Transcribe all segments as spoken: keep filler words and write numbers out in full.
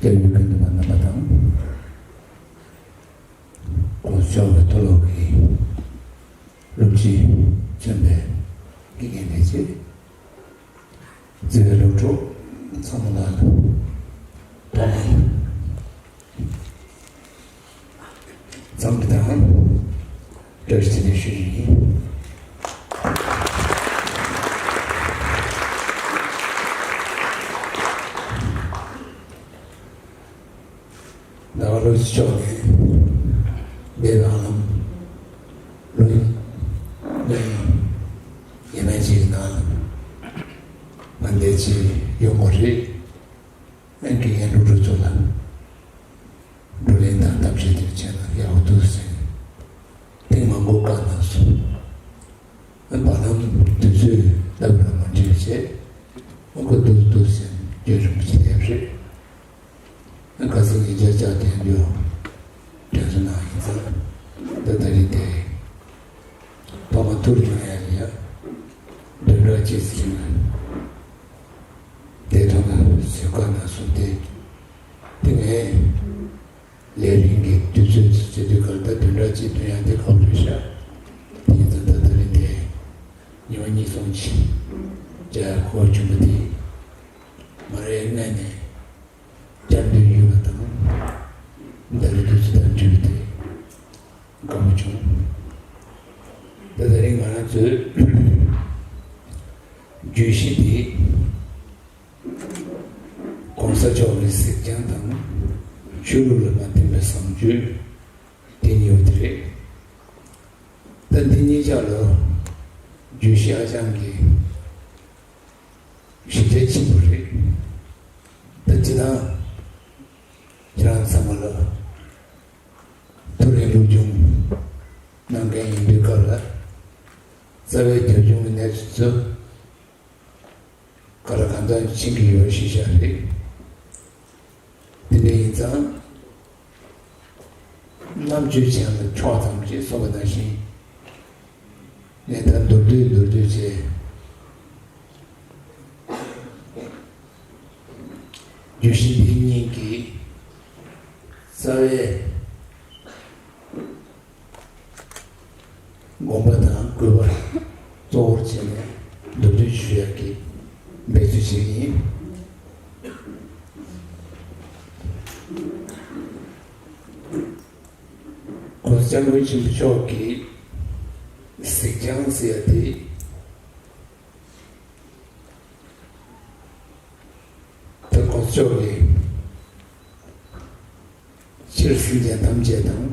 སྐྱབས་ཡུལ་ཀུན་ཏུ་མ་བསྣམས་པ་དང་། དཀོན་མཆོག་གི་མཐོ་སློབ་ཀྱི་སློབ་སྤྱི་མཚོན་པའི་དགེ་རྒན་ལས་བྱེད། བརྩེ་བའི་སློབ་ཕྲུག་ཚང་མ་ལ་ཐོག་མར་འཚམས་འདྲི་དང་བཀྲ་ཤིས་བདེ་ལེགས་ཞུ་རྒྱུ་ཡིན། ཟླ་བ་ལོ་ཅི་ཆོག་ནས་འདས་པའི་ཧ་ལམ་ལོ་ལོ་ཡས་མས་ཅིག་གི་ནང་ལ་ང་འདས་ཅིག་ཡོང་གི་རེད། ཨང་ཀི་ཡན་འགྲོ་འགྲོ་ཚོ་ལ་བགྲོ་གླེང་དང་གཏམ་བཤད་དེ་བྱས་ན་ཡག་པོ་འདུག་ཟེར་ཐེངས་མང་པོ་བཀའ་གནང་སོང་། ཨ་བར་ལམ་དུས་ཚོད་སྟབས་ར་མ་འགྲིག་བྱས་ཨ་ཁོ་འདུག་འདུག་ཟེར་བརྗོད་རིན་པོ་ཆེ་སླེབས་རེད། ཁ་སང་ཉིན་ཆར་ལྕགས་ཐན་རྒྱུ་དྲན་གསོ་གནང་ཡིན་ཙང་། ད་ད་རིང་དེ་ཐོག་མ་ཐུར་བྱུང་ཡ་ལ་ཡ་བདུན་ཕྲག་གཅིག་ཙམ་དེ་ཐོག་ན་བཟོད་བཀའ་གནང་སོང་སྟེ། དེ་ངས་ལས་རིམ་གྱི་དུས་ཚོད་ཟེར་དུས་ག་ལ་ད་བདུན་ཕྲག་གཅིག་ཐུར་ཡ་དེ་ག་བ་རེད་ཤག་དེ་ཡིན་ཙང་ད་ད་རིང་དེ་ཉི་མ་གཉིས་གསུམ་ཅིག་བྱ་ཡ་གོ་བྱུང་བ་དེ་མ་རེད་སྔ་ནས། བཅར་འདོད་ཡོད་པ་དང་། ད་རེས་དུས་ཚོད་དང་འབྲེལ་བའི་ཐད་དགའ་པོ་བྱུང་། ད་ད་རེས་ང་རང་ཚོའི་བརྗོད་གཞི་དེ་༸གོང་ས་མཆོག་གི་གཟིགས་བྱང་དང་ཆོས་ལུགས་ལ་མ་བརྟེན་པའི་བཟང་སྤྱོད་དེ་གཉིས་པོ་དེ་རེད། ད་འདི་གཉིས་ཆ་ལ་བརྗོད་གཞི་ཧ་ཅང་གི་གཞི་རྒྱ་ཆེན་པོ་རེད། ད་སྤྱིར་བཏང་ཁྱེད་རང་ཚང་མ་ལ་ཐུ་རེན་སློབ་སྦྱོང་གནང་མཁན་ཡིན་པའི་སྐབས་ལ་རྩ་བའི་རྒྱབ་ལྗོངས་ཀྱི་གནས་ཚུལ་ཚོ་ག་ལ་གང་འཚམ་ཕྱིན་གྱི་ཡོད་ཤེས་བྱ་རེད། དེ་འདྲ་ཡིན་ཙང་། རྣམ་དཔྱོད་ཅན་ལ་ཕྱོགས་ཙམ་ཞེས་གསུངས་པ་ནང་བཞིན། ངས་ད་མདོར་བསྡུས་མདོར་བསྡུས་བྱས། བརྗོད་གཞི་འདི་གཉིས་ཀྱི་རྩ་བའི་དགོངས་པ་དང་དགོས་པ་གཙོ་བོར་བྱས་ནས་མདོར་བསྡུས་ཞུ་ཡག་གི་འབད་རྩོལ་བྱེད་ཀྱི་ཡིན། ༸གོང་ས་༸སྐྱབས་མགོན་ཆེན་པོ་མཆོག་གི་གཟིགས་བྱང་ཟེར་ཡ་དེ། ད་༸གོང་ས་མཆོག་གིས་སྤྱིར་སེམས་ཅན་ཐམས་ཅད་དང་།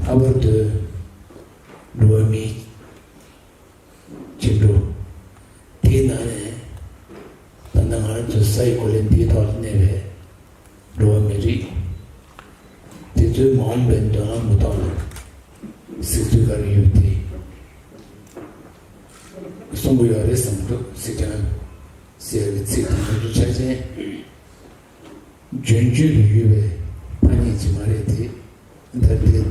ལྷག་པར་དུ་འགྲོ་བ་མིའི་བཅིངས་འགྲོལ། དེའི་ནང་ནས་ད་ལྟ་ང་རང་ཚོ་ས་ཡི་གོ་ལའི་འདིའི་ཐོག་ལ་གནས་པའི་འགྲོ་བ་མི་རིགས་དེ་ཚོའི་མ་འོངས་པའི་མདུན་ལམ་མུ་ཐོག་ལ་གཟིགས་ཚུལ་ག་རེ་ཡོད་དེ་གསུང་གི་ཡོད་རེད་བསམ་འདུག་གཟིགས་བྱང་ཟེར་བའི་ཚིག་དེ་ཚོ་ཆ་ཅན་རྗེན་རྗེན་དུ་ཡོད་པའི་ཐ་སྙད་ཅིག་མ་རེད་དེ། ད་དེ་བྲིས་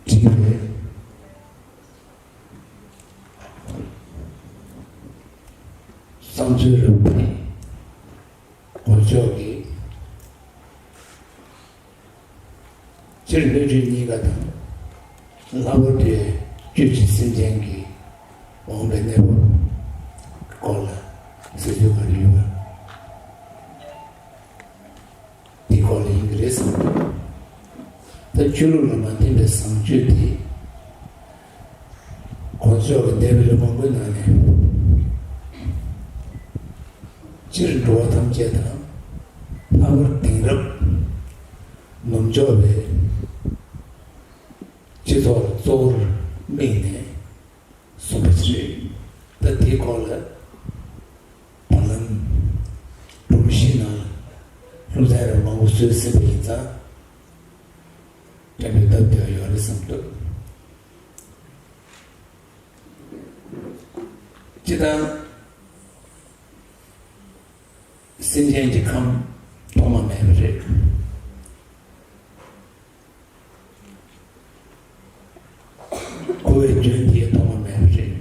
པའི་བསམ་ཚུལ་རབ་འདི་༸གོང་ས་མཆོག་གིས་སྤྱིར་སྣོད་བཅུད་གཉིས་ཀ་དང་། ལྷག་པར་དུ་བཅུད་ཀྱི་སེམས་ཅན་གྱི་འོང་བའི་གནས་བབ་སྐོར་ལ་གསལ་བརྗོད་ག་རེ་ཡོད་པ། འདི་སྐོར་ལ་ཡིན་གྱི་རེད་བསམ་འདུག་ད་ཆོས་ལུགས་ལ་མ་བརྟེན་པའི་བཟང་སྤྱོད་དེ། ༸གོང་ས་མཆོག་གི་འདས་པའི་ལོ་མང་པོའི་ནང་ནས། སྤྱིར་འགྲོ་བ་ཐམས་ཅད་དང་། ལྷག་པར་དེང་རབས་ནུབ་ཕྱོགས་པའི་སྤྱི་ཚོགས་ལ་གཙོ་བོར་དམིགས་ནས། གསུངས་པ་ཞིག་རེད། ད་དེའི་སྐོར་ལ་བར་ལམ་སྒྲོམ་གཞིའི་ནང་ལྷུག་ཚན་རབ་མང་པོ་བཟོས་ཟིན་པ་ཡིན་ཙང་། དྲན་པའི་སྟབས་བདེ་བ་ཡོད་རེད་བསམ་འདུག་སྤྱིར་བཏང་སེམས་ཅན་གྱི་ཁམས་ཐོག་མ་མེད་པ་རེད། འཁོར་བའི་རྒྱུན་དེ་ཐོག་མ་མེད་པ་རེད།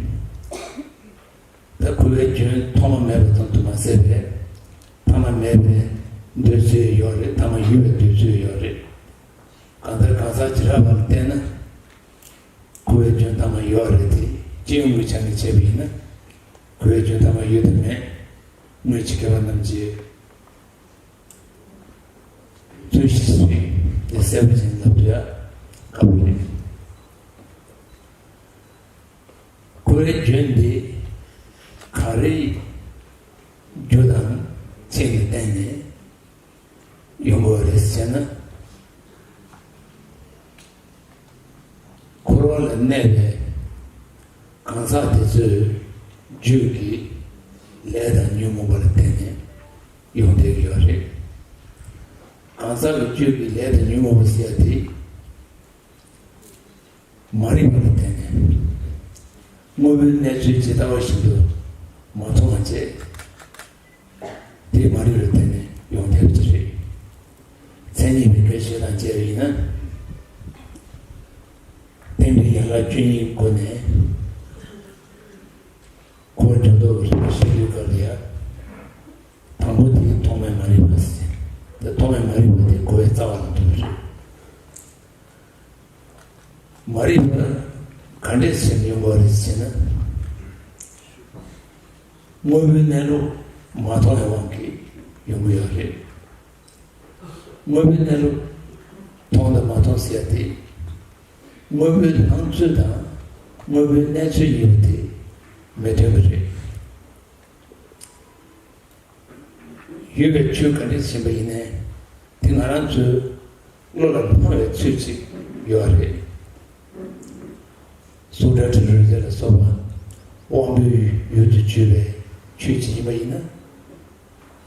ད་འཁོར་བའི་རྒྱུན་ཐོག་མ་མེད་པ་ཙམ་དུ་མ་ཟད་པའི་ འདོད་ཚུལ་ཡོད་རེད། ཐ་མ་ཡོད་པའི་འདོད་ཚུལ་ཡོད་རེད། གང་ལྟར་གང་ཟག་བྱེ་བྲག་པ་ལ་བལྟས་ན། འཁོར་བའི་རྒྱུན་ཐ་མ་ཡོད་རེད་དེ། སྤྱི་ཡོངས་ཀྱི་ཆ་ནས་བྱས་པ་ཡིན་ན། འཁོར་བའི་རྒྱུན་ཐ་མ་ཡོད་དམ་མེད། སྔོན་གྱི་མཁས་པ་རྣམས་ཀྱིས་ཚུལ་བཞིན་ཞིག་དེ་གསལ་པོ་ཅན་ལབ་ཐུབ་ཡ་དཀའ་པོ་རེད། འཁོར་བའི་རྒྱུན་འདི་ག་རེ་རྒྱུ་དང་རྐྱེན་ལ་བརྟེན་ནས་ཡོང་གི་རེད་ཟེར་ན། འཁོར་བ་ལ་གནས་པའི་གང་ཟག་དེ་ཚོའི་རྒྱུད་ཀྱི་ལས་དང་ཉོན་མོངས་པ་ལ་བརྟེན་ནས་ཡོང་བསྡད་ཀྱི་ཡོད་རེད། གང་ཟག་གི་རྒྱུད་ཀྱི་ལས་དང་ཉོན་མོངས་པ་ཟེར་ཡ་དེ། མ་རིག་པ་ལ་བརྟེན་ནས་དངོས་པོའི་གནས་ཚུལ་ཇི་ལྟ་བ་བཞིན་དུ་མ་མཐོང་བ་བཅས། དེ་མ་རིག་པ་ལ་བརྟེན་ནས་ཡོང་བསྡད་པ་ཅིག་རེད། མཚན་ཉིད་མིང་པོའི་ཆོས་དང་བཅས་པ་ཡིན་ན། རྟེན་འབྲེལ་ཡན་ལག་བཅུ་གཉིས་སྒོ་ནས་འཁོར་བ་སྒྲོ་འདོགས་ཀྱི་རིམ་པ་བཤད་དུས་སྐབས་ལ་ཡང་། དང་པོ་དེ་ཐོག་མེད་མ་རིག་པ་ཟེར། དེ་ཐོག་མེད་མ་རིག་པ་དེ་འཁོར་བའི་རྩ་བ་ལ་འདུ་བ་རེད། མ་རིག་པ་ག་འདྲས་ཟེར་ནས་ཡོང་གི་རེད་ཟེར་ན། དངོས་པོའི་གནས་ལུགས་མ་མཐོང་བའི་དབང་གིས་ཡོང་གི་ཡོད་རེད། དངོས་པོའི་གནས་ལུགས་མཐོང་དང་མ་མཐོང་ཟེར་ཡ་དེ། དངོས་པོའི་སྣང་ཚུལ་དང་དངོས་པོའི་གནས་ཚུལ་ཡིན་པ་དེ་མི་མཐུན་པ་རེད། ཡོད་པའི་ཆོས་ག་འདྲས་ཟིན་པ་ཡིན་ནའི། དེ་ང་རང་ཚོའི་བློ་ལ་འཕངས་པའི་ཚུལ་ཅིག་ཡོད་རེད། གཟུགས་སྒྲ་དྲི་རོ་རེག་ལ་སོགས་པ་དབང་པོའི་ཡུལ་དུ་གྱུར་པའི་ཆོས་ཅིག་ཡིན་པ་ཡིན་ན།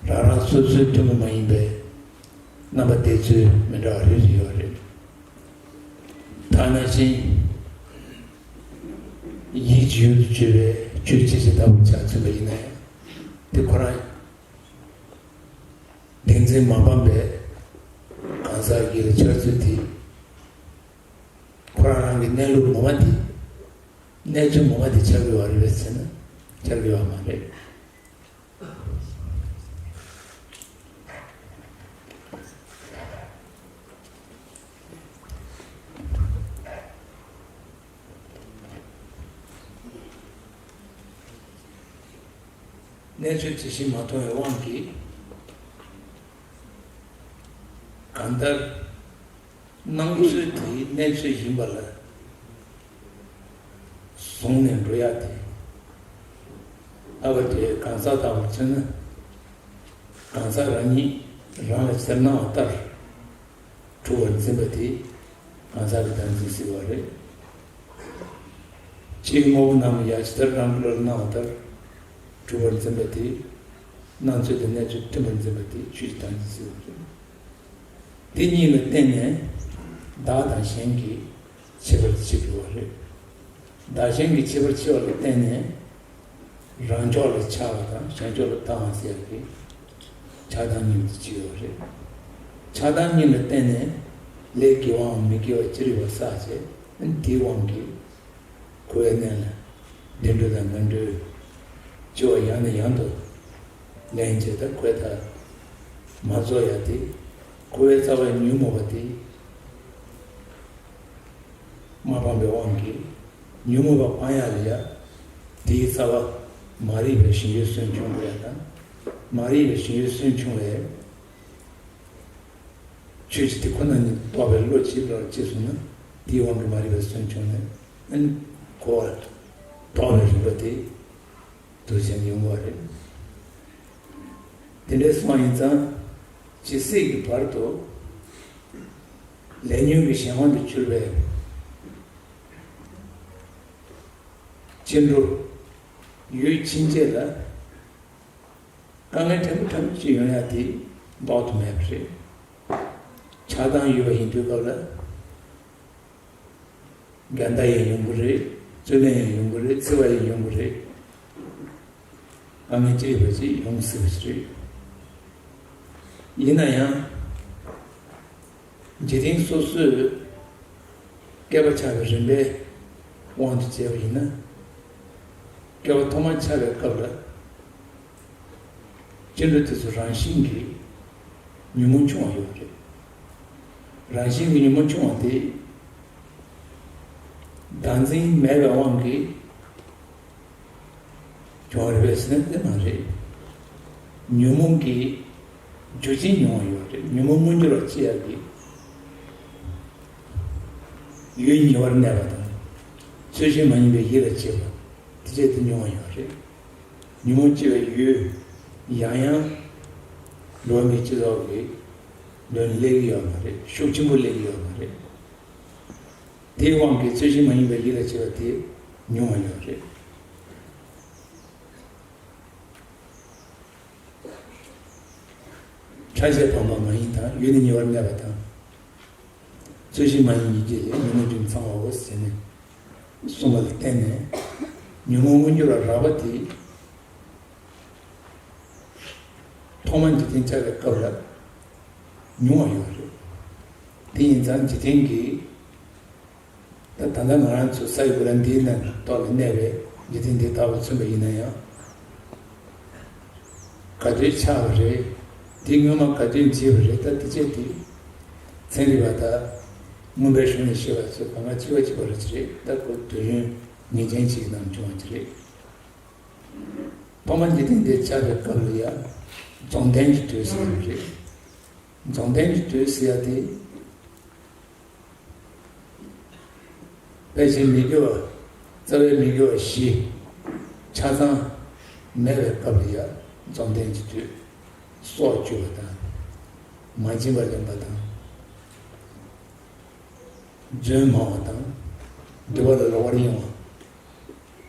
རང་རང་སོ་སོའི་ཐུན་མོང་མ་ཡིན་པའི་རྣམ་པ་བལྟས་ཚུལ་མི་འདྲ་བ་རེ་རེ་ཡོད་རེད། ད་ནང་བཞིན་ཡིད་ཀྱི་ཡུལ་དུ་གྱུར་པའི་ཆོས་ཅི་ཞིག་ལྟ་བུ་ཆགས་ཚུལ་བ་ཡིན་ན་ཡང་། དེ་ཁོ་རང་བདེན་འཛིན་མ་སྤངས་པའི་གང་ཟག་གི་འཆར་ཚུལ་དེ། ཁོ་རང་རང་གི་གནས་ལུགས་ངོ་མ་དེ། གནས་ཚུལ་ངོ་མ་དེ་ཆགས་ཀྱི་ཡོད་རེད་ཟེར་ན་ཆགས་ཀྱི་ཡོད་མ་རེད། གནས་ཚུལ་ཇི་བཞིན་མ་མཐོང་བའི་དབང་གིས། གང་ལྟར་སྣང་ཚུལ་དེའི་གནས་ཚུལ་ཡིན་པ་ལ་བཟུང་ནས་འགྲོ་ཡ་དེ། ཨ་བ་དེ་གང་ཟག་ལྟ་བུར་མཚོན་ན། གང་ཟག་རང་ཉིད་རང་ལ་ཇི་ལྟར་སྣང་བ་ལྟར་གྲུབ་པར་འཛིན་པ་དེ་གང་ཟག་གི་བདག་འཛིན་ཟེར་བ་རེད། ཕྱིའི་དངོས་པོ་རྣམས་ཡང་ཇི་ལྟར་རང་གི་བློར་སྣང་བ་ལྟར་གྲུབ་པར་འཛིན་པ་དེ། སྣང་ཚུལ་དང་གནས་ཚུལ་མཐུན་པར་འཛིན་པ་དེ་ཆོས་ཀྱི་བདག་འཛིན་ཟེར་བ་རེད། དེ་གཉིས་ལ་བརྟེན་ནས་བདག་དང་གཞན་གྱི་ཁྱད་པར་ཕྱེ་དགོས་པ་རེད། བདག་གཞན་གྱི་ཁྱད་པར་ཕྱེ་བ་ལ་བརྟེན་ནས་རང་ཕྱོགས་ལ་ཆགས་པ་དང་གཞན་ཕྱོགས་ལ་ལྟ་བ་ཟེར་ཡག་གི་ཆགས་སྡང་གཉིས་ཀྱི་སྤྱི་ཡོད་རེད། ཆགས་སྡང་གཉིས་ལ་བརྟེན་ནས་ལས་དགེ་བའམ་མི་དགེ་བ་ཅི་རིགས་པ་བསགས་བྱས། དེའི་དབང་གིས་འཁོར་བའི་གནས་ལ་བདེ་འགྲོ་དང་ངན་འགྲོའི་སྤྱི་བོ་ཡང་ནས་ཡང་དུ་ལེན་བྱས། ད་འཁོར་བའི་མཐར་མ་རྫོགས་ཡ་དེ། འཁོར་བའི་རྩ་བའི་ཉོན་མོངས་པ་དེ། མ་སྤངས་པའི་དབང་གིས་ཉོན་མོངས་པ་སྤང་ཡ་ལ་ཡ། དེའི་རྩ་བ་མ་རིག་པའི་ཞེན་ཡུལ་སུན་ཕྱུང་དགོས་ཡ་དང་། མ་རིག་པའི་ཞེན་ཡུལ་སུན་ཕྱུང་བའི་ཆོས་ཀྱི་དེ་ཁོ་ན་ཉིད་རྟོགས་པའི་བློ་ཅིག་བློར་སྐྱེས་སོང་ན། དེའི་དབང་གིས་མ་རིག་པ་སུན་ཕྱུང་ནས་ཨ་ནི་འཁོར་བ་ལྡོག་པའི་རིམ་པ་དེ་དུ་ཞེན་ཡོང་བ་རེད། དེ་འདྲའི་སོང་ཡིན་ཙང་། ཇི་སྲིད་ཀྱི་བར་དུ་ལས་ཉོན་གྱི་གཞན་དབང་དུ་གྱུར་པའི་སྐྱེ་འགྲོ་ཡུལ་ཕྱིན་ཆད་ལ་དཀའ་ངལ་ཕྲན་བུ་ཕྲན་བུ་ཅིག་ཡོང་ཡ་དེ་ལྡོག་ཏུ་མེད་པ་རེད། ཆགས་སྡང་ཡོད་པ་ཡིན་དུས་སྐབས་ལ། འགལ་ཟླ་ཡང་ཡོང་གི་རེད། རྩོད་གླེང་ཡང་ཡོང་གི་རེད། འཚེ་བ་ཡང་ཡོང་གི་རེད། དཀའ་ངལ་ཅི་ཡོད་པ་ཅིག་ཡོང་སྲིད་པ་ཞིག་རེད། ཡིན་ན་ཡང་། འཇིག་རྟེན་སོ་སོའི་བསྐལ་པ་ཆགས་པའི་རིམ་པའི་དབང་དུ་བྱས་པ་ཡིན་ན། བསྐལ་པ་ཐོག་མར་ཆགས་པའི་སྐབས་ལ། སྐྱེ་འགྲོ་དེ་ཚོ་རང་བཞིན་གྱིས་ ཉོན་མོངས་ཆུང་བ་ཡོད་རེད། རང་བཞིན་གྱི་ཉོན་མོངས་ཆུང་བ་དེ་བདག་འཛིན་མེད་པའི་དབང་གིས་བྱུང་བ་རེད་པས་ཟེར་ན་དེ་མ་རེད། ཉོན་མོངས་ཀྱི་རྒྱུ་རྐྱེན་ཉུང་བ་ཡོད་རེད། ཉོན་མོངས་མངོན་གྱུར་བ་སྐྱེ་ཡག་གི་ཡུལ་ཉེ་བར་གནས་པ་དང་། ཚུལ་བཞིན་མ་ཡིན་པའི་ཡིད་ལ་བྱེད་པ་དེ་བཅས་དེ་ཉུང་བ་ཡོད་རེད། ཉོན་མོངས་སྐྱེ་བའི་ཡུལ་ཡང་ཡང་འགྲོ་བ་མིའི་སྤྱི་ཚོགས་ཀྱི་མདུན་སླེབས་ཀྱི་ཡོད་མ་རེད། ཤུགས་ཆེན་པོ་སླེབས་ཀྱི་ཡོད་མ་རེད། དེའི་དབང་གིས་ཚུལ་བཞིན་མ་ཡིན་པའི་ཡིད་ལ་བྱེད་པ་དེ་ཉུང་བ་ཡོད་རེད། ཕྲ་ཞབས་སྤངས་པ་མ་ཡིན་དང་། ཡུལ་ནི་ཉེ་བར་གནས་པ་དང་། ཚུལ་བཞིན་མ་ཡིན་གཉིས་ཀྱི་ལས་ཉོན་མོངས་རྒྱུ་ཚང་བའོ་ཟེར་ནས་གསུངས་པ་ལ་བརྟེན་ནས། ཉོན་མོངས་མངོན་གྱུར་བ་རགས་པ་དེ་ཐོག་མར་འཇིག་རྟེན་བཅའ་བའི་སྐབས་ལ་ཉུང་བ་ཡོད་རེད། དེ་ཡིན་ཙང་འཇིག་རྟེན་གྱི། ད་ད་ལྟ་ང་རང་ཚོ་ས་ཡི་གོ་ལ་འདིའི་ནང་ཐོག་ལ་གནས་པའི་འཇིག་རྟེན་འདི་ལྟ་བུ་མཚོན་པ་ཡིན་ན་ཡང་། ག་དུས་ཆགས་པ་རེད། འདི་སྔོན་མ་ག་དུས་མཇལ་བ་རེད། ད་དེ་བྱས་དེ་ཚན་རིག་པ་དང་མངོན་པའི་གཞུང་ནས་བཤད་པ་ཚོ་གང་ག་གཅིག་པ་གཅིག་པ་རེད་ཅེས་རེད། ད་ཁོ་དུས་ཡུན་ངེས་ཅན་ཅིག་ནང་བྱུང་བ་ཅིག་རེད། ཐོག་མ་འཇིག་རྟེན་འདི་ཆགས་པའི་སྐབས་ལ་ཡང་རྫོགས་ལྡན་གྱི་དུས་ཟེར་བ་རེད། རྫོགས་ལྡན་གྱི་དུས་ཟེར་ཡ་དེ། ཕལ་ཆེར་མི་དགེ་བ། རྩ་བའི་མི་དགེ་བ་བཞི་ཆ་ཚང་མེད་པའི་སྐབས་ལ་ཡང་རྫོགས་ལྡན་གྱི་དུས། སྲོག་གཅོད་པ་དང་། མ་བྱིན་པར་ལེན་པ་དང་། རྫུན་སྨྲ་བ་དང་། འདུན་པ་ལ་ལོག་པར་གཡེང་བ།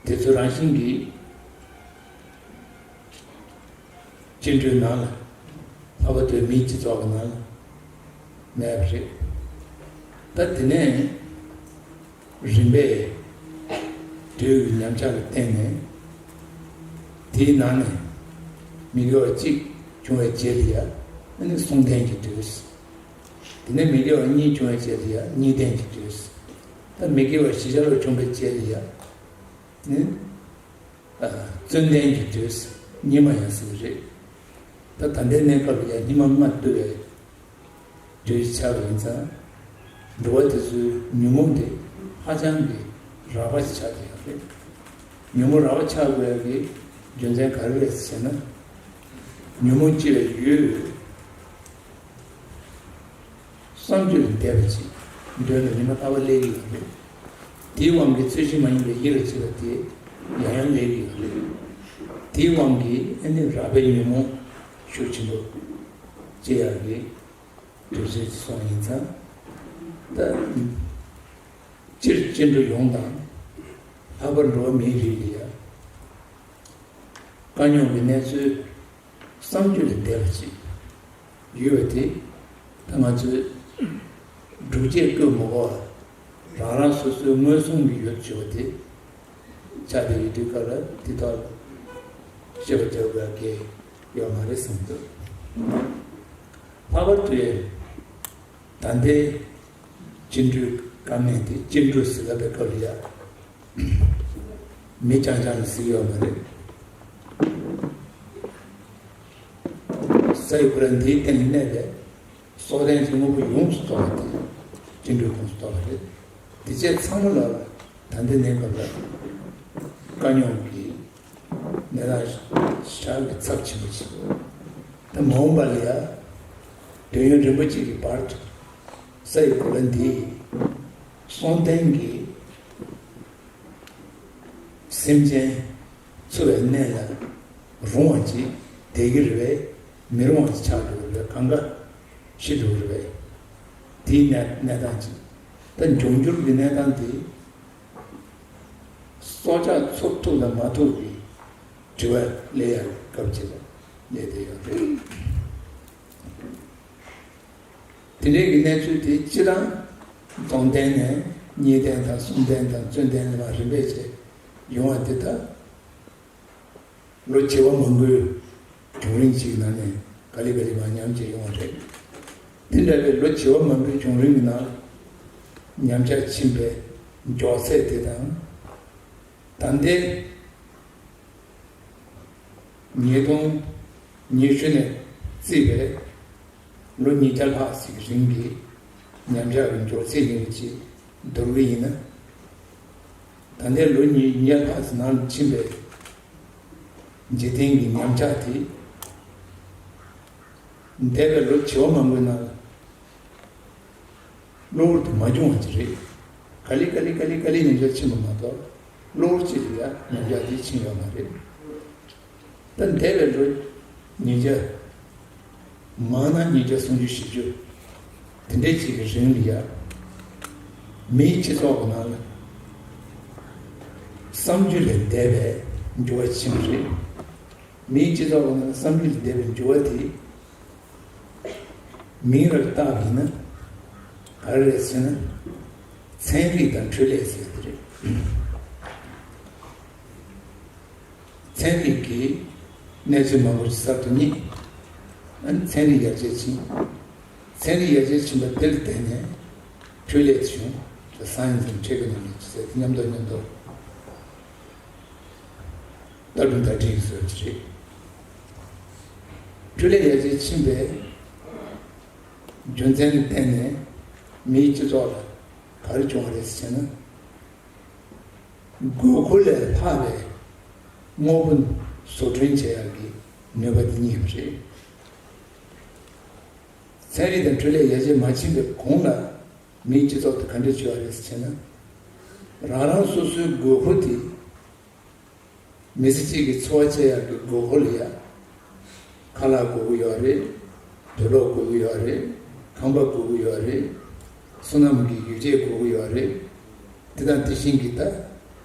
དེ་ཚོ་རང་བཞིན་གྱིས་སྐྱེ་འགྲོའི་ནང་ལ། ལྷག་པར་དུ་མིའི་སྤྱི་ཚོགས་ཀྱི་ནང་ལ་མེད་པ་རེད། ད་དེ་ནས་རིམ་པས་དུས་ཀྱི་ཉམས་ཆག་ལ་བརྟེན་ནས། དེའི་ནང་ནས་མི་དགེ་བ་གཅིག་བྱུང་བའི་རྗེས་ལ་ཡང་ཨ་ནི་གསུམ་ལྡན་གྱི་དུས། དེ་ནས་མི་དགེ་བ་གཉིས་བྱུང་བའི་རྗེས་ལ་ཡང་གཉིས་ལྡན་གྱི་དུས། ད་མི་དགེ་བ་བཞི་ཆ་ལ་བྱུང་བའི་རྗེས་ལ་ཡང་ནི། ཨ། བརྩོན་ལྡན་གྱི་དུས། སྙིགས་མ་ཡང་ཟེར་གྱི་རེད། ད་ད་ལྟའི་གནས་སྐབས་ལ་ཡང་སྙིགས་མ་ལྔ་བཏུལ་བའི་དུས་ཆགས་པ་ཡིན་ཙང་། འགྲོ་བ་དེ་ཚོའི་ཉོན་མོངས་དེ་ཧ་ཅང་གི་རགས་པ་ཞིག་ཆགས་ཀྱི་ཡོད་རེད། ཉོན་མོངས་རགས་པ་ཆགས་དགོས་ཡག་གི་རྒྱུ་མཚན་ག་རེ་རེད་ཟེར་ན། ཉོན་མོངས་སྐྱེ་བའི་ཡུལ། བསམ་བརྗོད་ལས་འདས་པ་ཅིག་མདུན་ལ་ཉི་མ་ལྟ་བུ་སླེབས་ཀྱི་ཡོད་རེད། དེའི་དབང་གིས་ཚུལ་བཞིན་མ་ཡིན་པའི་ཡིད་ལ་བྱེད་པ་དེ་ཡང་ཡང་སླེབས་ཀྱི་ཡོད་རེད། དེའི་དབང་གིས་ཨ་ནི་རགས་པའི་ཉོན་མོངས་ཤུགས་ཆེན་པོ་སྐྱེ་ཡག་གི་དུས་ཚོད་ཅིག་སོང་ཡིན་ཙང་། ད་སྤྱིར་སྐྱེ་འགྲོ་ཡོངས་དང་། ལྷག་པར་འགྲོ་བ་མིའི་རིགས་ལ་ཡང་དཀའ་རྙོག་གི་གནས་ཚུལ། བསམ་བརྗོད་ལས་འདས་པ་ཅིག་ཡོད་པ་དེ། ད་ང་ཚོས་སྒྲུབ་བྱེད་བཀོད་མ་དགོས་པ། རང་རང་སོ་སོའི་མངོན་སུམ་གྱི་ཡུལ་བྱེད་པ་དེ་ཆགས་བསྡད་ཡོད་དུས་སྐབས་ལ། དེ་དག་བཤད་པ་རྒྱག་དགོས་ཀྱི་ཡོད་མ་རེད་བསམ་འདུག་ལྷག་པར་དུ་ཡང་ད་ལྟའི་སྐྱེ་འགྲོའི་བཀའ་མེད་དེ། སྐྱེ་འགྲོ་ཟེར་ལབ་པའི་སྐབས་ལ་ཡང་མི་རྐྱང་རྐྱང་ལ་ཟེར་གྱི་ཡོད་མ་རེད། ས་ཡི་གོ་ལ་འདིའི་སྟེང་ལ་གནས་པའི་སྲོག་ལྡན་གྱི་དངོས་པོ་ཡོངས་སུ་རྫོགས་པ་དེ་སྐྱེ་འགྲོའི་ཁོངས་སུ་གཏོགས་པ་རེད། དེ་བཅས་ཚང་མ་ལ་ད་ལྟའི་གནས་སྐབས་ལ་དཀའ་རྙོག་གི་གནས་སྟངས་ཤར་བའི་ཚབས་ཆེན་པོ་ཞིག་ད་མ་འོངས་པ་ལ་ཡང་དུས་ཡུན་རིང་པོ་ཅིག་གི་བར་དུ་ས་ཡི་གོ་ལ་འདིའི་སྲོག་ལྡན་གྱི་སེམས་ཅན་འཚོ་བའི་གནས་ལ་རུང་བ་ཅིག་བསྡད་ཀྱི་རེད་པས། མི་རུང་བ་ཅིག་ཆགས་འགྲོ་གི་རེད་པས། གང་ག་ཤི་འགྲོ་གི་རེད་པས། དེའི་གནས་གནས་སྟངས་ཅིག་ད་འབྱུང་འགྱུར་གྱི་གནས་སྟངས་དེ། སྲོག་ཆགས་འཚོ་ཐུབ་དང་མ་ཐུབ་ཀྱི་དྲི་བ་སླེབས་ཡག་སྐབས་ཅིག་ལ་སླེབས་བསྡད་ཡོད་རེད། དེ་འདྲའི་གི་གནས་ཚུལ་དེ་སྤྱིར་བཏང་རྫོགས་ལྡན་ནས་གཉིས་ལྡན་དང་གསུམ་ལྡན་དང་བརྩོན་ལྡན་ལ་མར་རིམ་པས་བྱས་ཡོང་བ་དེ་ད། ལོ་བྱེ་བ་མང་པོའི་བྱུང་རིམ་ཅིག་ནང་ནས་ག་ལེ་ག་ལེ་མར་ཉམས་བྱས་ཡོང་བ་རེད། དེ་འདྲ་བའི་ལོ་བྱེ་བ་མང་པོའི་བྱུང་རིམ་གྱི་ནང་ཉམས་ཆག་ཕྱིན་པའི་མགྱོགས་ཚད་དེ་དང་། ད་ལྟའི་ཉིས་སྟོང་ཉི་ཤུ་ནས་བརྩིས་པའི་ ལོ་ཉིས་བརྒྱ་ལྷག་ཅིག་རིང་གི་ཉམས་ཆག་གི་མགྱོགས་ཚད་ཡིན་པ་ཅིག་བསྡུར་གི་ཡིན་ན། ད་ལྟའི་ལོ་ཉིས་བརྒྱ་ལྷག་ཅིག་ནང་ལ་ཕྱིན་པའི་འཇིག་རྟེན་གྱི་ཉམས་ཆག་དེ། འདས་པའི་ལོ་བྱེ་བ་མང་པོའི་ནང་ལ་གློ་བུར་དུ་མ་བྱུང་བ་ཅིག་རེད། ག་ལེ་ག་ལེ་ག་ལེ་ག་ལེ་ཉམས་ཆག་ཕྱིན་པ་མ་གཏོགས། གློ་བུར་ཅིག་ལ་ཡ་ཉམས་ཆག་དེ་ཕྱིན་ཡོད་མ་རེད། ད་འདས་པའི་ལོ་ཉིས་བརྒྱ། མང་ན་ཉིས་བརྒྱ་སུམ་ཅུ་བཞི་བཅུ། དེ་འདྲའི་ཅིག་གི་རིང་ལ་ཡ། མིའི་སྤྱི་ཚོགས་ཀྱི་ནང་ལ་བསམ་རྒྱུ་ལས་འདས་པའི་འགྱུར་བ་ཕྱིན་པ་རེད། མིའི་སྤྱི་ཚོགས་ཀྱི་ནང་ལ་བསམ་རྒྱུ་ལས་འདས་པའི་འགྱུར་བ་དེ། མིང་ལ་བཏགས་པ་ཡིན་ན། ག་རེ་རེད་ཟེར་ན། ཚན་རིག་དང་འཕྲུལ་ལས་ཟེར་དེ་རེད། ཚན་རིག་གིས་གནས་ཚུལ་མང་པོ་ཞིག་གསར་དུ་རྙེད། ཨ་ནི་ཚན་རིག་ཡར་རྒྱས་ཕྱིན། ཚན་རིག་ཡར་རྒྱས་ཕྱིན་པ་དེ་ལ་བརྟེན་ནས་འཕྲུལ་ལས་བྱུང་། Science and Technology ཟེར་དེ་མཉམ་དུ་མཉམ་དུ་ལྟ་གྲུབ་བརྡ་འཕྲིན་བཟོ་རྒྱུ་རེད། འཕྲུལ་ལས་ཡར་རྒྱས་ཕྱིན་པའི་རྒྱུ་མཚན་ལ་བརྟེན་ནས་མིའི་སྤྱི་ཚོགས་ལ་ག་རེ་བྱུང་བ་རེད་ཟེར་ན། དགོས་མཁོ་ལས་ལྷག་པའི་དངོས་པོ་བཟོ་སྐྲུན་བྱེད་ཡག་གི་ནུས་པ་དེ་རྙེད་པ་རེད། ཚན་རིག་དང་འཕྲུལ་ལས་ཡར་རྒྱས་མ་ཕྱིན་པའི་གོང་ལ་མིའི་སྤྱི་ཚོགས་དེ་ག་འདྲ་བྱུང་བ་རེད་ཟེར་ན། རང་རང་སོ་སོའི་དགོས་མཁོ་དེ། མི་ཚེ་གཅིག་གི་འཚོ་བ་སྐྱེལ་ཡག་གི་དགོས་མཁོ་ལ་ཡ། ཁ་ལག་དགོས་ཀྱི་ཡོད་རེད། དུག་ལོག་དགོས་ཀྱི་ཡོད་རེད། ཁང་པ་དགོས་ཀྱི་ཡོད་རེད། སོ་ནམ་གྱི་ཡོ་བྱད་དགོས་ཀྱི་ཡོད་རེད། དེ་དང་དེ་བཞིན་གྱི་ད།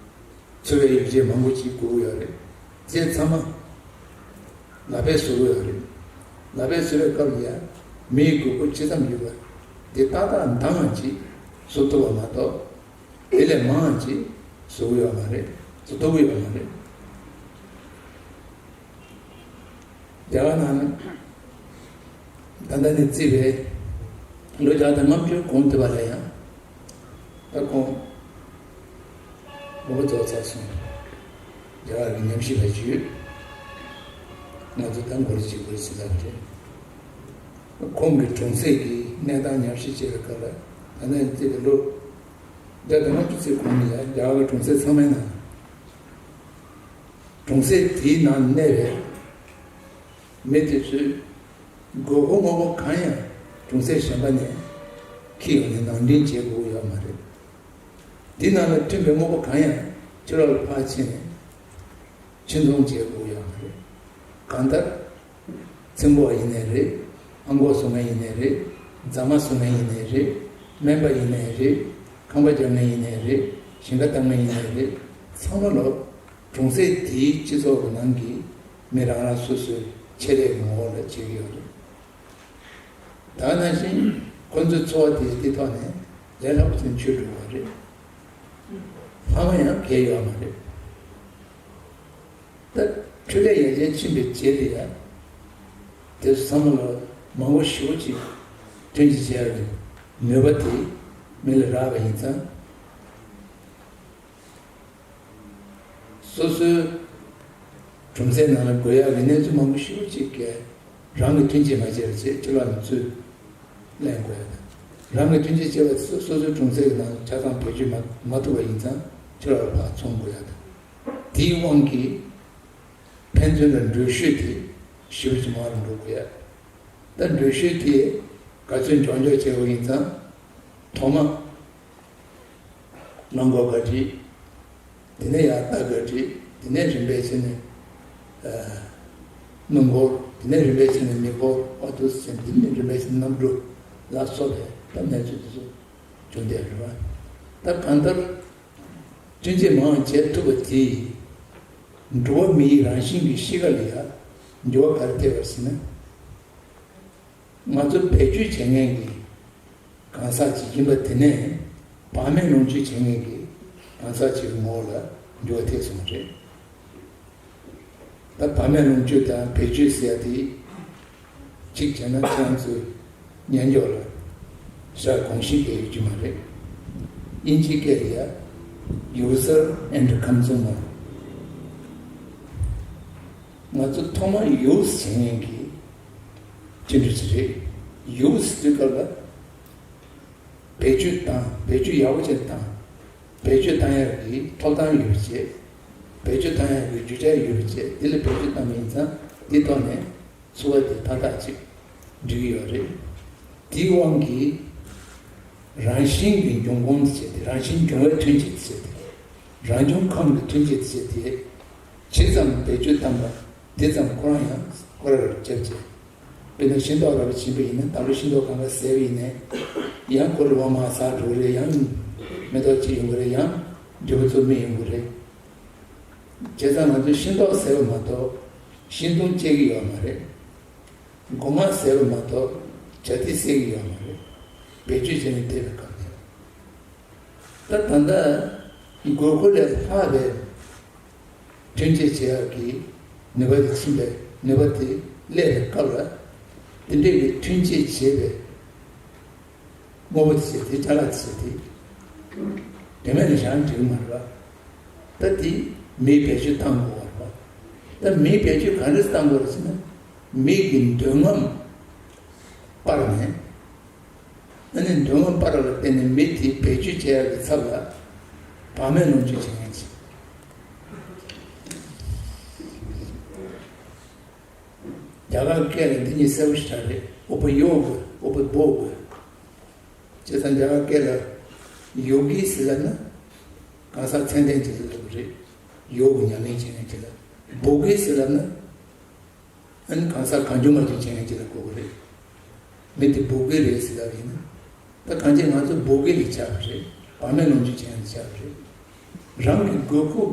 འཚོ་བའི་ཡོ་བྱད་མང་པོ་ཅིག་དགོས་ཀྱི་ཡོད་རེད། དེ་ཚང་མ་ལག་པས་བཟོ་གི་ཡོད་རེད། ལག་པས་བཟོ་བའི་སྐབས་ལ་ཡ། མིའི་དགོས་མཁོ་ཇི་ཙམ་ཡོད་པ་དེ་ཏག་ཏག་འདང་ང་ཅིག་བཟོ་ཐུབ་པ་མ་གཏོགས། དེ་ལས་མང་ང་ཅིག་བཟོ་གི་ཡོད་མ་རེད། བཟོ་ཐུབ་ཀྱི་ཡོད་མ་རེད། རྒྱ་གར་ནང་ད་ལྟ་ནས་བརྩིས་པའི་ལོ་བརྒྱ་དང་ལྔ་བཅུ་གོང་དུ་བ་ལ་ཡང་། ད་ཁོང་དགོངས་པ་རྫོགས་ཚར་སོང་། རྒྱ་གར་གྱི་ཉམས་ཞིབ་པ་ཞིག་ཡོད། ང་ཚོ་ད་འགོ་རེ་གཅིག་འགོ་རེ་གཅིག་ལབ་རེད། ཁོང་གི་གྲོང་གསེབ་ཀྱི་གནས་སྟངས་ཉམས་ཞིབ་བྱེད་པའི་སྐབས་ལ། ད་ནས་བརྩིས་པའི་ལོ་བརྒྱ་དང་ལྔ་བཅུ་ཙམ་གོང་ནས་ཡང་རྒྱ་གར་གྱི་གྲོང་གསེབ་ཚང་མའི་ནང་། གྲོང་གསེབ་དེའི་ནང་གནས་པའི་མི་དེ་ཚོས་དགོས་མཁོ་དངོས་པོ་གང་ཡང་གྲོང་གསེབ་གཞན་པ་ནས་འཁྱེར་ཡོང་ནས་ནང་འདྲེན་བྱེད་དགོས་ཀྱི་ཡོད་མ་རེད། དེའི་ནང་ལ་ཐོན་པའི་དངོས་པོ་གང་ཡང་ཕྱི་ལོགས་ལ་ཕར་ཕྱིན་ནས་ཕྱིན་ཚོང་བྱེད་དགོས་ཀྱི་ཡོད་མ་རེད། གང་ལྟར། ཚོང་པ་ཡིན་ནའི་རེད། ཨ་མགོ་བཟོ་མཁན་ཡིན་ནའི་རེད། རྫ་མ་བཟོ་མཁན་ཡིན་ནའི་རེད། སྨན་པ་ཡིན་ནའི་རེད། ཁང་པ་རྒྱག་མཁན་ཡིན་ནའི་རེད། ཞིང་ཁ་བཏབ་མཁན་ཡིན་ནའི་རེད། ཚང་མ་ལོ། གྲོང་གསེབ་དེའི་སྤྱི་ཚོགས་ཀྱི་ནང་གི་མི་རང་རང་སོ་སོའི་ཆེད་ལས་ཀྱི་ངོ་བོ་ལ་བྱེད་ཀྱི་ཡོད་རེད། ད་ནང་བཞིན་ཁོ་ཚོའི་འཚོ་བ་དེ་དེ་ཐོག་ནས་ལས་སླ་པོ་ཅན་ཆགས་འགྲོ་བ་རེད། ཕ་མ་ཡང་གལ་ཡོད་མ་རེད། ད་འཕྲུལ་ལས་ཡར་རྒྱས་ཕྱིན་པའི་རྗེས་ལ་ཡ། དེ་ཚོ་ཚང་མ་ལ་མང་པོ་ཞེ་པོ་ཅིག་ཐོན་སྐྱེད་བྱེད་ཡག་གི་ནུས་པ་དེ་མི་ལ་རག་པ་ཡིན་ཙང་། སོ་སོའི་གྲོང་གསེབ་ནང་ལ་དགོས་ཡག་གི་གནས་ཚུལ་མང་པོ་ཞེ་པོ་ཅིག་གིས་རང་གིས་མཐུན་རྐྱེན་མ་སྤྱད་པ་བྱས་ཕྱི་ལོགས་ནས་ཚུར་ལེན་དགོས་ཡག་དང་། རང་གིས་མཐུན་རྐྱེན་སྤྱད་པ་དེ་སོ་སོའི་གྲོང་གསེབ་ཀྱི་ནང་ལ་ཆ་ཚང་བེད་སྤྱོད་མ་མ་ཐུབ་པ་ཡིན་ཙང་ཕྱི་ལོགས་ལ་ཕར་འཚོང་དགོས་ཡག་དང་། དེའི་དབང་གིས་ཕན་ཚུན་ལ་འགྲུལ་བཞུད་དེ་ཞེ་པོ་ཅིག་མང་རུ་འགྲོ་དགོས་ཡག་ད་འགྲུལ་བཞུད་དེ་ག་ཚོད་མགྱོགས་མགྱོགས་བྱེད་དགོས་ཡིན་ཙང་། ཐོག་མ། རླངས་འཁོར་ག་སྒྲིག་དེ་ནས་ཡར་རྟ་ག་སྒྲིག་དེ་ནས་རིམ་པས་བྱས་ནས། ཨ། སྣུམ་འཁོར། དེ་ནས་རིམ་པས་བྱས་ནས་མེ་འཁོར། ཨོ་ཏོ་ཟེར། དེ་ནས་རིམ་པས་བྱས་ནས་གནམ་གྲུ་ལ་སོགས་པའི་ད་གནས་ཚུལ་དེ་ཚོ་བྱུང་བསྡད་རེད་བ། ད་གང་ལྟར། ཐོན་སྐྱེད་མང་བ་བྱེད་ཐུབ་པ་དེས། འགྲོ་བ་མིའི་རང་བཞིན་གྱི་གཤིས་ཀ་ལ་ཡང་འགྱུར་བ་ག་རེ་ཐེབས་པ་ཟེར་ན། ང་ཚོ་བེད་སྤྱོད་བྱེད་མཁན་གྱི་གང་ཟག་ཅིག་ཡིན་པ་དེ་ནས་བག་མེད་ལོངས་སྤྱོད་བྱེད་མཁན་གྱི་གང་ཟག་ཅིག་གི་ངོ་བོ་ལ་འགྱུར་བ་ཐེབས་སོང་བ་རེད། ད་བག་མེད་ལོངས་སྤྱོད་དང་བེད་སྤྱོད་ཟེར་ཡ་དེ་གཅིག་བྱས་ན་ཁྱེད་རང་ཚོའི་སྙན་ཅོག་ལ་ཤར་དགོངས་གཞི་དེ་ཡོད་ཀྱི་མ་རེད། དབྱིན་ཇིའི་སྐད་ལ་ཡ། User and Consumer། ང་ཚོ་ཐོག་མར་use་བྱེད་མཁན་གྱི་སྤྱི་འགྲོས་ཅིག་རེད། ཡུལ་ཟེར་དུས་སྐབས་ལ། བེད་སྤྱོད་བཏང་། བེད་སྤྱོད་ཡག་པོ་བྱས་བཏང་། བེད་སྤྱོད་བཏང་ཡག་གི་ཐོབ་ཐང་ཡོད་པ་བྱས། བེད་སྤྱོད་བཏང་ཡག་གི་རྒྱུ་ཆ་ཡོད་པ་བྱས། དེ་ལ་བེད་སྤྱོད་བཏང་བ་ཡིན་ཙང་དེའི་ཐོག་ནས་འཚོ་བ་དེ་མཐའ་དག་ཅིག་འགྲིག་གི་ཡོད་རེད། དེའི་དབང་གིས་རང་བཞིན་གྱི་འབྱུང་ཁུངས་བྱས་ཏེ། རང་བཞིན་འབྱུང་བའི་ཐོན་སྐྱེད་བྱས་ཏེ། རང་བྱུང་ཁམས་ཀྱི་ཐོན་སྐྱེད་བྱས་ཏེ། ཇི་ཙམ་བེད་སྤྱོད་བཏང་པ་དེ་ཙམ་ཁོ་རང་ཡང་ཁོ་ར་རུ་ཁྱབ་བྱས། དཔེར་ན་ཤིང་ཏོག་ར་བ་བྱིན་པ་ཡིན་ན། ད་ལོ་ཤིང་ཏོག་གང་ག་ཟས་པ་ཡིན་ནའི། ཡང་ཁོ་ལ་བ་མ་ཟ་འགྲོ་གི་རེད། ཡང་མེ་ཏོག་ཅིག་ཡོང་གི་རེད། ཡང་འབྲས་བུ་ཚོ་སྨིན་ཡོང་གི་རེད། བྱས་ཙང་ང་ཚོས་ཤིང་ཏོག་ཟས་པ་མ་གཏོགས་ཤིང་སྡོང་སྐྱེ་གི་ཡོད་མ་རེད། སྒོ་ང་ཟས་པ་མ་གཏོགས་བྱ་ཏི་སྐྱེ་གི་ཡོད་མ་རེད། བེད་སྤྱོད་བྱས་ནས་བསྡད་པའི་སྐབས་དེར། ད་ད་ལྟ་དགོས་མཁོ་ལས་ལྷག་པའི་ཐོན་སྐྱེད་བྱེད་ཡག་གི་ནུས་པ་དེ་ཕྱིན་པས། ནུས་པ་དེ་སླེབས་པའི་སྐབས་ལ། དེ་འདྲའི་གི་ཐོན་སྐྱེད་བྱེད་པའི་དངོས་པོ་དེ་བྱས་ཏེ། ཅ་ལག་དེ་བྱས་ཏེ་དོན་མེད་ལ་བཞག་ན་འགྲིག་གི་མ་རེད་པ། ད་དེ་མིས་བེད་སྤྱོད་བཏང་དགོས་པ་རེད་པ། ད་མིས་བེད་སྤྱོད་ག་འདྲས་བཏང་དགོས་རེད་ཟེར་ན། མི་གི་འདོད་རྔམ་སྤར་ནས། ཨ་ནི་འདོད་རྔམ་སྤར་བ་ལ་བརྟེན་ནས་མི་དེ་བེད་སྤྱོད་བྱེད་ཡག་གི་ཚབ་ལ་བག་མེད་ལོངས་སྤྱོད་བྱེད་མཁན་ཅིག་རྒྱ་གར་སྐད་ལ་འདི་གཉིས་གསལ་པོ་ཞེ་དྲག་རེད། ཨུ་པ་ཡོ་གི། ཨུ་པ་བྷོ་གི། བྱས་ཙང་རྒྱ་གར་སྐད་ལ་ཡོ་གི་ཟེར་ལབ་ན་གང་ཟག་ཚད་ལྡན་ཅིག་ལ་ལབ་པ་རེད། ཡོ་གི་ཉམས་ལེན་བྱེད་མཁན་ཅིག་ལ། བྷོ་གི་ཟེར་ལབ་ན། ཨ་ནི་གང་ཟག་གང་བྱུང་མང་བྱུང་བྱེད་མཁན་ཅིག་ལ་གོ་གི་རེད། མི་དེ་བྷོ་གི་རེད་ཟེར་ལབ་ཡིན་ན། ད་གང་ཅི་ང་ཚོ་བྷོ་གི་ལ་ཆགས་པ་རེད། བག་མེད་ལོངས་སྤྱོད་བྱེད་མཁན་ལ་ཆགས་པ་རེད། རང་གི་དགོས་མཁོ་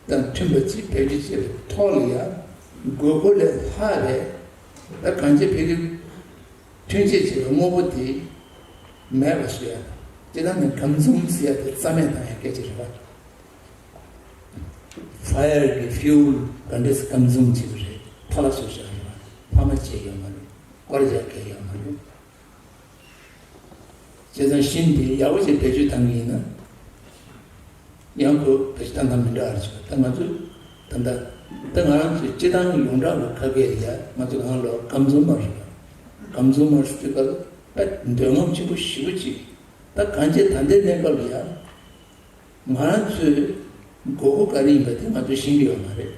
དང་མཐུན་པ་ཅིག་བེད་སྤྱོད་བྱེད་པའི་ཐོག་ལ་ཡང་། དགོས་མཁོ་ལས་ལྷག་པའི། ད་གང་ཅི་ཕ་གི་ཐོན་སྐྱེད་བྱེད་པའི་དངོས་པོ་དེ་མེད་པ་བཟོ་ཡ། སྤྱིར་བཏང་ནས་ཀམ་ཟུམ་ཟེར་ཡ་དེ་རྩ་མེད་བཏང་ཡ་སྐད་ཆ་རེད་པ། ཕ་ཡར་གྱི་ཕིའུལ་ག་འདྲས་ཀམ་ཟུམ་བྱེད་ཀྱི་རེད། ཕ་ལ་བཟོ་བཞག་ཡོད་མ་རེད། ཕ་མ་བྱས་ཡོད་མ་རེད། སྐོར་རྒྱག་མཁན་ཡོད་མ་རེད། བྱས་ཙང་ཤིང་དེ་ཡག་པོ་ཞིག་བེད་སྤྱོད་བཏང་གི་ཡིན་ན། ཡང་ཁོ་བེད་སྤྱོད་བཏང་སྟངས་མི་འདྲ་བ་ཞིག་ད་ང་ཚོས་ད་ལྟ་ད་ང་རང་ཚོའི་སྤྱིར་བཏང་ཡོངས་གྲགས་ཀྱི་ཁ་སྐད་ལ་ཡ། ང་ཚོ་གང་ལོ་ཀམ་ཟུམ་མར་རེད་པ། ཀམ་ཟུམ་མར་ཟེར་དུས་སྐབས་ད་འདོད་རྔམ་ཆེན་པོ་ཞེ་པོ་ཅིག་ད་གང་ཅི་ད་ལྟའི་གནས་སྐབས་ལ་ཡ། ང་རང་ཚོའི་དགོས་མཁོ་ག་རེ་ཡིན་པ་དེ་ང་ཚོས་ཤེས་ཀྱི་ཡོད་མ་རེད།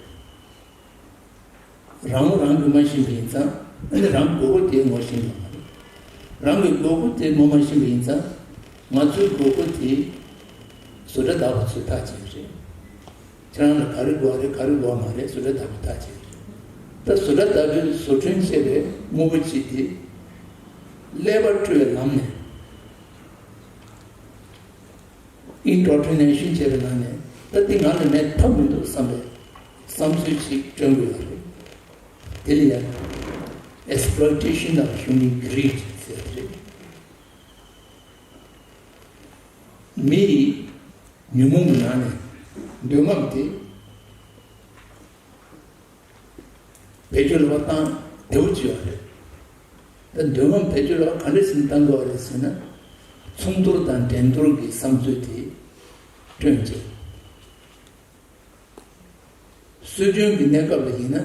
རང་ངོ་རང་གིས་མ་ཤེས་པ་ཡིན་ཙང་། ཨ་ནི་རང་དགོས་མཁོ་དེ་ངོ་ཤེས་ཀྱི་ཡོད་མ་རེད། རང་གི་དགོས་མཁོ་དེ་ངོ་མ་ཤེས་པ་ཡིན་ཙང་། ང་ཚོའི་དགོས་མཁོ་དེ་བཟོ་གྲྭ་བདག་པོ་ཚོས་ཐག་བཅད་ཀྱི་རེད། ཁྱེད་རང་ལ་ག་རེ་དགོས་རེད། ག་རེ་དགོས་མ་རེད། བཟོ་གྲྭ་བདག་པོས་ཐག་བཅད་ཀྱི་རེད། ད་བཟོ་གྲྭ་བདག་པོས་བཟོ་སྐྲུན་བྱས་པའི་དངོས་པོ་གཅིག་དེ་ཀླད་པར་སྤྲོས་པའི་ལམ་ནས། ཨིན་ཌོག་ཊི་རི་ནེ་ཤན་བྱས་པའི་ནང་ནས། ད་འདི་ང་ལ་མེད་ཐབས་མི་འདུག་བསམ་པའི་བསམ་ཚུལ་ཅིག་བསྐྲུན་དགོས་པ་རེད། དེ་ལ་ཡང་Exploitation of Human Greed ཟེར་བ་རེད། མི་ཡི་ཉོན་མོངས་ཀྱི་ནང་ནས་འདོད་རྔམ་དེ། བེད་སྤྱོད་ལ་བཏང་བདེ་བོ་བྱས་པ་རེད། ད་འདོད་རྔམ་བེད་སྤྱོད་ལ་ག་འདྲ་ཞིག་བཏང་དགོས་པ་རེད་ཟེར་ན། མཚུངས་བསྡུར་དང་འགྲན་བསྡུར་གྱི་བསམ་ཚུལ་དེ་བསྐྲུན་བྱས། སྲོལ་རྒྱུན་གྱི་གནས་སྐབས་ལ་ཡིན་ན།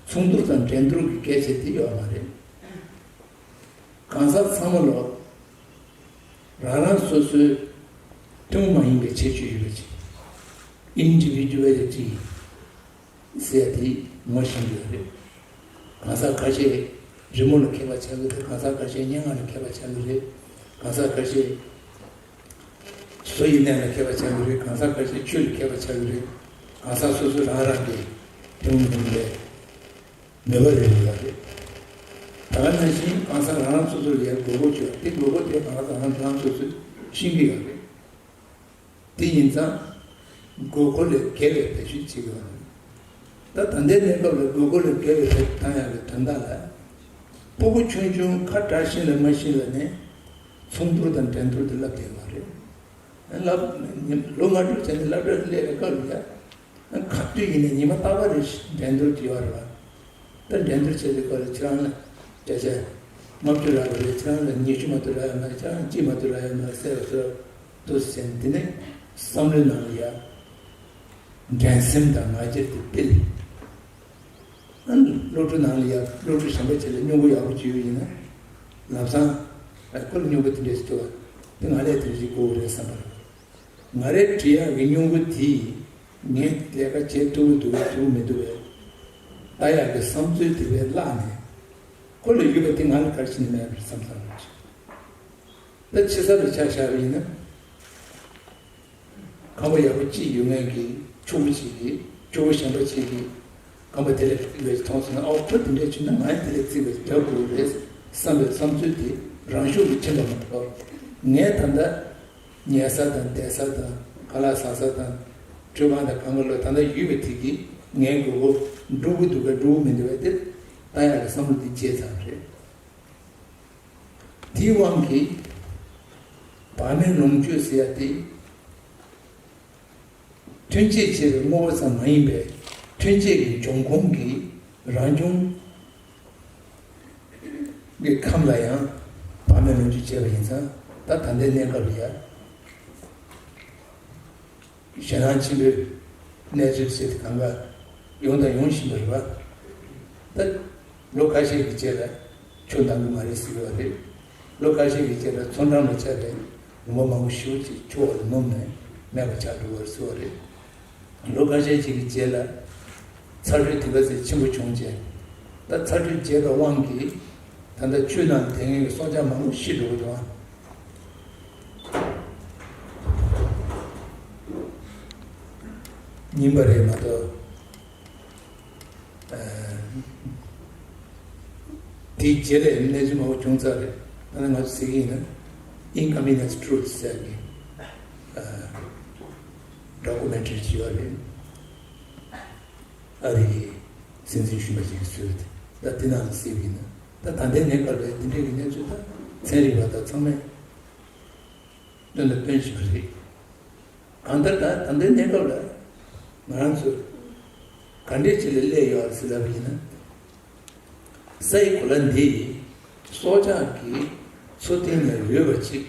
མཚུངས་བསྡུར་དང་འགྲན་བསྡུར་གྱི་སྐད་ཆ་དེ་ཡོད་མ་རེད། གང་ཟག་ཚང་མ་ལོ། རང་རང་སོ་སོའི་ཐུན་མོང་མ་ཡིན་པའི་ཁྱད་ཆོས་ཡོད་པ་ཅིག Individuality ཟེར་ཡ་དེ་ངོ་ཤེས་ཀྱི་ཡོད་རེད། གང་ཟག་ཁ་ཤས་རི་མོ་ལ་མཁས་པ་ཆགས་ཀྱི་རེད། གང་ཟག་ཁ་ཤས་སྙན་ངག་ལ་མཁས་པ་ཆགས་ཀྱི་རེད། གང་ཟག་ཁ་ཤས་བཟོ་ཡི་གནས་ལ་མཁས་པ་ཆགས་ཀྱི་རེད། གང་ཟག་ཁ་ཤས་ཆོས་ལ་མཁས་པ་ཆགས་ཀྱི་རེད། གང་ཟག་སོ་སོ་རང་རང་གི་ཐུན་མོང་མ་ཡིན་པའི་མོས་པ་རེ་རེ་ཡོད་རེད། ད་ག་ནང་བཞིན་གང་ཟག་རང་རང་སོ་སོ་ལ་ཡ་དགོས་མཁོ་ཅིག་ཡོད་རེད། དེ་དགོས་མཁོ་དེ་གང་ཟག་རང་རང་སོ་སོས་ཤེས་ཀྱི་ཡོད་རེད། དེ་ཡིན་ཙང་། དགོས་མཁོ་ལས་བརྒལ་བའི་བེད་སྤྱོད་བྱེད་དགོས་པ་རེད། ད་ད་ལྟའི་གནས་སྐབས་ལ་དགོས་མཁོ་ལས་བརྒལ་བའི་བེད་སྤྱོད་བཏང་ཡག་གི་དོན་དག་ལ། སྤུ་གུ་ཆུང་ཆུང་ཁ་བྲལ་ཤིང་ལ་མ་ཤིང་ལ་ནས་མཚུངས་བསྡུར་དང་འགྲན་བསྡུར་དེ་བསླབ་བསྡད་པ་རེད། ལབ། ལོ་ལྔ་དྲུག་བྱས་ནས་སློབ་གྲྭར་སླེབས་པའི་སྐབས་ལ་ཡ། ག་དུས་ཡིན་ནའི་ཉི་མ་རྟག་པར་རེ་བཞིན་འགྲན་བསྡུར་བྱེད་པ་རེད་པ། ད་འགྲན་བསྡུར་བྱེད་པའི་སྐབས་ལ་ཁྱེད་རང་ལ་བརྒྱ་ཆ་ལྔ་བཅུ་རག་གི་རེད། ཁྱེད་རང་ལ་ཉི་ཤུ་མ་གཏོགས་རག་ཡོད་མ་རེད། ཁྱེད་རང་ལ་གཅིག་མ་གཏོགས་རག་ཡོད་མ་རེད་ཟེར་བ་ཚོ་འདུག་ཟེར་ནས། དེ་ནས་བསམ་བློའི་ནང་ལ་ཡ་འགྲན་སེམས་དང་ང་རྒྱལ་དེ་སྤེལ། ཨ་ནི་སློབ་ཕྲུག་ནང་ལ་ཡ་སློབ་ཕྲུག་གཞན་པ་ཅིག་ལ་སྙོམས་པོ་ཡག་པོ་བྱུང་ཡོད་ཡིན་ན། ལམ་སང་ཁོ་ལ་སྨྱུ་གུ་དེ་འདྲས་ཞིག་ཐུག་པ་དེ་ང་ལས་དེ་འདྲས་ཞིག་དགོས་རེད་བསམ་པ་རེད། ང་རའི་འབྲི་ཡག་གི་སྨྱུ་གུ་དེས་ངས་ལས་ཀ་བྱེད་ཐུབ་ཀྱི་འདུག་གས་ཐུབ་ཀྱི་མི་འདུག་གས་ལྟ་ཡག་གི་བསམ་ཚུལ་དེ་བས་བརླག་ནས་ཁོ་ལ་ཡོད་པ་དེ་ང་ལ་ག་རེ་བྱས་ནས་མེད་པར་བསམ་བསམ་རེད། ད་ཕྱི་གསལ་དུ་ཆ་བཞག་པ་ཡིན་ན། ཁང་པ་ཡག་པོ་གཅིག་ཡོད་མཁན་གྱི་ཕྱུག་པོ་གཅིག་གིས་ཕྱུག་པོ་གཞན་པ་གཅིག་གིས་ཁང་པ་དེ་ལས་ཕུག་པའི་མཐོང་སོང་ན། ཨོ་ཁོ་དེ་འདྲས་བྱུང་ན་ང་ཡང་དེ་ལས་བརྩིགས་པའི་རྒྱབ་དགོས་རེད་བསམ་པའི་བསམ་ཚུལ་དེ་རང་ཤུགས་ཀྱིས་ཕྱིན་པ་མ་གཏོགས། ངས་ད་ལྟ་ཉལ་ས་དང་བསྡད་ས་དང་ཁ་ལག་ཟ་ས་དང་ཁྲུས་ཁང་དང་གང་ག་ལ་ད་ལྟ་ཡོད་པ་དེ་གིས་ངའི་མགོ་སྐོར་འགྲོ་གི་འདུག་གས་འགྲོ་གི་མི་འདུག་གས་དེ་ལྟ་ཡག་གི་བསམ་བློ་དེ་བརྗེད་ཚར་བ་རེད། དེའི་དབང་གིས་བག་མེད་ལོངས་སྤྱོད་ཟེར་ཡ་དེ་ཐོན་སྐྱེད་བྱས་པའི་དངོས་པོ་ཙམ་མ་ཡིན་པའི་ཐོན་སྐྱེད་ཀྱི་འབྱུང་ཁུངས་ཀྱི་རང་བྱུང་གི་ཁམས་ལ་ཡང་བག་མེད་ལོངས་སྤྱོད་བྱས་པ་ཡིན་ཙང་། ད་ད་ལྟའི་གནས་སྐབས་ལ་ཡ། ཞེད་སྣང་ཆེན་པོའི་གནས་ཚུལ་ཟེར་དེ་གང་ག་ཡོང་དང་ཡོང་བཞིན་པ་རེད་པ། ད་ལོ་ཁ་ཤས་ཀྱི་རྗེས་ལ་ཆུ་འདང་གི་མ་རེད་ཟེར་གྱི་ཡོད་རེད། ལོ་ཁ་ཤས་ཀྱི་རྗེས་ལ་མཚོ་འགྲམ་ལ་ཆགས་པའི་ལུང་པ་མང་པོ་ཞེ་པོ་ཅིག་ཆུ་འོག་ལ་ནུབ་ནས་མེད་པ་ཆགས་འགྲོ་བར་ཟེར་བ་རེད། ལོ་ཁ་ཤས་ཅིག་གི་རྗེས་ལ་ཚ་དྲོད་དེ་ག་ཚོད་ཆེན་པོ་བྱུང་རྗེས། ད་ཚ་དྲོད་རྒྱས་པའི་དབང་གིས་ད་ལྟ་ཆུ་ནང་བསྡད་མཁན་གྱི་སྲོག་ཆགས་མང་པོ་ཤི་འགྲོ་གི་འདུག་ཨ། ཉིན་པ་རེད་མ་གཏོགས། ཨ། དེའི་རྗེས་ལ་གནས་ཚུལ་མང་པོ་བྱུང་ཚར་རེད། ད་ནི་ང་ཚོ་ཟེར་གྱི་ཡིན་ན། Inconvenience Truth ཟེར་གྱི། ཨ། ཌོ་ཀུ་མེན་ཊ་རི་ཅིག་ཡོད་རེད། ཨ་རི་གི་སྲིད་འཛིན་གཞོན་པ་ཅིག་གིས་བཟོས་ཏེ། ད་དེ་ནང་ལ་གཟིགས་པ་ཡིན་ན། ད་ད་ལྟའི་གནས་སྐབས་ལ་དེ་འདྲའི་གི་གནས་ཚུལ་ད་ཚན་རིག་པ་དང་ཚང་མས་སྟོན་དང་སྟོན་བཞིན་པ་རེད། གང་ལྟར་ད་ད་ལྟའི་གནས་སྐབས་ལ་ང་རང་ཚོ་ག་འདྲས་ཅིག་ལ་སླེབས་ཡོད་ཟེར་ལབ་པ་ཡིན་ན། སའི་གོ་ལ་འདི་སྲོག་ཆགས་ཀྱི་འཚོ་རྟེན་ལས་འོས་པ་ཅིག་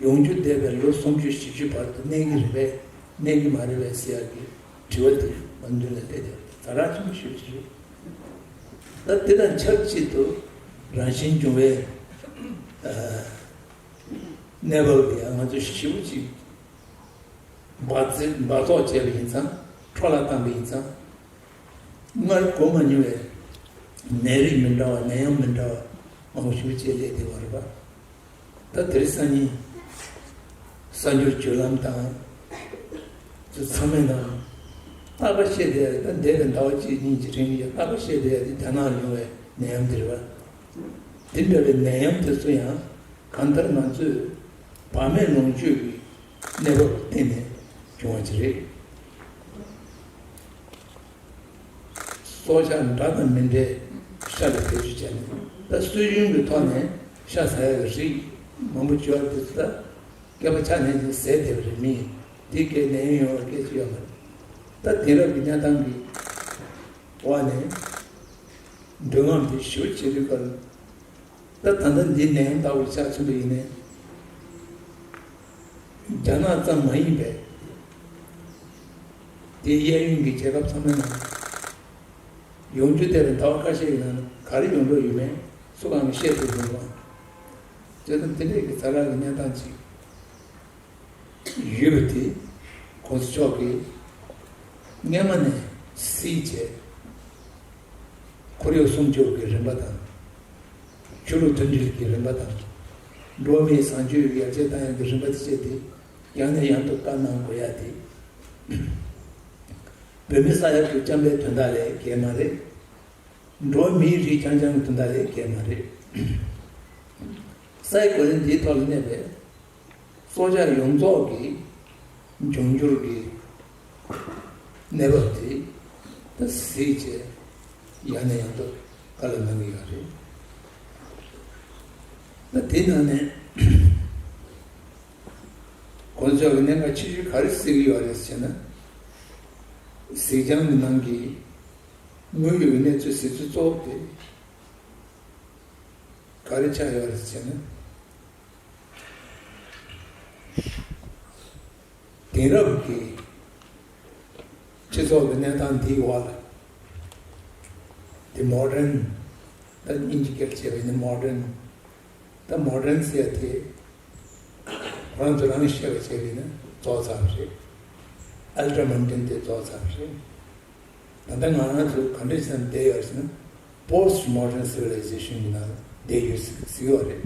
ཡོང་རྒྱུ་བསྡད་པའི་ལོ་སུམ་ཅུ་བཞི་བཅུ་བར་དུ་གནས་ཀྱི་རེད་པས་གནས་ཀྱི་མ་རེད་པས་ཟེར་ཡག་གི་དྲི་བ་དེ་ང་མདུན་ལ་སླེབས་ཏེ་ཛ་དྲག་ཆེན་པོ་ཞེ་པོ་ཅིག་རེད། ད་དེ་དང་ཆབས་ཅིག་ཏུ་རང་བཞིན་འབྱུང་བའི་ཨ་གནས་བབ་དེ་ཡང་ང་ཚོས་ཞེ་པོ་ཅིག་འབག་བཙོག་འབག་བཙོག་བྱས་པ་ཡིན་ཙང་། འཕྲོ་བརླག་བཏང་པ་ཡིན་ཙང་། སྔར་གོ་མ་མྱོང་བའི་ནད་རིགས་མི་འདྲ་བ། ནད་ཡམས་མི་འདྲ་བ་མང་པོ་ཞིག་སླེབས་བསྡད་པ་རེད་པ། ད་དེ་རིང་སང་ཉིན་གསར་འགྱུར་བརྒྱུད་ལམ་དང་། ཚོ་ཚང་མའི་ནང་རྟག་པར་བཤད་བསྡད་ཡ། ད་འདས་པའི་ཟླ་བ་གཅིག་གཉིས་ཀྱི་རིང་ལ་རྟག་པར་བཤད་བསྡད་ཡ་དེ་རྒྱ་ནག་ལ་ཡོང་བའི་ནད་ཡམས་དེ་རེད་པ། དེ་འདྲ་བའི་ནད་ཡམས་དེ་ཚོ་ཡང་གང་ལྟར་ང་ཚོས་བག་མེད་ལོངས་སྤྱོད་ཀྱི་གནས་བབ་ལ་བརྟེན་ནས་བྱུང་བ་ཅིག་རེད། སྲོག་ཆགས་འདྲ་དང་མི་འདྲའི་ཤ་ལ་བེད་སྤྱོད་བྱས་ནས། ད་སྲོལ་རྒྱུན་གྱི་ཐོག་ནས་ཤ་ཟ་ཡག་གི་རིགས་མང་པོ་བྱུང་བ་དེ་ཚོ་ད་སྐེད་པ་ཆག་ནས་ཟས་བསྡད་པ་རེད། མི་དེ་སྐད་ནད་ཡམས་ཡོང་བའི་སྐད་ཆ་ཡོད་མ་རེད། ད་དེང་རབས་ཀྱི་གནས་སྟངས་ཀྱི་འོག་ནས་འདོད་རྔམ་དེ་ཞེ་པོ་ཆེ་དུས་སྐབས། ད་ད་ལྟ་འདི་ནད་ཡམས་ལྟ་བུ་ཆགས་ཚུལ་དུ་ཡིན་ནའི། རྒྱ་ནག་ཙམ་མ་ཡིན་པའི་དེའི་གཡས་གཡོན་གྱི་རྒྱལ་ཁབ་ཚང་མའི་ནང་ཡོང་རྒྱུ་བསྡད་པའི་ཟླ་བ་ཁ་ཤས་ཀྱི་ནང་ལ་ག་རེ་ཡོང་འགྲོ་ཡོད་མེད་སུ་གང་གིས་བཤད་ཐུབ་མི་འདུག་ཨང་། བྱས་ཙང་དེ་འདྲས་ཀྱི་ཛ་དྲག་གི་གནས་སྟངས་ཅིག་ཡོད་པ་དེ་གོང་ས་མཆོག་གིས་སྔོན་མ་ནས་གཟིགས་བྱས། ཁོར་ཡུག་སྲུང་སྐྱོབ་ཀྱི་རིམ་པ་དང་། ཆོས་ལུགས་མཐུན་སྒྲིལ་གྱི་རིམ་པ་དང་། འགྲོ་བ་མིའི་བཟང་སྤྱོད་ཡར་རྒྱས་གཏང་ཡག་གི་རིམ་པ་དེ་བཅས་ཏེ་ཡང་ནས་ཡང་དུ་བཀའ་གནང་དགོས་ཡ་དེ། བོད་མི་ས་ཡ་དྲུག་བཅོམ་པའི་དོན་དག་ལས་བརྒལ་མ་རེད། འགྲོ་བ་མིའི་རིགས་རྐྱང་རྐྱང་གི་དོན་དག་ལས་བརྒལ་མ་རེད། སའི་གོ་ལ་འདིའི་ཐོག་ལ་གནས་པའི་སྲོག་ཆགས་ཡོངས་རྫོགས་ཀྱི་འབྱུང་འགྱུར་གྱི་གནས་བབ་དེ་ད་གཟིགས་བྱས་ཡང་ནས་ཡང་དུ་བཀའ་སློབ་གནང་གི་ཡོད་རེད། ད་དེ་ནང་ནས་གོང་ས་མཆོག་གིས་གནད་འགག་ཆེ་ཤོས་ག་རེ་གཟིགས་ཀྱི་ཡོད་རེད་ཟེར་ན། གཟིགས་བྱང་གི་ནང་གི་དངོས་ཡོད་ཀྱི་གནས་ཚུལ་གཟིགས་ཚུལ་གཙོ་བོ་དེ་ག་རེ་ཆགས་ཡོད་རེད་ཟེར་ན། དེང་རབས་ཀྱི་སྤྱི་ཚོགས་ཀྱི་གནས་སྟངས་འདིའི་འོག་ལ། དེ་མོ་ཌན། ད་དབྱིན་ཇི་སྐད་བྱས་པ་ཡིན་ན་མོ་ཌན་ ད་མོ་ཌན་ཟེར་ཡ་དེ་ཁོ་རང་ཚོ་རང་བཤད་པ་བྱས་པ་ཡིན་ན་རྫོགས་ཚར་བ་རེད། ཨལ་ཊར་མོ་ཌན་དེ་རྫོགས་ཚར་བ་རེད། ད་ལྟ་ང་རང་ཚོ་ག་འདྲ་བྱས་ནས་བསྡད་ཡོད་ཟེར་ན། Post Modern Civilization གྱི་ནང་ལ་བསྡད་ཡོད་ཟེར་གྱི་ཡོད་རེད།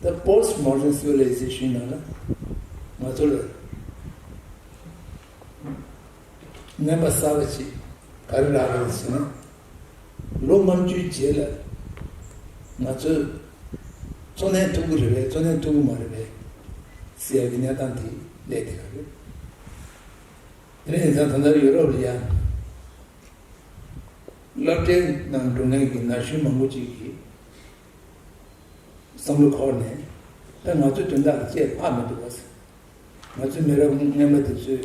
ད་Post Modern Civilization ནང་ལ་ང་ཚོ་ལ་རྔན་པ་གསར་པ་ཅིག་ག་རེ་རག་རེད་ཟེར་ན། ལོ་ལྔ་བཅུའི་རྗེས་ལ་ང་ཚོས་འཚོ་གནས་ཐུབ་ཀྱི་རེད་པས། འཚོ་གནས་ཐུབ་ཀྱི་མ་རེད་པས་ཟེར་ཡག་གི་གནས་སྟངས་དེ་སླེབས་བསྡད་ཡོད་རེད། དེ་ནས་ཡིན་ཙང་ད་ལྟ་ཡུ་རོབ་ལ་ཡང་སློབ་གྲྭའི་ནང་འགྲོ་མཁན་གྱི་ན་གཞོན་མང་པོ་ཅིག་གིས་བསམ་བློ་འཁོར་ནས། ད་ང་ཚོའི་དོན་དག་ལ་ཅིག་ལྷག་མི་འདུག་ག་ཟེར། ང་ཚོའི་མི་རབས་སྔོན་མ་དེ་ཚོས་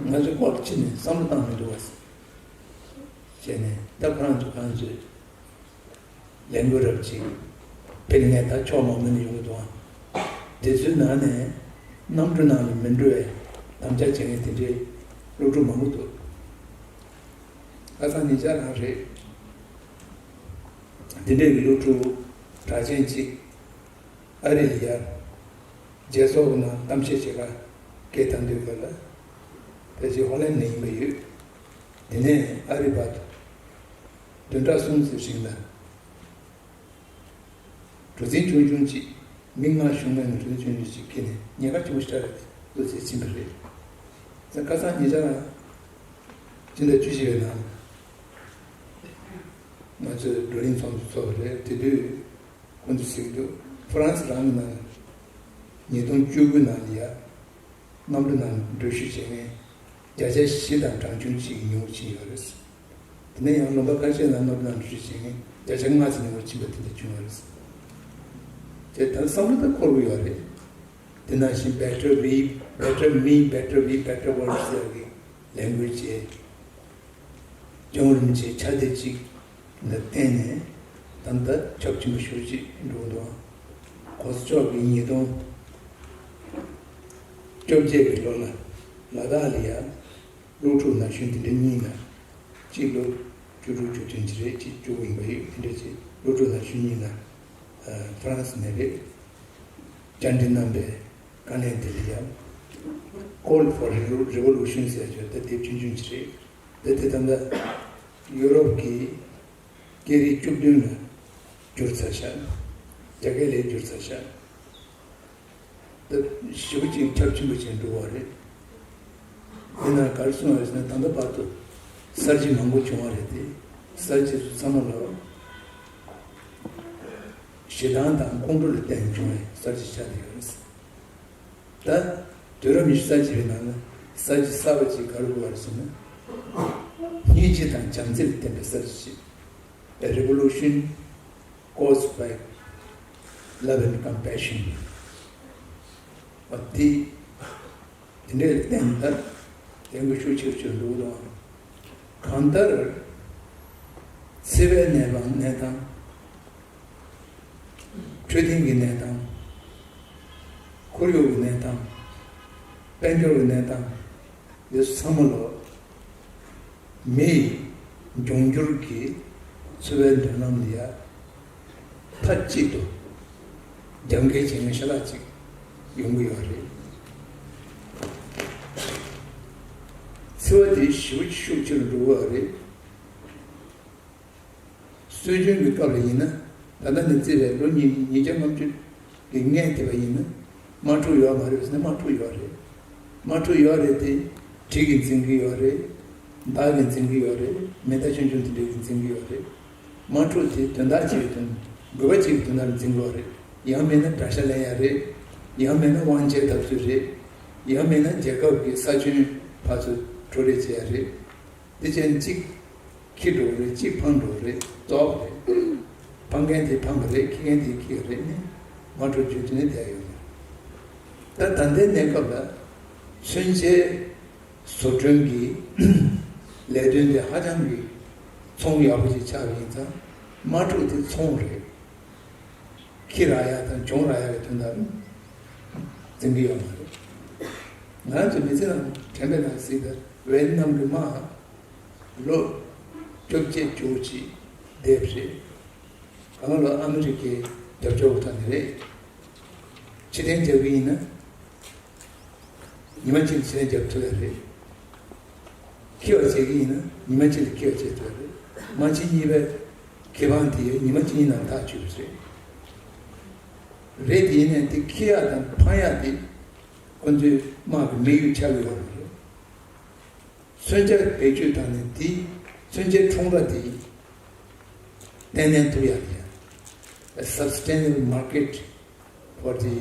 ང་ཚོའི་སྐོར་ཕྱི་ནས་བསམ་བློ་བཏང་མི་འདུག་ག་ཟེར། བྱས་ནས་ད་ཁོ་རང་ཚོ་ཁོ་རང་ཚོའི་ལས་འགུལ་རབ་ཅིག་སྤེལ་མཁན་ད་ཕྱོགས་མང་པོ་ནས་ཡོང་གི་འདུག་ཨ། དེ་ཚོའི་ནང་ནས་གནམ་གྲུ་ནང་ལ་མི་འགྲོ་བའི་དམ་བཅའ་བྱེད་མཁན་དེ་འདྲའི་སློབ་ཕྲུག་མང་པོ་འདུག་ཁ་སང་ཉེ་ཆར་རང་རེད། དེ་འདྲའི་གི་སློབ་ཕྲུག་གྲགས་ཅན་ཅིག་ཨ་རི་ལ་ཡར་རྒྱལ་ཚོགས་ནང་གཏམ་བཤད་བྱེད་གར་སྐད་བཏང་དུས་སྐབས་ལ། ཕལ་ཆེར་ཧོ་ལན་ནས་ཡིན་པ་ཡོད། དེ་ནས་ཨ་རི་བར་དུ་བདུན་ཕྲག་གསུམ་ཙམ་རིང་ལ་གྲུ་གཟིངས་ཆུང་ཆུང་ཅིག་མི་ལྔ་ཞུགས་མཁན་གྱི་གྲུ་གཟིངས་ཆུང་ཆུང་ཅིག་འཁྱེར་ནས་ཉེན་ཁ་ཆེན་པོ་ཞེ་དྲག་རེད་འདུག་ཟེར་ཕྱིན་པ་རེད། ད་ཁ་སང་ཉེ་ཆར་རང་སྤྱི་ཟླ་བཅུ་བཞི་པའི་ནང་ང་ཚོས་བགྲོ་གླེང་ཚོགས་འདུ་ཚོགས་པ་རེད། དེ་དུས་ཁོང་ཚོས་ཟེར་གྱི་འདུག་ཧྥ་རན་སི་རང་གི་ནང་ཉིས་སྟོང་བཅུ་དགུ་ནང་ལ་ཡ། གནམ་གྲུ་ནང་འགྲུལ་བཞུད་བྱེད་མཁན་བརྒྱ་ཆ་བཞི་དང་གྲངས་ཆུང་གཅིག་ཉུང་རུ་ཕྱིན་ཡོད་རེད། དེ་ནས་ཡང་ལུང་པ་ཁ་ཤས་ནང་གནམ་གྲུ་ནང་འགྲུལ་བཞུད་བྱེད་མཁན་བརྒྱ་ཆ་ལྔ་ཙམ་ཉུང་རུ་ཕྱིན་པ་དེ་འདྲ་བྱུང་ཡོད་རེད། དེ་ད་བསམ་བློ་ད་འཁོར་གྱི་ཡོད་རེད། དེ་ནང་བཞིན་Better We, Better Me, Better We, Better World ཟེར་བའི་ལས་འགུལ་བྱས། ཅོང་རིན་པོ་ཆེའི་ཕྱག་དེབ་ཅིག་ལ་བརྟེན་ནས་ད་ལྟ་ཁྱབ་ཆེན་པོ་ཞེ་པོ་ཅིག་འགྲོ་གི་འདུག་གོང་ས་མཆོག་གིས་ཉིས་སྟོང་བཅོ་བརྒྱད་ཀྱི་ལོ་ལ་ལ་དྭགས་ལ་ཡ་སློབ་ཕྲུག་ན་གཞོན་དེ་འདྲ་གཉིས་ལ། གཅིག་ལོ་བཅུ་དྲུག་བཅུ་བདུན་ཅིག་རེད། གཅིག་བཅུ་དགུ་ཡིན་པ་ཡོད། དེ་འདྲ་ཅིག་སློབ་ཕྲུག་ན་གཞོན་གཉིས་ལ་ཧྥ་རན་སི་ནས་རེད། བཅར་འདྲི་གནང་པའི་བཀའ་ལན་དེ་ལ་ཡང་Call for Revo- Revolution ཟེར་ཡ་ཅིག་ད་དེབ་ཆུང་ཆུང་ཅིག་རེད། ད་དེ་ད་ལྟ་ཡུ་རོབ་ཀྱི་སྐད་རིགས་བཅུ་བདུན་ལ་བསྒྱུར་ཚར་ཤག་རྒྱ་སྐད་ལ་བསྒྱུར་ཚར་ཤག་ད་ཞེ་པོ་ཅིག་ཁྱབ་ཆེན་པོ་ཅིག་འགྲོ་བ་རེད། དེ་ན་ག་རེ་གསུངས་པ་རེད་ཟེར་ན། ད་ལྟ་བར་དུ་གསར་བརྗེ་མང་པོ་བྱུང་བ་རེད་དེ། གསར་བརྗེ་ཚོ་ཚང་མ་ལ་ཞེ་སྡང་དང་ཁོང་ཁྲོ་ལ་བརྟེན་བྱུང་བའི་གསར་བརྗེ་ཆགས་བསྡད་ཡོད་རེད། ད་དུས་རབས་ཉི་ཤུ་རྩ་གཅིག་པའི་ནང་ལ་གསར་བརྗེ་གསར་པ་ཅིག་ག་རེ་དགོས་པ་རེད་ཟེར་ན། སྙིང་རྗེ་དང་བྱམས་བརྩེ་ལ་བརྟེན་པའི་གསར་བརྗེ་ཅིག A revolution caused by love and compassion. འོ་དེ་དེ་འདྲའི་བརྟེན་ད་ལས་འགུལ་ཤུགས་ཆེ་རུ་ཕྱིན་འདུག་དང་། གང་ལྟར་འཚེ་བའི་གནས་སྟངས་གནས་སྟངས། འཕྲོད་བསྟེན་གྱི་གནས་སྟངས། ཁོར་ཡུག་གི་གནས་སྟངས། དཔལ་འབྱོར་གྱི་གནས་སྟངས། འདི་ཚོ་ཚང་མ་ལོ། མི་ཡི་འབྱུང་འགྱུར་གྱི་འཚོ་བའི་མདུན་ལམ་ལ་ཡ་མཐའ་གཅིག་ཏུ་རྒྱབ་འགལ་བྱེད་མཁན་ཤ་སྟག་ཅིག་ཡོང་གི་ཡོད་རེད། འཚེ་བ་དེ་ཞེ་པོ་ཤུགས་ཆེ་རུ་འགྲོ་གི་ཡོད་རེད། སྲོལ་རྒྱུན་གྱི་སྐབས་ལ་ཡིན་ན། ད་ལྟ་ནས་བརྩིས་པའི་ལོ་ཉིས་ཉིས་བརྒྱ་ལྔ་བཅུ་གི་སྔོན་དེ་བ་ཡིན་ན། དམག་འཁྲུག་ཡོད་མ་རེད་ཟེར་ན། དམག་འཁྲུག་ཡོད་རེད། དམག་འཁྲུག་ཡོད་རེད་དེ། གྲི་གིས་འཛིང་གི་ཡོད་རེད། མདའ་གིས་འཛིང་གི་ཡོད་རེད། མེ་མདའ་ཆུང་ཆུང་དེ་འདྲ་གིས་འཛིང་གི་ཡོད་རེད། དམག་འཁྲུག་དེ་དོན་དག་གཅིག་གི་དོན། དགོས་པ་གཅིག་གི་དོན་དག་ལ་འཛིང་གི་ཡོད་རེད། ཡང་མིན་ན་དགྲ་ཤ་ལེན་ཡ་རེད། ཡང་མིན་ན་དབང་ཆའི་འཐབ་རྩོད་རེད། ཡང་མིན་ན་རྒྱལ་ཁབ་ཀྱི་ས་ཁྱོན་ཕར་ཚུར་འཕྲོག་རེས་བྱེད་ཡ་རེད། དེ་བྱས་ནས་གཅིག་འཁྱེར་འགྲོ་གི་རེད། གཅིག་འཕངས་འགྲོ་གི་རེད། རྫོགས་རེད། འཕངས་མཁན་དེ་འཕངས་པ་རེད། འཁྱེར་མཁན་དེ་འཁྱེར་གི་རེད། ནི་དམག་འཁྲུག་རྒྱུན་དུ་ནས་བསྡད་ཡོད་མ་རེད། ད་ད་ལྟའི་གནས་སྐབས་ལ་མཚོན་ཆའི་བཟོ་སྐྲུན་གྱི་ལས་དོན་དེ་ཧ་ཅང་གི་ཚོང་ཡག་པོ་ཞིག་ཆགས་པ་ཡིན་ཙང་། དམག་འཁྲུག་དེ་ཚོང་རེད། འཁྱེར་རག་ཡ་དང་གྱོང་རག་ཡ་གི་དོན་དག་འཛིན་གྱི་ཡོད་མ་རེད། ང་ཚོ་མི་ཚེ་ནང་དྲན་པའི་ནང་གཟིགས་ད། ཝེ་ཏི་ནམ་གྱི་དམག་ལོ་བཅོ་བརྒྱད་བཅུ་ཅིག་བསྡད་པ་རེད། གང་ལོ་ཨ་མི་རི་ཀའི་ རྒྱབ་སྐྱོར་ཐོག་ནས་རེད། ཕྱིར་འཐེན་རྒྱག་གི་ཡིན་ན། ཉི་མ་གཅིག་ལ་ཕྱིར་འཐེན་རྒྱབ་ཐུབ་ཡ་རེད། འཁྱེར་བ་བྱེད་ཀྱི་ཡིན་ན་ཉི་མ་གཅིག་ལ་འཁྱེར་བ་བྱེད་ཐུབ་ཡ་རེད། དམག་ཆེན་གཉིས་པའི་ཁེ་དབང་དེ་ཉི་མ་གཅིག་གཉིས་ནང་ཐག་ཆོད་པ་རེད། རེད་དེ་ཡིན་ནའི་དེ་འཁྱེར་ཡ་དང་འཕང་ཡ་དེ་ཁོ་ཚོའི་དམག་གི་དམིགས་ཡུལ་ཆགས་ཡོད་རེད། མཚོན་ཆ་བེད་སྤྱོད་བཏང་ནས་དེ་མཚོན་ཆའི་ཁྲོམ་ར་དེ་བརྟན་གནས་ཐུབ་ཡ་རེད། A sustainable market for the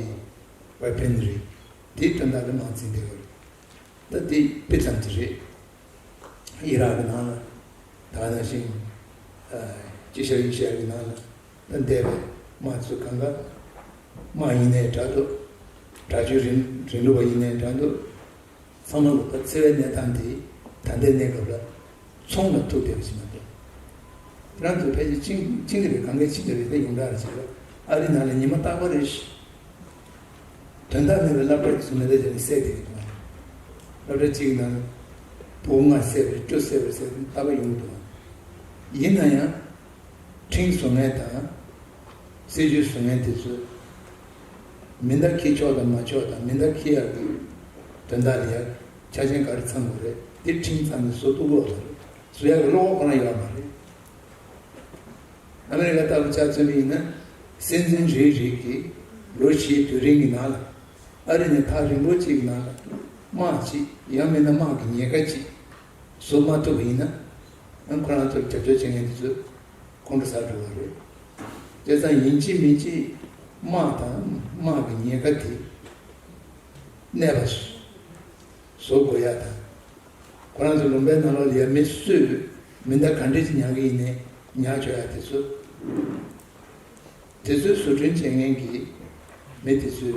weaponry. དེའི་དོན་དག་ལ་དམག་འཛིང་བསྡད་ཡོད་རེད། ད་དེ་དཔེ་ཙམ་ཅིག་རེད། ཨི་རག་གི་ནང་ལ། ད་ག་ནང་བཞིན། ཨ། ཅི་ཤར་ཡི་ཤར་གི་ནང་ལ། ད་འདས་པའི་དམག་ཚོ་གང་ག་དམག་ཡིན་ནའི་འདྲ་འདུག་དྲག་སྤྱོད་རིང་རིང་ལུགས་པ་ཡིན་ནའི་འདྲ་འདུག་ཚང་མ་ལོག་པ་འཚེ་བའི་གནས་སྟངས་དེ་ད་ལྟའི་གནས་སྐབས་ལ་ཚོང་ལ་ཐུག་བསྡད་པ་ཞིག་མ་གཏོགས། ཁྱེད་རང་ཚོ་ཕལ་ཆེར་ཕྱིན་ཕྱིན་གི་རེད། གང་གའི་ཕྱིན་གི་རེད། དེ་ཡོངས་གྲགས་རེད་བྱས་པ། ཨ་རི་ནང་ལ་ཉི་མ་རྟག་པར་རེ་བཞིན་དོན་དག་མེད་པའི་སློབ་གྲྭ་ཚོ་མེ་མདའ་བརྒྱབ་ནས་བསད་བསྡད་ཀྱི་འདུག་སློབ་གྲྭ་གཅིག་ནང་ཕྲུ་གུ་ལྔ་བསད་པ་རེད། བཅུ་བསད་པ་རེད་ཟེར་ནས་རྟག་པར་ཡོང་གི་འདུག་ཡིན་ན་ཡང་། ཁྲིམས་བཟོ་མཁན་དང་། སྲིད་ཇུས་བཟོ་མཁན་དེ་ཚོས། མེ་མདའ་འཁྱེར་ཆོག་དང་མ་ཆོག་དང་མེ་མདའ་འཁྱེར་ཡག་གི་དོན་དག་ལ་ཡ་ཆ་རྐྱེན་ག་རེ་ཚང་དགོས་རེད། དེ་ཁྲིམས་ཚང་ནས་བཟོ་ཐུབ་ཀྱི་ཡོད་མ་རེད། བཟོ་ཡག་གི་བློ་ཁོག་ཁོ་རང་ཡོད་མ་རེད། ཨ་མེ་རི་ཀ་ལྟ་བུ་ཆ་མཚོན་པ་ཡིན་ན། སྲིད་འཛིན་རེ་རེ་གིས་ལོ་བཞིའི་དུས་རིང་གི་ནང་ལ། ཨ་རི་ནས་ཐག་རིང་པོ་གཅིག་གི་ནང་ལ། དམག་ཅིག་ཡང་མིན་ན་དམག་གི་ཉེན་ཁ་ཅིག་བཟོ་མ་ཐུབ་པ་ཡིན་ན། ཡང་ཁོ་རང་ཚོར་རྒྱབ་སྐྱོར་བྱེད་མཁན་དེ་ཚོས་ཁོང་ཁྲོ་ཟ་འགྲོ་བ་རེད། བྱས་ཙང་ཡིན་གཅིག་མིན་གཅིག་དམག་དང་དམག་གི་ཉེན་ཁ་དེ་གནས་པ་བཟོ་དགོས་ཡ་དང་། ཁོ་རང་ཚོ་ལུང་པའི་ནང་ལོགས་ལ་ཡ་མི་གསོད། མེ་མདའ་ག་འདྲས་ཅིག་ཉར་གི་ཡིན་ནའི་ཉར་ཆོག་ཡ་དེ་ཚོ། དེ་ཚོའི་བཟོ་སྐྲུན་བྱེད་མཁན་གྱི་མི་དེ་ཚོའི་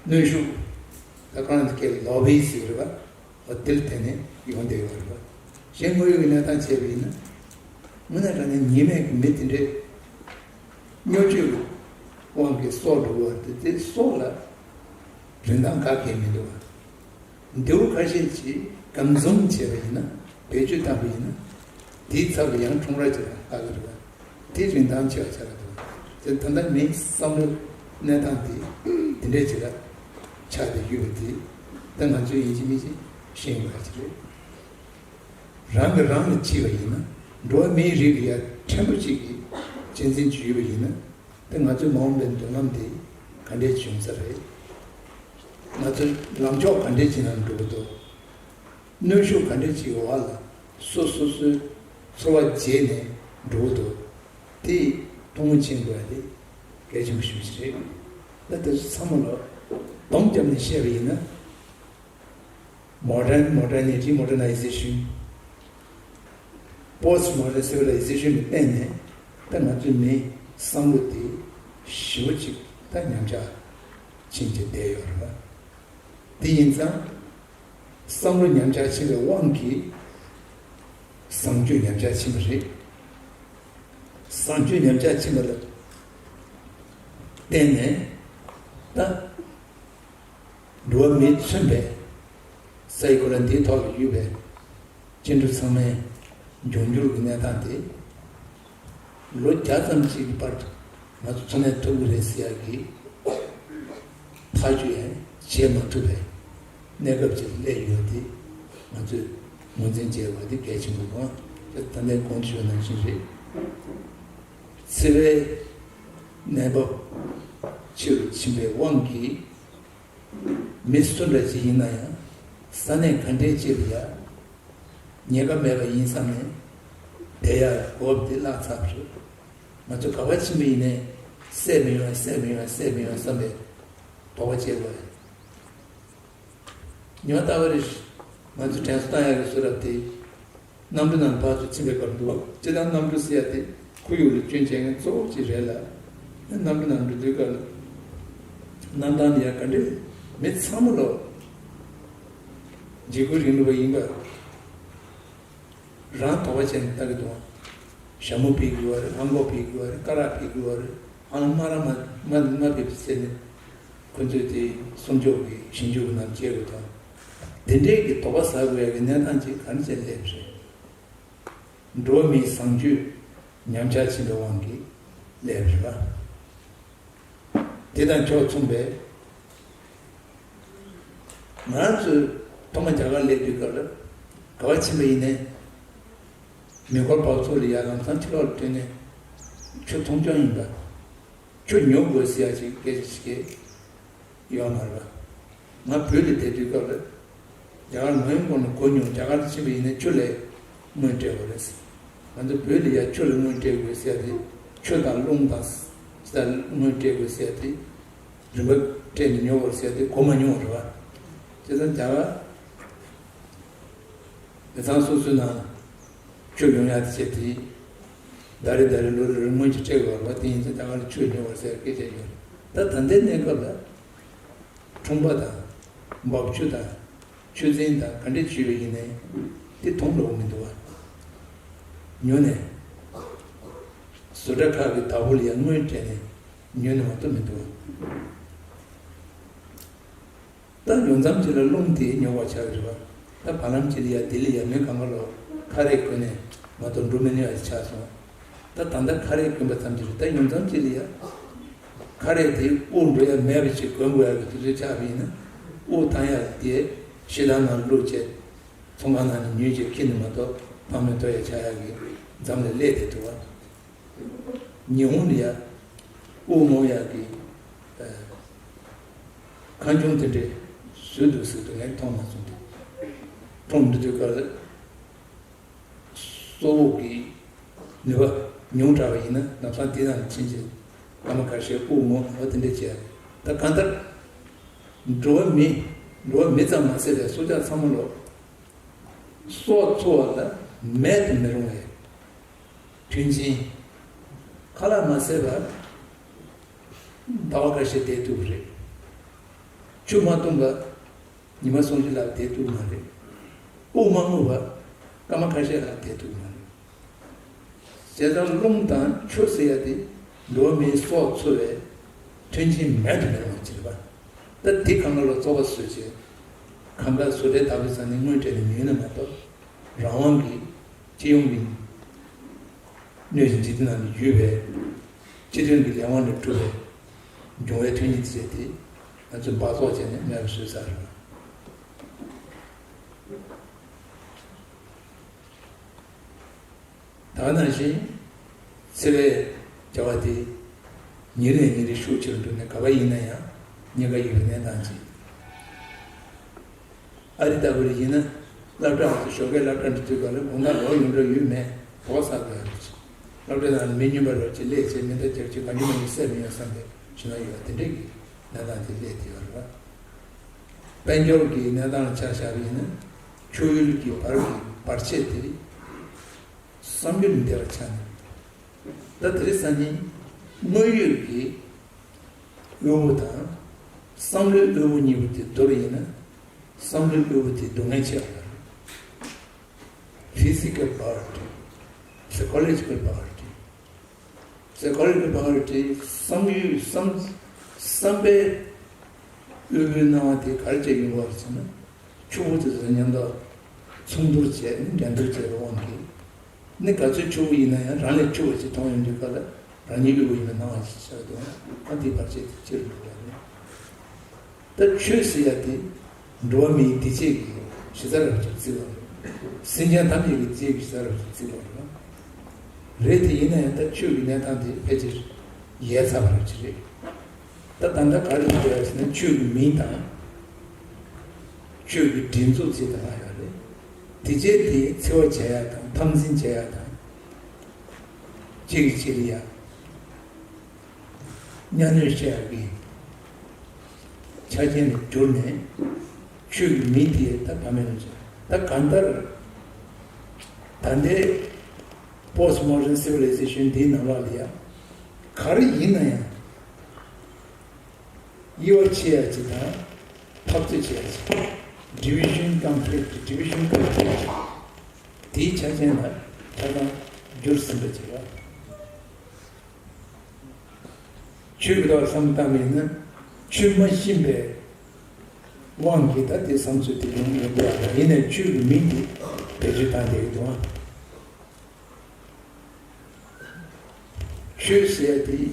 གནོན་ཤུགས། ད་གང་གི་ལོ་བི་ཟེར་བ། འོ་དེ་ལ་བརྟེན་ནས་ཡོང་བསྡད་ཡོད་རེད་པ། གཞན་དངོས་ཡོད་ཀྱི་གནས་སྟངས་བྱས་པ་ཡིན་ན། དངོས་གནས་དྲང་གནས་ཉེས་མེད་ཀྱི་མི་དེ་འདྲས་སྨྱོ་སྤྱོད་ཀྱི་དབང་གིས་སྲོག་འགྲོ་བ་དེ་དེ་སྲོག་ལ་རིན་ཐང་ག་གེ་མི་འདུག་བ། མདེའུ་ཁ་ཤས་ཅིག་སྒམ་འཛུམ་བྱས་པ་ཡིན་ན། བེད་སྤྱོད་བཏང་པ་ཡིན་ན། དེའི་ཚབ་ལ་ཡང་ཁྲོམ་ར་ཅིག་ལ་ལྟ་གི་རེད་པ། དེ་རིན་ཐང་ཆེ་བ་ཆགས་ཀྱི་འདུག་དེ་ད་ལྟ་མིའི་བསམ་བློའི་གནས་སྟངས་དེ་དེ་འདྲས་ཅིག་ལ་ཆགས་ཏེ་ཡོད་པ་དེ། ད་ང་ཚོས་ཡིན་གཅིག་མིན་གཅིག་ཤེས་དགོས་ཡ་ཅིག་རེད། རང་གིས་རང་ལ་བྱས་པ་ཡིན་ན། འགྲོ་བ་མིའི་རིགས་ལ་ཡ་ཕྲན་བུ་གཅིག་གི་གཅེས་འཛིན་ཅིག་ཡོད་པ་ཡིན་ན། དེ་ང་ཚོའི་མ་འོངས་པའི་མདུན་ལམ་དེ་ག་འདྲས་བྱུང་ས་རེད། ང་ཚོའི་ལངས་ཕྱོགས་ག་འདྲས་ཅིག་ནང་འགྲོ་གི་འདུག་གནོན་ཤུགས་ག་འདྲས་ཅིག་འོག་ལ་སོ་སོ་སོའི་འཚོ་བ་བརྗེས་ནས་འགྲོ་གི་འདུག་དེ་ཐུགས་མོས་བྱེད་དགོས་པ་དེ་གལ་ཆེན་པོ་ཞེ་པོ་ཞིག་རེད། ད་དེ་ཚོ་ཚང་མ་ལ་སྡོམ་བརྒྱབ་ནས་བཤད་པ་ཡིན་ན། Modern, modernity, modernization, post modern civilization གྱི་སྟེང་ནས་ད་ང་ཚོའི་མིའི་བསམ་བློ་དེ་ཞེ་པོ་ཅིག་ད་ཉམས་ཆག་ཕྱིན་བྱས་བསྡད་ཡོད་རེད་པ། དེ་ཡིན་ཙང་། བསམ་བློ་ཉམས་ཆག་ཕྱིན་པའི་དབང་གིས་བཟང་སྤྱོད་ཉམས་ཆག་ཕྱིན་པ་རེད། བཟང་སྤྱོད་ཉམས་ཆག་ཕྱིན་པ་ལ་བརྟེན་ནས་ད། འགྲོ་བ་མིས་མཚོན་པའི་ས་ཡི་གོ་ལ་འདིའི་ཐོག་ལ་ཡོད་པའི་སྐྱེ་འགྲོ་ཚང་མའི་འབྱུང་འགྱུར་གྱི་གནས་སྟངས་དེ། ལོ་བརྒྱ་ཙམ་ཞིག་གི་བར་དུ་ང་ཚོ་འཚོ་གནས་ཐུབ་ཀྱི་རེད་ཟེར་ཡག་གི་ཐག་གཅོད་ཡང་བྱེད་མ་ཐུབ་པའི་གནས་སྐབས་ཅིག་སླེབས་ཡོད་དེ། ང་ཚོས་ངོས་འཛིན་བྱེད་དགོས་པ་དེ་གལ་ཆེན་པོ་རེད། ད་ལྟའི་གོང་དུ་ཞུས་པ་ནང་བཞིན་རེད། འཚེ་བའི་གནས་བབ་ཆེ་རུ་ཕྱིན་པའི་དབང་གིས། མི་སུ་འདྲ་ཅིག་ཡིན་ན་ཡང་ས་གནས་ག་འདྲའི་ཅིག་ལ་ཡ་ཉེན་ཁ་མེད་པ་ཡིན་བསམ་ནས་བསྡད་ཡ་གོ་སྐབས་དེ་བརླག་ཚར་བ་རེད། ང་ཚོ་ག་པར་ཕྱིན་པ་ཡིན་ནའི་བསད་མི་ཡོང་བསད་མི་ཡོང་བསད་མི་ཡོང་བསམ་པའི་དོགས་པ་སྐྱེ་དགོས་རེད། ཉོན་ལྟ་བ་རེ་ང་ཚོས་དྲན་གསོ་བཏང་ཡག་གི་བཟོ་འདྲ་དེ། གནམ་གྲུ་ནང་ཕར་ཚུར་ཕྱིན་པའི་སྐབས་འདུག་སྤྱིར་བཏང་གནམ་གྲུ་ཟེར་ཡ་དེ་ཁོར་ཡུག་ལ་སྐྱོན་བྱེད་མཁན་གཙོ་བོ་གཅིག་རེད་ལ། གནམ་གྲུ་ནང་འགྲོ་དུས་སྐབས་ལ་གནམ་ཐང་ལ་ཡ་ག་འདྲས་མི་ཚང་མ་ལོ་འཇིགས་སྐུལ་རིང་ལུགས་པ་ཡིན་པ། རང་དོགས་པ་བྱས་ནས་ལྟ་གི་འདུག་ཞྭ་མོ་ཕུད་ཀྱི་ཡོད་རེད། ཨང་གོ་ཕུད་ཀྱི་ཡོད་རེད། སྐ་རགས་ཕུད་ཀྱི་ཡོད་རེད། ཨང་སྨ་ར་མ་མ་མ་ཕུད་ཟེར་ནས་ཁོ་ཚོས་དེ་སྲུང་སྐྱོབ་ཀྱི་ཞིབ་འཇུག་གི་ནང་བསྐྱལ་དགོས་དང་། དེ་འདྲས་ཀྱི་དོགས་པ་ཟ་དགོས་ཡ་གི་གནས་སྟངས་ཅིག་ག་རེ་བྱས་སླེབས་རེད། འགྲོ་བ་མིའི་བཟང་སྤྱོད་ཉམས་ཆག་ཕྱིན་པའི་དབང་གིས། ལས་རེད་པ། དེ་དང་ཕྱོགས་མཚུངས་པས། ང་རང་ཚོས་ཐོག་མ་རྒྱ་གར་སླེབས་དུས་སྐབས་ལ་ག་པར་ཕྱིན་པ་ཡིན་ནའི། མེ་འཁོར་བབས་ཚུགས་ལ་ཡར་ལམ་སང་ཕྱི་ལོགས་ལ་ཐོན་ནས་ཆུ་འཐུང་སྐྱོང་ཡིན་པ། ཆུ་ཉོ་དགོས་ཟེར་ཡ་ཅིག་སྐད་ཆ་ཞིག་གིས་ཡོད་མ་རེད་པ། ང་བོད་ལ་བསྡད་དུས་སྐབས་ལ་རྒྱ་གར་མ་ཡོང་གོང་ལ་གོ་མྱོང་། རྒྱ་གར་ཕྱིན་པ་ཡིན་ན་ཆུ་ལ་དངུལ་སྤྲད་དགོས་རེད་ཟེར། ང་ཚོ་བོད་ལ་ཡ་ཆུ་ལ་དངུལ་སྤྲད་དགོས་ཟེར་ཡ་དེ། ཆུ་དང་རླུང་དང་ཟེར་དངུལ་སྤྲད་དགོས་ཟེར་ཡ་དེ། རིན་པ་སྤྲད་ནས་ཉོ་དགོས་ཟེར་ཡ་དེ་གོ་མ་མྱོང་བ་རེད་པ། བྱས་ཙང་རྒྱ་གར་མི་ཚང་སོ་སོའི་ནང་ཆུ་ཡོང་ཡག་དེ་བྱས་ཏེ། ཟླ་རེ་ཟླ་རེ་ལོ་རེ་ལོ་དངུལ་ཅིག་སྤྲད་དགོས་པ། དེ་ཡིན་ཙང་རྒྱ་གར་ལ་ཆུ་ཉོ་བར་ཟེར་སྐད་ཆ་ཡོད། ད་ད་ལྟའི་གནས་སྐབས་ལ་ཁྲོན་པ་དང་འབབ་ཆུ་དང་ཆུ་རྫིང་དང་ག་འདྲ་བྱས་པ་ཡིན་ནའི་དེ་མཐོང་འགྲོ་གི་མི་འདུག་པ། ཉོ་ནས་བཟོ་གྲྭ་ཁག་གི་བདག་པོ་ལ་ཡང་དངུལ་སྤྲད་ནས་ཉོས་ནས་མ་གཏོགས་མི་འདུག་པ། ད་ཡོང་མཚམས་གཅིག་ལ་རླུང་དེ་ཉོ་བར་ཆགས་ཀྱི་རེད་པ། ད་བར་ལམ་གཅིག་ལ་ཡ་ལྡི་ལི་ཡ་མི་གང་ག་ལོ་ཁ་རས་གོན་ནས་མ་གཏོགས་འགྲོ་མི་ནུས་པ་ཆགས་སོང་། ད་ད་ལྟ་ཁ་རས་གོན་པ་ཙམ་གྱིས་རེད། ད་ཡོང་མཚམས་གཅིག་ལ་ཡ་ཁ་རས་དེ་དབུགས་འགྲོ་ཡ་མེད་པ་ཞིག་གོན་དགོས་ཡ་གི་དུས་ཚོད་ཆགས་པ་ཡིན་ན། དབུགས་བཏང་ཡ་དེ་ཕྱི་ཐང་ནང་བླུགས་བྱས། ཚོང་ཁང་ནང་ནས་ཉོས་བྱས་ཁྱེར་ནས་མ་གཏོགས་ཕངས་མེད་ཐོབ་ཡ་ཆགས་ཡ་གི་མཚམས་ལ་སླེབས་བསྡད་འདུག་པ། ཉི་ཧོང་ལ་ཡ་དབུགས་རྔུབ་ཡག་གི་ཨ་ཁང་ཆུང་དེ་འདྲས་བཟོས་འདུག་ཟེར་དུས་ངས་མཐོང་མ་སོང་སྟེ། ཁྲོམ་འགྲོ་དུས་སྐབས་ལ་སོ་དབུགས་ཀྱི་ནུས་པ་ཉུང་དྲགས་པ་ཡིན་ན། ལམ་སང་དེ་ནང་ཕྱིན་བྱས་སྐར་མ་ཁ་ཤས་དབུགས་རྔུབ་འོ་དེ་འདྲས་བྱས། ད་གང་ལྟར་འགྲོ་བ་མི་འགྲོ་བ་མི་ཙམ་མ་ཟད་པའི་སྲོག་ཆགས་ཚང་མ་ལོ། སྲོག་འཚོ་བ་ལ་མེད་དུ་མི་རུང་བའི་མཐུན་རྐྱེན། ཁ་ལག་མ་བཟས་པ་ཟླ་བ་ཁ་ཤས་བསྡད་ཐུབ་ཀྱི་རེད། ཆུ་མ་འཐུང་བ་ཉི་མ་སུམ་ཅུ་ལྷག་བསྡད་ཐུབ་ཀྱི་མ་རེད། དབུགས་མ་རྔུབ་པ་སྐར་མ་ཁ་ཤས་ལྷག་བསྡད་ཐུབ་ཀྱི་མ་རེད། བྱས་ཙང་རླུང་དང་ཆུ་ཟེར་ཡ་དེ་འགྲོ་བ་མིའི་སྲོག་འཚོ་བའི་མཐུན་རྐྱེན་མེད་དུ་མི་རུང་བ་ཅིག་རེད་པ། ད་དེ་གང་ག་ལ་བཙོག་པ་བཟོས་བྱས། གང་ག་བཟོ་གྲྭའི་བདག་པོས་ཟ་ནས་དངུལ་སྤྲད་ནས་ཉོས་ན་མ་གཏོགས། རང་དབང་གིས་སྤྱི་ཡོངས་ཀྱི་གནོད་སྦྱིན་འཇིག་རྟེན་ནང་ནས་བརྒྱུད་པའི་སྤྱི་དོན་གྱི་ལས་དབང་ལས་གྲུབ་པའི་འབྱུང་བའི་མཐུན་རྐྱེན་ཟེར་དེ་ང་ཚོས་འབག་བཙོག་བྱས་ནས་མེད་པ་བཟོས་ཚར་རེད། ད་ག་ནང་བཞིན་འཚེ་བའི་བྱ་བ་དེ་ཉིན་རེ་ནས་ཉིན་རེ་ཤུགས་ཆེ་རུ་འགྲོ་ནས། ག་པར་ཡིན་ན་ཡང་ཉེན་ཁ་ཡོད་པའི་གནས་སྟངས་ཅིག། ཨ་རི་ལྟ་བུ་རེ་ཡིན་ན། སློབ་གྲྭ་བ་ཚོ་ཞོགས་ཀས་སློབ་གྲྭ་འགྲོ་དུས་སྐབས་ལ་དགོང་དག་ལོག་ཡོང་འགྲོ་ཡོད་མེད་དོགས་ཟ་དགོས་ཡ་རེད། སློབ་གྲྭ་ནང་ལ་མི་སྨྱོན་པ་རོབ་ཅིག་སླེབས་བྱས་མེ་མདའ་རྒྱག་བྱས་གང་བྱུང་མང་བྱུང་བསད་མི་ཡོང་བསམ་པའི་ཕྱི་ནང་ཡོད་པ་དེ་འདྲས་ཀྱི་གནས་སྟངས་དེ་སླེབས་བསྡད་ཡོད་རེད་པ། དཔལ་འབྱོར་གྱི་གནས་སྟངས་ལ་ཆ་བཞག་པ་ཡིན་ན། ཆུ་ཡུར་གྱི་བར་གྱི་བར་ཆད་དེ་བསམ་རྒྱུ་མི་བདེ་བ་ཆགས་ནས། ད་དེ་རིང་སང་ཉིན་དངོས་ཡོད་ཀྱི་དབུལ་པོ་དང་བསམ་བློའི་དབུལ་པོ་གཉིས་པོ་དེ་བསྡུར་ཡིན་ན། བསམ་བློའི་དབུལ་པོ་དེ་སྡུག་བསྔལ་ཆེ་བ་རེད། Physical poverty, psychological poverty. Psychological poverty བསམ་ཡུལ་བསམ་བསམ་པའི་དབུལ་པོའི་སྣང་བ་དེ་ག་རེ་བྱས་ཡོང་བ་རེད་ཟེར་ན། ཕྱུག་པོ་དེ་ཚོ་མཉམ་དུ་མཚུངས་བསྡུར་བྱས་ནས་འགྲན་བསྡུར་བྱས་པའི་དབང་གིས། ནི་ག་ཚོད་ཕྱུག་པོ་ཡིན་ན་ཡང་རང་ལས་ཕྱུག་པ་ཞིག་མཐོང་ཡོང་དུས་སྐབས་ལ་རང་ཉིད་དབུལ་པོ་ཡིན་པའི་སྣང་བ་ཞིག་ཤར་འདུག་ཨ་དེའི་བར་ཆད་དེ་ཆེ་རུ་འགྲོ་བ་རེད། ད་ཆོས་ཟེར་ཡ་དེ་འགྲོ་བ་མིའི་བདེ་སྐྱིད་ཀྱི་གཞི་རྩ་རབ་ཅིག་བརྩི་བ་རེད། སེམས་ཅན་ཐམས་ཅད་ཀྱི་བདེ་སྐྱིད་ཀྱི་གཞི་རྩ་རབ་ཅིག་བརྩི་བ་རེད། རེད་དེ་ཡིན་ན་ཡང་ད་ཆོས་ཀྱི་གནས་སྟངས་དེ་ཕལ་ཆེར་ཡལ་ཚར་བ་རབ་ཅིག་རེད། ད་ད་ལྟ་ག་རེ་ཡོད་ཟེར་ན། ཆོས་ཀྱི་མིང་དང་། ཆོས་ཀྱི་སྒྲིག་འཛུགས་ཅིག་དང་ཡོད་རེད། དེ་རྗེས་དེ་འཚེ་བ་བྱེད་ཡ་དང་། འཐབ་འཛིང་བྱེད་ཡ་དང་། གཅིག་གིས་གཅིག་ལ་ཡ་གཉའ་གནོན་བྱེད་ཡ་གི་ཆ་རྐྱེན་དུ་གྱུར་ནས། ཆོས་ཀྱི་མིང་དེ་ད་བར་མེད་ལ་སོང་། ད་གང་ལྟར་ད་ལྟའི་Post Modern Civilization འདིའི་ནང་ལོགས་ལ་ཡ་ག་རེ་ཡིན་ན་ཡང་། དབྱེ་བ་ཕྱེ་ཡ་ཅིག་དང་། འཐབ་རྩོད་བྱེད་ཡ་ཅིག། Division, conflict, division, conflict དེའི་ཆ་རྐྱེན་ལ་ཆ་ཚང་འགྱུར་ཟིན་པ་ཅིག་ལ། ཆོས་ཀྱི་ཐོག་བསམ་བློ་བཏང་བ་ཡིན་ན། ཆོས་མ་ཤེས་པའི་དབང་གིས་ད་དེ་བསམ་ཚུལ་དེ་ཡོང་ཡོང་གི་ཡོད་རེད། ཡིན་ནའི་ཆོས་ཀྱི་མིང་དེ་བེད་སྤྱོད་བཏང་བསྡད་ཀྱི་འདུག་ཨ། ཆོས་ཟེར་ཡ་དེ།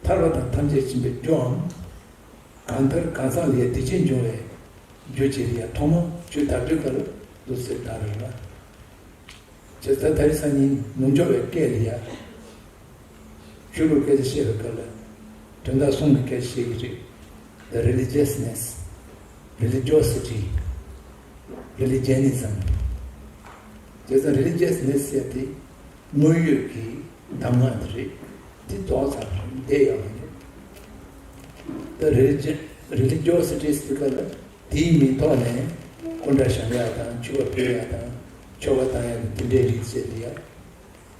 ཐར་པ་དང་ཐམས་ཅད་མཁྱེན་པའི་རྒྱུའམ། གང་ལྟར་གང་ཟག་ལ་ཡ་བདེ་སྐྱིད་འབྱུང་བའི་རྒྱུ་བྱེད་ཡ་ཐོག་མ་ཆོས་དར་དུས་སྐབས་ལ་འདུག་ཟེར་ད་རེད་བ། བྱས་ཙང་ད་རེས་སང་ཉིན་ནུབ་ཕྱོགས་པའི་སྐད་ལ་ཡ། ཆོས་ལུགས་སྐད་ཆ་བཤད་པའི་སྐབས་ལ། དོན་དག་གསུམ་གྱི་སྐད་ཆ་བཤད་ཀྱི་རེད། The religiousness, religiosity, religianism. བྱས་ཙང་རི་ལི་ཇི་ཡས་ནེ་སི་ཟེར་ཡ་དེ། དངོས་ཡོད་ཀྱི་གདམས་ངག་འདི་རེད། དེ་ཏོག་ཙམ་རེད་བསྡད་ཡོད་མ་རེད། ད་རི་ལི་ཇི་རི་ལི་ཇི་ཡོ་སི་ཊི་ཟེར་དུས་སྐབས་ལ་དེའི་མིང་ཐོག་ནས་སྐུ་འདྲ་བཞེངས་ཡ་དང་མཆོད་པ་ཕུལ་ཡ་དང་མཆོད་པ་བཏང་ཡ་དང་དེ་འདྲའི་རིགས་བྱས་ཏེ་ཡ།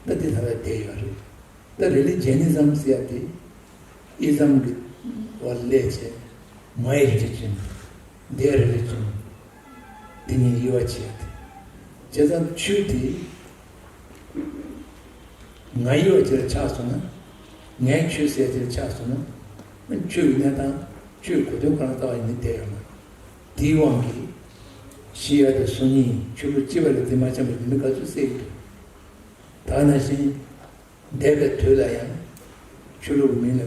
ད་དེ་ལྟ་བུ་བསྡད་ཡོད་རེད། ད་རི་ལི་ཇི་ནི་ཛམ་ཟེར་ཡ་དེ་ཨི་ཛམ་གྱི་འོག་སླེབས་བྱས། མའི་རི་ལི་ཇན། ཌེ་རི་ལི་ཇན། དེ་གཉིས་དབྱེ་བ་ཕྱེ་ཡ་དེ། བྱས་ཙང་ཆོས་དེ། ང་དབྱེ་བ་དེར་ཆགས་སོང་ན། ངའི་ཆོས་ཟེར་དེར་ཆགས་སོང་ན། ཆོས་ཀྱི་གནས་སྟངས་ཆོས་གོ་དོན་ཁོ་རང་ལྟ་བ་ཡིན་ནི་བསྡད་ཡོད་མ་རེད། དེའི་དབང་གིས་ཤི་ཡ་དང་སོ་གཉིས་ཆོས་ལུགས་གཅིག་པ་ལས་དེ་མ་འཆམ་པའི་མི་ག་ཚོད་བསད་ཀྱི་འདུག་ད་ག་ནང་བཞིན། འདས་པའི་དུས་ལ་ཡང་ཆོས་ལུགས་མིང་ལ་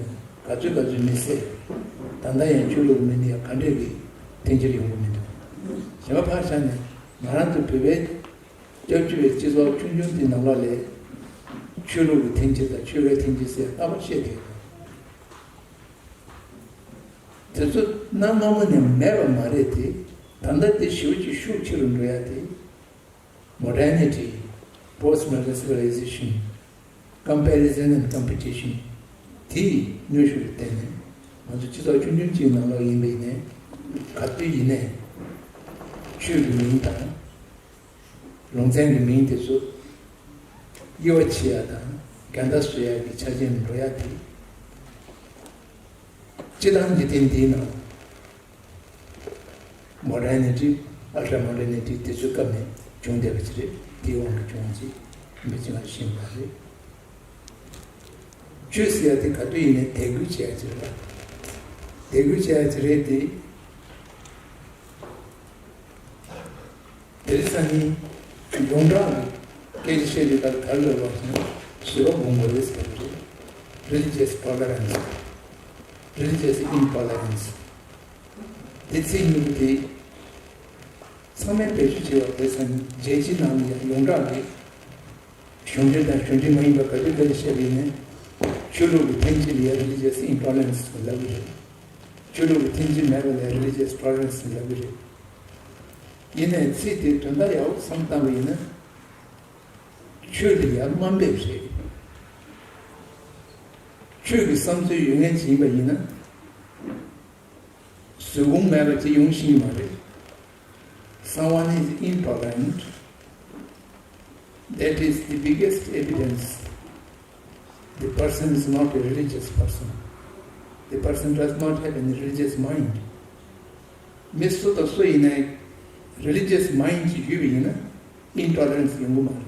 ག་ཚོད་ག་ཚོད་མི་བསད། ད་ལྟ་ཡང་ཆོས་ལུགས་མིང་ལ་ཡང་ག་འདྲས་ཀྱི་འཐེན་འཁྱེར་ཡོང་གི་མི་འདུག་གཞན་པ་ཕར་བཞག་ནས་ང་རང་ཚོ་བོད་པའི་སྐྱབས་བཅོལ་བའི་སྤྱི་ཚོགས་ཆུང་ཆུང་དེ་ནང་ལོགས་ལ་ཆོས་ལུགས་ཀྱི་འཐེན་འཁྱེར་དང་ཆོལ་ཁའི་འཐེན་འཁྱེར་ཟེར་རྟག་པར་བཤད་བསྡད་ཡོད། དེ་ཚོ་གནའ་སྔ་མོ་ནས་མེད་པ་མ་རེད་དེ། ད་ལྟ་དེ་ཞེ་པོ་ཅིག་ཤུགས་ཆེ་རུ་འགྲོ་ཡ་དེ། Modernity, Postmodern Civilization, Comparison and Competition དེའི་གནོན་ཤུགས་ལ་བརྟེན་ནས་ང་ཚོ་སྤྱི་ཚོགས་ཆུང་ཆུང་གཅིག་ནང་ལོགས་ཡིན་པ་ཡིན་ནའི་ག་དུས་ཡིན་ནའི་ཆོས་ཀྱི་མིང་དང་ལུང་ཚན་གྱི་མིང་དེ་ཚོ་དབྱེ་བ་ཕྱེ་ཡ་དང་འགལ་ཟླ་བཟོ་ཡ་གི་ཆ་རྐྱེན་འགྲོ་ཡ་དེ། སྤྱི་བཏང་འཇིག་རྟེན་འདིའི་ནང་མོ་ཌར་ནི་ཊི་ཨལ་ཊྲ་མོ་ཌར་ནི་ཊི་དེ་ཚོའི་སྐབས་ནས་བྱུང་བསྡད་པ་ཅིག་རེད། དེའི་དབང་གིས་བྱུང་ཅིག་མི་གཅིག་ལ་ཤེས་པ་རེད། ཆོས་ཟེར་ཡ་དེ་ག་དུས་ཡིན་ནའི་དད་གུས་བྱེད་ཡ་ཅིག་རེད་པ། དད་གུས་བྱེད་ཡ་ཅིག་རེད་དེ། དེ་རིང་སང་ཉིན་ཡོངས་གྲགས་ཀྱི་སྐད་ཆ་བཤད་དུས་ད་ག་རེ་ལབ་པ་ཞེ་པོ་དགོངས་དགོས་རེད་ཟེར་གྱི་རེད། Religious tolerance, religious intolerance. དེ་ཚིག་གཉིས་པོ་དེ་ཚང་མས་བེད་སྤྱོད་བྱེད་པ་དེ་སང་ཉིན་རྒྱལ་སྤྱིའི་ནང་ལ་ཡང་ཡོངས་གྲགས་ཀྱི་གཞུང་འབྲེལ་དང་གཞུང་འབྲེལ་མ་ཡིན་པ་ག་དུས་ག་དུས་བཤད་པ་ཡིན་ནའི་ཆོས་ལུགས་ཀྱི་འཐེན་འཁྱེར་ལ་ཡང་religious intolerance ལབ་ཀྱི་རེད། ཆོས་ལུགས་ཀྱི་འཐེན་འཁྱེར་མེད་པ་ལ་religious tolerance ལབ་ཀྱི་རེད། ཡིན་ནའི་ཚིག་དེའི་དོན་དག་ཡག་པོ་བསམ་བློ་བཏང་བ་ཡིན་ན། ཆོས་དེ་ཡར་དམའ་འབེབས་རེད། ཆོས་ཀྱི་བསམ་ཚུལ་ཡོད་མཁན་ཅིག་ཡིན་པ་ཡིན་ན། བཟོད་སྒོམ་མེད་པ་ཅིག་ཡོང་ཤེས་ཀྱི་མ་རེད། Someone is intolerant. That is the biggest evidence the person is not a religious person. The person does not have any religious mind. མི་སུ་དང་སུ་ཡིན་ནའི་religious mind ཅིག་ཡོད་པ་ཡིན་ན་intolerance ཡོང་གི་མ་རེད།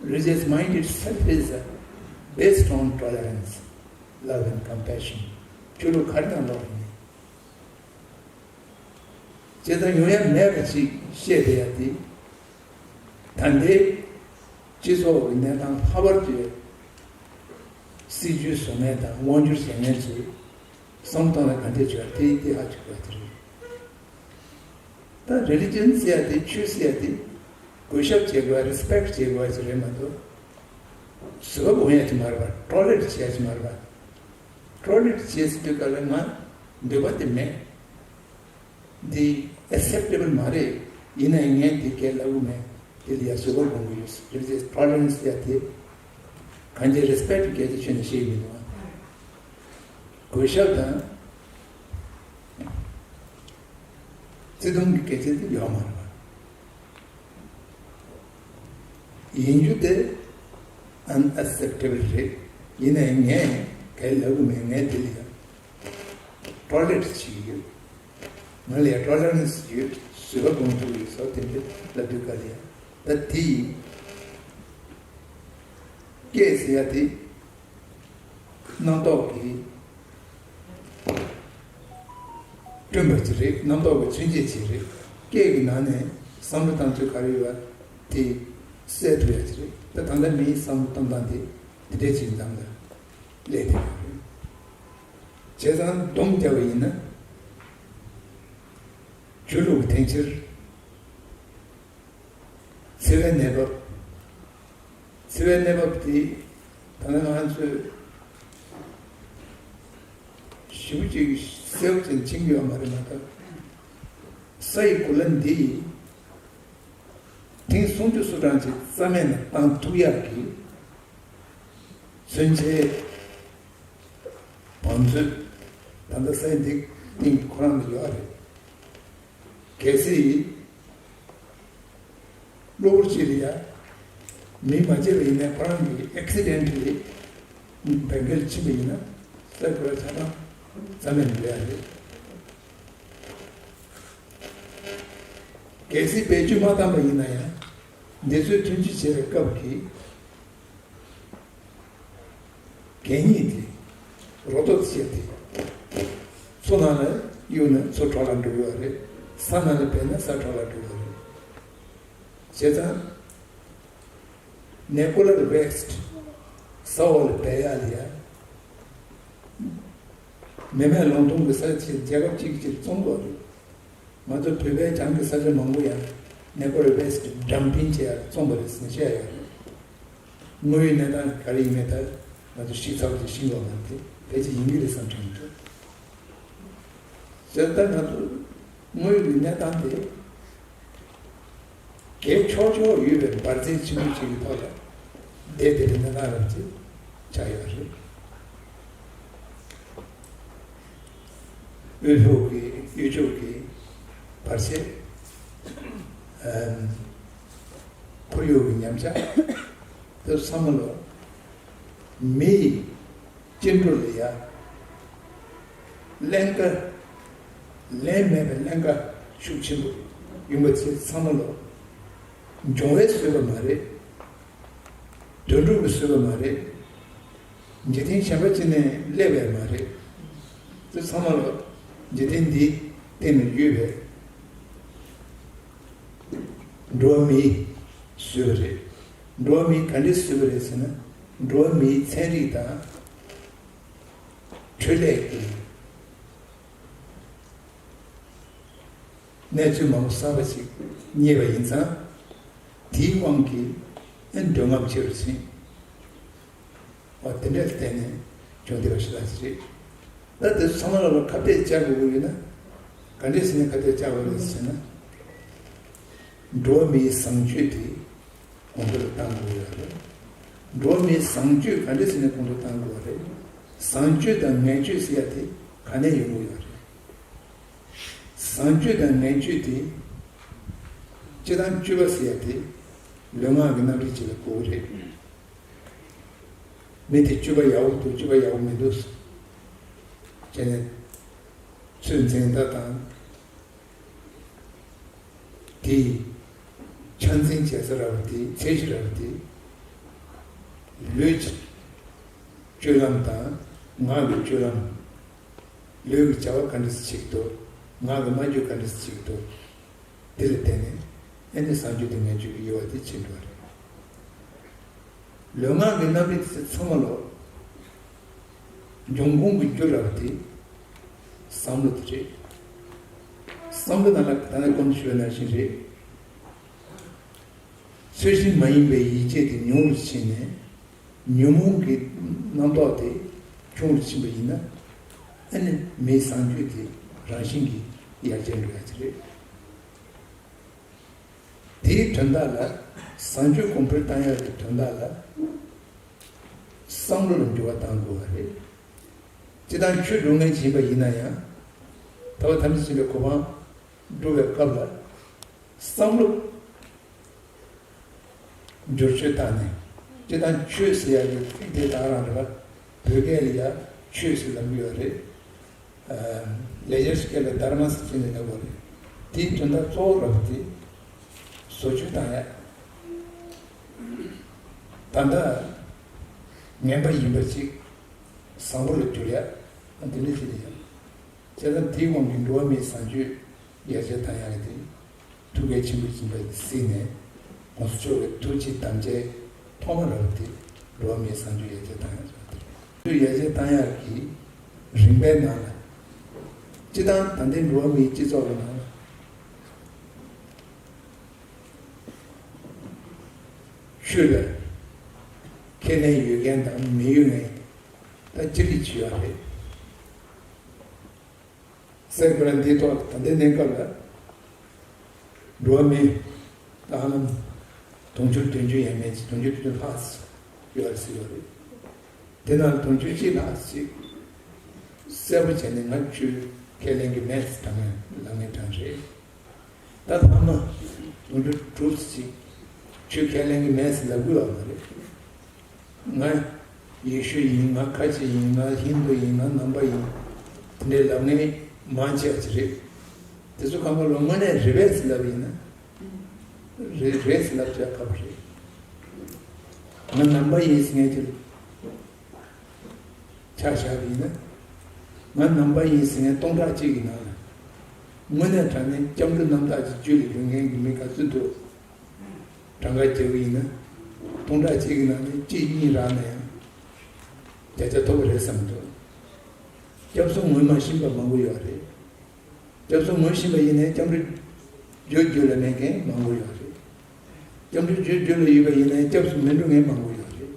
Religious mind itself is based on tolerance, love and compassion. ཆོས་ལུགས་ག་རེ་ནང་ལོགས་ཡིན་ནའི། བྱས་ཙང་ཡོང་ཡ་མེད་པ་ཅིག་བཤད་བསྡད་ཡ་དེ། ད་ལྟའི་སྤྱི་ཚོགས་ཀྱི་གནས་སྟངས་ལྷག་པར་དུ་སྲིད་ཇུས་བཟོ་མཁན་དང་དབང་སྒྱུར་བྱེད་མཁན་ཚོས་བསམ་བློ་གཏོང་ན་ག་འདྲས་བྱུང་བ་དེ་དེ་ཧ་ཅང་གི་རེད། ད་religion ཟེར་ཡ་དེ་ཆོས་ཟེར་ཡ་དེ་གུས་ཞབས་བྱེད་དགོས་རེ་སི་པེག་བྱེད་དགོས་ཅིག་རེད་མ་གཏོགས། བཟོད་པ་སྒོམ་ཡ་ཅིག་མ་རེད་པ། ཊོ་ལེ་རེ་ཊི་བྱེད་ཡ་ཅིག་མ་རེད་པ། ཊོ་ལེ་རེ་ཊི་བྱེད་ཟེར་དུས་ག་ལ་ང་འདོད་པ་དེ་མེད། འདི་ཨེག་སེབ་ཊེ་བལ་མ་རེད། ཡིན་ནའི་ངས་འདི་སྐད་ལབ་གི་མེད། དེ་ལ་ཡ་བཟོད་པ་སྒོམ་གི་ཡོད། རེ་ཊི་ཊོ་ལེ་རན་སི་ཡ་དེ་གང་ཅི་རེ་སི་པེག་ཊི་སྐད་ཆ་ཁྱོན་ནས་བཤད་ཀྱི་མི་འདུག་ཨ། གུས་ཞབས་དང་བརྩེ་དུང་གི་སྐད་ཆ་དེ་ཡོད་མ་རེད་པ། ཡིན་རྒྱུ་དེ་ཨན་ཨེག་སེབ་ཊེ་བལ་རེད། ཡིན་ནའི་ངས་ག་རེ་ལབ་གི་མེད། ངས་དེ་ལ་ཡ་ཊོ་ལེ་རེ་ཊི་བྱེད་ཀྱི་ཡོད། ང་ལ་ཡ་ཊོ་ལེ་རན་སི་ཡོད། བཟོད་པ་སྒོམ་ཐུབ་ཡོད་ཟེར་དེ་འདྲ་ལབ་དུས་ག་ལ་ཡ། ད་དེ་ཡིན། སྐད་ཟེར་ཡ་དེ་རྣམ་རྟོག་གི་བསྐྲུན་པ་ཅིག་རེད། རྣམ་རྟོག་གི་མཚོན་བྱེད་ཅིག་རེད། སྐད་ཀྱི་ནང་ནས་བསམ་བློ་བཏང་ཚུལ་ག་རེ་ཡོད་པ་དེ་གསལ་ཐུབ་ཡ་ཅིག་རེད། ད་ད་ལྟ་མིའི་བསམ་བློ་གཏོང་སྟངས་དེ་འདི་འདྲའི་ཅིག་འདང་ལ་སླེབས་བསྡད་ཡོད་རེད། བྱས་ཙང་སྡོམ་རྒྱག་པ་ཡིན་ན། ཆོས་ལུགས་ཀྱི་འཐེན་འཁྱེར། འཚེ་བའི་གནས་བབ། འཚེ་བའི་གནས་བབ་དེ་ད་ནི་ང་ཚོས་ཞེ་པོ་ཅིག་གསལ་པོ་ཅིག་མཁྱེན་གྱི་ཡོད་མ་རེད་མ་གཏོགས། ས་ཡི་གོ་ལ་འདི་ཐེངས་སུམ་ཅུ་སོ་གྲངས་ཅིག་རྩ་མེད་ནས་བཏང་ཐུབ་ཡག་གི་མཚོན་ཆའི་བང་མཛོད་ད་ལྟ་ས་ཡི་འདི་སྟེང་ཁོ་རང་ལ་ཡོད་རེད། གལ་སྲིད་གློ་བུར་ཅིག་ལ་ཡ་མི་མ་བརྗེད་པ་ཡིན་ན། ཁོ་རང་གི་ཨེག་སི་ཌེན་ཊ་ལི་བད་གལ་ཕྱིན་པ་ཡིན་ན། ས་ཁོ་ར་ཆ་ཚང་རྩ་མེད་འགྲོ་ཡ་རེད། གལ་སྲིད་བེད་སྤྱོད་མ་བཏང་པ་ཡིན་ན་ཡང་། འདི་ཚོའི་མཐུན་སྒྲིལ་བྱེད་པའི་སྐབས་ཀྱི་གད་སྙིགས་དེ་རོ་ཏོག་ཅེས་དེ་མཚོ་ནང་ལ་གཡུགས་ན་མཚོ་དྲོ་ལ་འགྲོ་གི་ཡོད་རེད། ས་ནང་ལ་སྦས་ན་ས་དྲོ་ལ་འགྲོ་གི་ཡོད་རེད། བྱས་ཙང་ནེ་ཀུ་ལར་ཝེ་སི་ཊི་ས་འོག་ལ་སྦས་ཡག་ལ་ཡ། མི་མེད་ལུང་སྟོང་གི་ས་ཆ་རྒྱལ་ཁབ་གཅིག་གིས་བཙོང་དགོས་རེད། ང་ཚོ་བོད་པའི་བྱང་གི་ས་ཆ་མང་པོ་ཡང་ནེ་ཀུ་ལར་ཝེ་སི་ཊི་ཌམ་པིང་བྱས་ཡག་བཙོང་པ་རེད་ཟེར་ནས་བཤད་ཡོད་རེད། དངོས་ཡོད་གནས་སྟངས་ག་རེ་ཡིན་མིན་ད་ང་ཚོ་ཤེས་ཚར་བ་ཅིག་ཤེས་དགོས་མ་རེད་དེ། ཕལ་ཆེར་ཡིན་གྱི་རེད་བསམ་དྲན་གྱི་འདུག་བྱས་ཙང་ང་ཚོ་དངོས་ཡོད་ཀྱི་གནས་སྟངས་དེ། གལ་ཆོག་ཆོག་ཡོད་པའི་འབར་རྫས་ཆེན་པོ་ཅིག་གི་ཐོག་ལ་བསྡད་བསྡད་པའི་གནས་སྟངས་རབ་ཅིག་ཆགས་ཡོད་རེད། དབུལ་ཕོངས་ཀྱི་གཡོ་ཇུས་ཀྱི་བར་ཆད། ཨམ། ཁོར་ཡུག་གི་ཉམས་ཆག་དེ་ཚང་མ་ལོ། མི་ཡི་སྐྱེ་འགྲོ་ལ་ཡ་ཀླན་ཀ། ལན་མེད་པའི་ཀླན་ཀ་ཤུགས་ཆེན་པོ་ཡོང་བ་ཚེ་ཚང་མ་ལོ། འབྱུང་བས་བཟོས་པ་མ་རེད། དོན་གྲུབ་ཀྱིས་བཟོས་པ་མ་རེད། འཇིག་རྟེན་གཞན་པ་ཅིག་ནས་སླེབས་པའི་མ་རེད། དེ་ཚང་མ་ལོ་འཇིག་རྟེན་འདིའི་སྟེང་ན་ཡོད་པའི་འགྲོ་བ་མིས་བཟོས་པ་རེད། འགྲོ་བ་མིས་ག་འདྲས་བཟོས་པ་རེད་ཟེར་ན། འགྲོ་བ་མིའི་ཚན་རིག་དང་འཕྲུལ་ལས་ཀྱི་གནས་ཚུལ་མང་པོ་གསར་པ་ཞིག་རྙེད་པ་ཡིན་ཙང་། དེའི་དབང་གིས་ཨེ་འདོད་རྔམ་ཆེ་རུ་ཕྱིན། འོ་དེ་འདྲ་བརྟེན་ནས་བྱུང་བསྡད་པ་ཞིག་ལ་ཞིག་རེད། ད་དེ་ཚོ་ཚང་མ་ལ་ཁ་གཏད་བཅག་དགོས་ཀྱི་ཡོད་ན། ག་འདྲས་ཟེར་ནས་ཁ་གཏད་བཅག་དགོས་རེད་ཟེར་ན། འགྲོ་བ་མིའི་བཟང་སྤྱོད་དེ་གོང་མཐོར་གཏང་དགོས་ཡོད་རེད། འགྲོ་བ་མིའི་བཟང་སྤྱོད་ག་འདྲས་ཟེར་ནས་གོང་མཐོར་གཏང་དགོས་རེད། བཟང་སྤྱོད་དང་ངན་སྤྱོད་ཟེར་ཡ་དེ་ག་ནས་ཡོང་གི་ཡོད་རེད། བཟང་སྤྱོད་དང་ངན་སྤྱོད་དེ། སྤྱིར་བཏང་སྤྱོད་པ་ཟེར་ཡ་དེ་ལུས་ངག་གི་རྣམ་རིག་ཅིག་ལ་གོ་གི་རེད། མི་དེ་སྤྱོད་པ་ཡག་པོ་འདུག་སྤྱོད་པ་ཡག་པོ་མི་འདུག་བྱས་ནས་ཚོད་འཛིན་ད་དང་། དེའི་ཆ་འཛིན་བྱེད་ས་ར་བ་དེ། ཚད་གཞི་ར་བ་དེ། ལུས་ཀྱི་སྤྱོད་ལམ་དང་ངག་གི་སྤྱོད་ལམ། ལུས་ཀྱི་བྱ་བ་ག་འདྲ་ཞིག་བྱེད་ཀྱི་འདུག་ངག་གི་སྨྲ་བརྗོད་ག་འདྲ་ཞིག་བྱེད་ཀྱི་འདུག་དེ་ལ་བརྟེན་ནས་ཨེ་ནི་བཟང་སྤྱོད་དང་ངན་སྤྱོད་ཀྱི་དབྱེ་བ་དེ་ཕྱེ་འགྲོ་བ་རེད། ལུས་ངག་གི་རྣམ་རིག་དེ་ཚང་མ་ལོ། འབྱུང་ཁུངས་ཀྱི་རྒྱུ་ར་བ་དེ་བསམ་བློ་དེ་རེད། བསམ་བློ་ནང་ལ་ད་ནི་གོང་དུ་ཞུས་པ་ནང་བཞིན་རེད། ཚུལ་བཞིན་མ་ཡིན་པའི་ཡིད་བྱེད་དེ་ཉུང་རུ་ཕྱིན་ནས། ཉོན་མོངས་ཀྱི་རྣམ་རྟོག་དེ་ཆུང་རུ་ཕྱིན་པ་ཡིན་ན། ཨ་ནི་མིའི་བཟང་སྤྱོད་དེ་རང་བཞིན་གྱིས་ཡར་རྒྱས་འགྲོ་ཡ་དེ་རེད། དེའི་དོན་དག་ལ། བཟང་སྤྱོད་གོང་འཕེལ་བཏང་ཡག་གི་དོན་དག་ལ་བསམ་བློ་ལ་འགྱུར་བ་གཏང་དགོས་པ་རེད། སྤྱིར་བཏང་ཆོས་སྒྲུབ་མཁན་ཞིག་ཡིན་པ་ཡིན་ན་ཡང་། ཐར་པ་ཐམས་ཅད་མཁྱེན་པའི་གོ་འཕང་སྒྲུབ་པའི་སྐབས་ལ་བསམ་བློ་བསྒྱུར་བཅོས་བཏང་ནས། སྤྱིར་བཏང་ཆོས་ཟེར་ཡག་གི་ཚིག་དེ་ད་རང་རེད་པ། བོད་སྐད་ལ་ཡ་ཆོས་ཟེར་ལབ་ཀྱི་ཡོད་རེད། ཨ། ལེགས་སྦྱར་སྐད་ལ་དྷརྨ་ཟེར་གྱི་ནི་ལབ་པ་རེད། དེའི་དོན་དག་གཙོ་བོ་ར་བ་དེ་བཟོ་བཅོས་བཏང་ཡག་ད་ལྟ་ངན་པ་ཡིན་པ་ཅིག་བཟང་པོ་ལ་བསྒྱུར་ཡག་འདི་འདྲ་ཞིག་རེད་ཡ། བྱས་ཙང་དེའི་དབང་གིས་འགྲོ་བ་མིའི་བཟང་སྤྱོད་ཡར་རྒྱས་བཏང་ཡག་གི་དེ་ཐུགས་གལ་ཆེན་པོ་ཡིན་པ་གཟིགས་ནས། གོང་ས་མཆོག་གི་ཐུགས་རྗེ་དམ་བཅའི་ ཐོག་མ་རང་དེ་འགྲོ་བ་མིའི་གསར་འགྱུར་ཡར་རྒྱས་བཏང་ཡག་རེད། ཡར་རྒྱས་བཏང་ཡག་གི་རིམ་པའི་ནང་ལ། སྤྱི་བཏང་ད་ལྟའི་འགྲོ་བ་མིའི་སྤྱི་ཚོགས་ཀྱི་ནང་ལ། ཆོས་ལ་ཁས་ལེན་ཡོད་མཁན་དང་མི་ཡོད་མཁན་ད་ཅི་རིགས་ཅིག་ཡོད་རེད། སའི་གོ་ལ་འདིའི་ཐོག་ད་ལྟའི་གནས་སྐབས་ལ་འགྲོ་བ་མི་ད་ཧ་ལམ་དུང་ཕྱུར་བདུན་ཅུ་ཡས་མས་ཅིག་དུང་ཕྱུར་བདུན་ཅུ་ལྷག་ཡོད་རེད་ཟེར་ཡོད་རེད། དེ་ནང་དུང་ཕྱུར་གཅིག་ལྷག་ཅིག་གསལ་པོ་བྱས་ནས་ང་ཆོས་ཁས་ལེན་གྱི་མེད་ཟེར་གྲངས་ངན་ལབ་མཁན་གྲངས་རེད། ད་ལྷག་མ་དུང་ཕྱུར་དྲུག་ཅིག་ཆོས་ཁས་ལེན་གྱི་མེད་ཟེར་ལབ་དགོས་པ་མ་རེད། ང་ཡེ་ཤུ་ཡིན། ང་ཁ་ཆེ་ཡིན། ང་ཧིན་དུ་ཡིན། ང་ནང་པ་ཡིན། དེ་འདྲའི་ལབ་མཁན་མང་ཆེ་བ་ཅིག་རེད། དེ་ཚོ་ཁ་མ་ལོ་དངོས་གནས་རེད་པས་ཟེར་ལབ་ཡིན་ན། རེད་རེད་ཟེར་ལབ་བྱ་ཁག་པོ་རེད། ང་ནང་པ་ཡིན་ཟེར་མཁན་དེ་ཆ་བཞག་པ་ཡིན་ན། ང་ནང་པ་ཡིན་ཟེར་མཁན་སྟོང་ཕྲག་གཅིག་གི་ནང་ལ། དངོས་གནས་དྲང་གནས་སྐྱབས་འགྲོ་རྣམ་དག་གི་རྒྱུད་ལ་ཡོད་མཁན་གྱི་མི་ག་ཚོད་འདུག་གྲངས་ཀ་བརྒྱབ་པ་ཡིན་ན། སྟོང་ཕྲག་གཅིག་གི་ནང་ནས་གཅིག་གཉིས་རག་ན་ཡང་། བརྒྱ་ཆ་མཐོ་པོ་རེད་བསམ་འདུག་སྐྱབས་སུ་ངོས་མ་ཤེས་པ་མང་པོ་ཡོད་རེད། སྐྱབས་སུ་ངོས་ཤེས་པ་ཡིན་ནའི་སྐྱབས་འགྲོ་རྒྱུད་རྒྱུད་ལ་མེད་མཁན་མང་པོ་ཡོད་རེད། སྐྱབས་འགྲོ་རྒྱུད་རྒྱུད་ལ་ཡོད་པ་ཡིན་ནའི་སྐྱབས་སུ་མི་འགྲོ་མཁན་མང་པོ་ཡོད་རེད།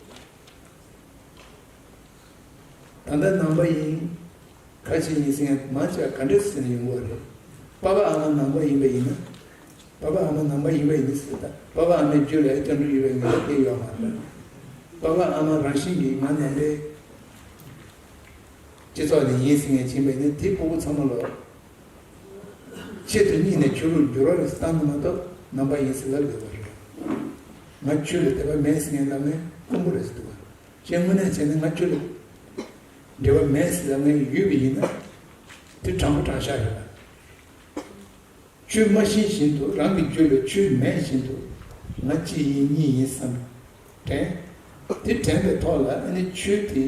ད་ལྟ་ནང་པ་ཡིན། ཁ་ཆེ་ཡིན་ཟེར་མཁན་མང་ཆེ་བ་ག་འདྲ་ཟེར་ནས་ཡོང་གི་ཡོད་རེད། པ་ཕ་ཨ་མ་ནང་པ་ཡིན་པ་ཡིན་ན། པ་ཕ་ཨ་མ་ནང་པ་ཡིན་པ་ཡིན་ཟེར། ད་པ་ཕ་ཨ་མའི་རྒྱུད་ལ་སྐྱབས་འགྲོ་ཡོད་པའི་ངེས་པ་དེ་ཡོད་མ་རེད། པ་ཕ་ཨ་མ་རང་བཞིན་གྱིས་ང་ནང་པའི་སྤྱི་ཚོགས་ནས་ཡིན་ཟེར་མཁན་ཕྱིན་པ་ཡིན་ན། དེ་སྤུ་གུ་ཚང་མ་ལོ་ཆེད་དུ་གཉིད་ནས་ཆོས་ལུགས་འགྱུར་བ་རེ་བཏང་ན་མ་གཏོགས་ནང་པ་ཡིན་ཟེར་ལབ་ཡོད་པ་རེད། ང་ཆོས་ལ་དད་པ་མེད་ཟེར་མཁན་ལབ་མཁན་དཀོན་པོ་རེད་ཟེར་འདུག་བ། གཞན་དངོས་གནས་བྱས་ན་ང་ཆོས་ལ་འབྲེལ་བ་མེད་ཟེར་ལབ་མཁན་ཡོད་པ་ཡིན་ན། དེ་དྲང་པོ་དྲང་བཞག་རེད་པ། ཆོས་མ་ཤེས་བཞིན་དུ། རང་གི་རྒྱུད་ལ་ཆོས་མེད་བཞིན་དུ། ང་གཅིག་ཡིན་གཉིས་ཡིན་བསམ་དྲན། དེ་དྲན་པའི་ཐོག་ལ་ཨ་ནི་ཆོས་དེ་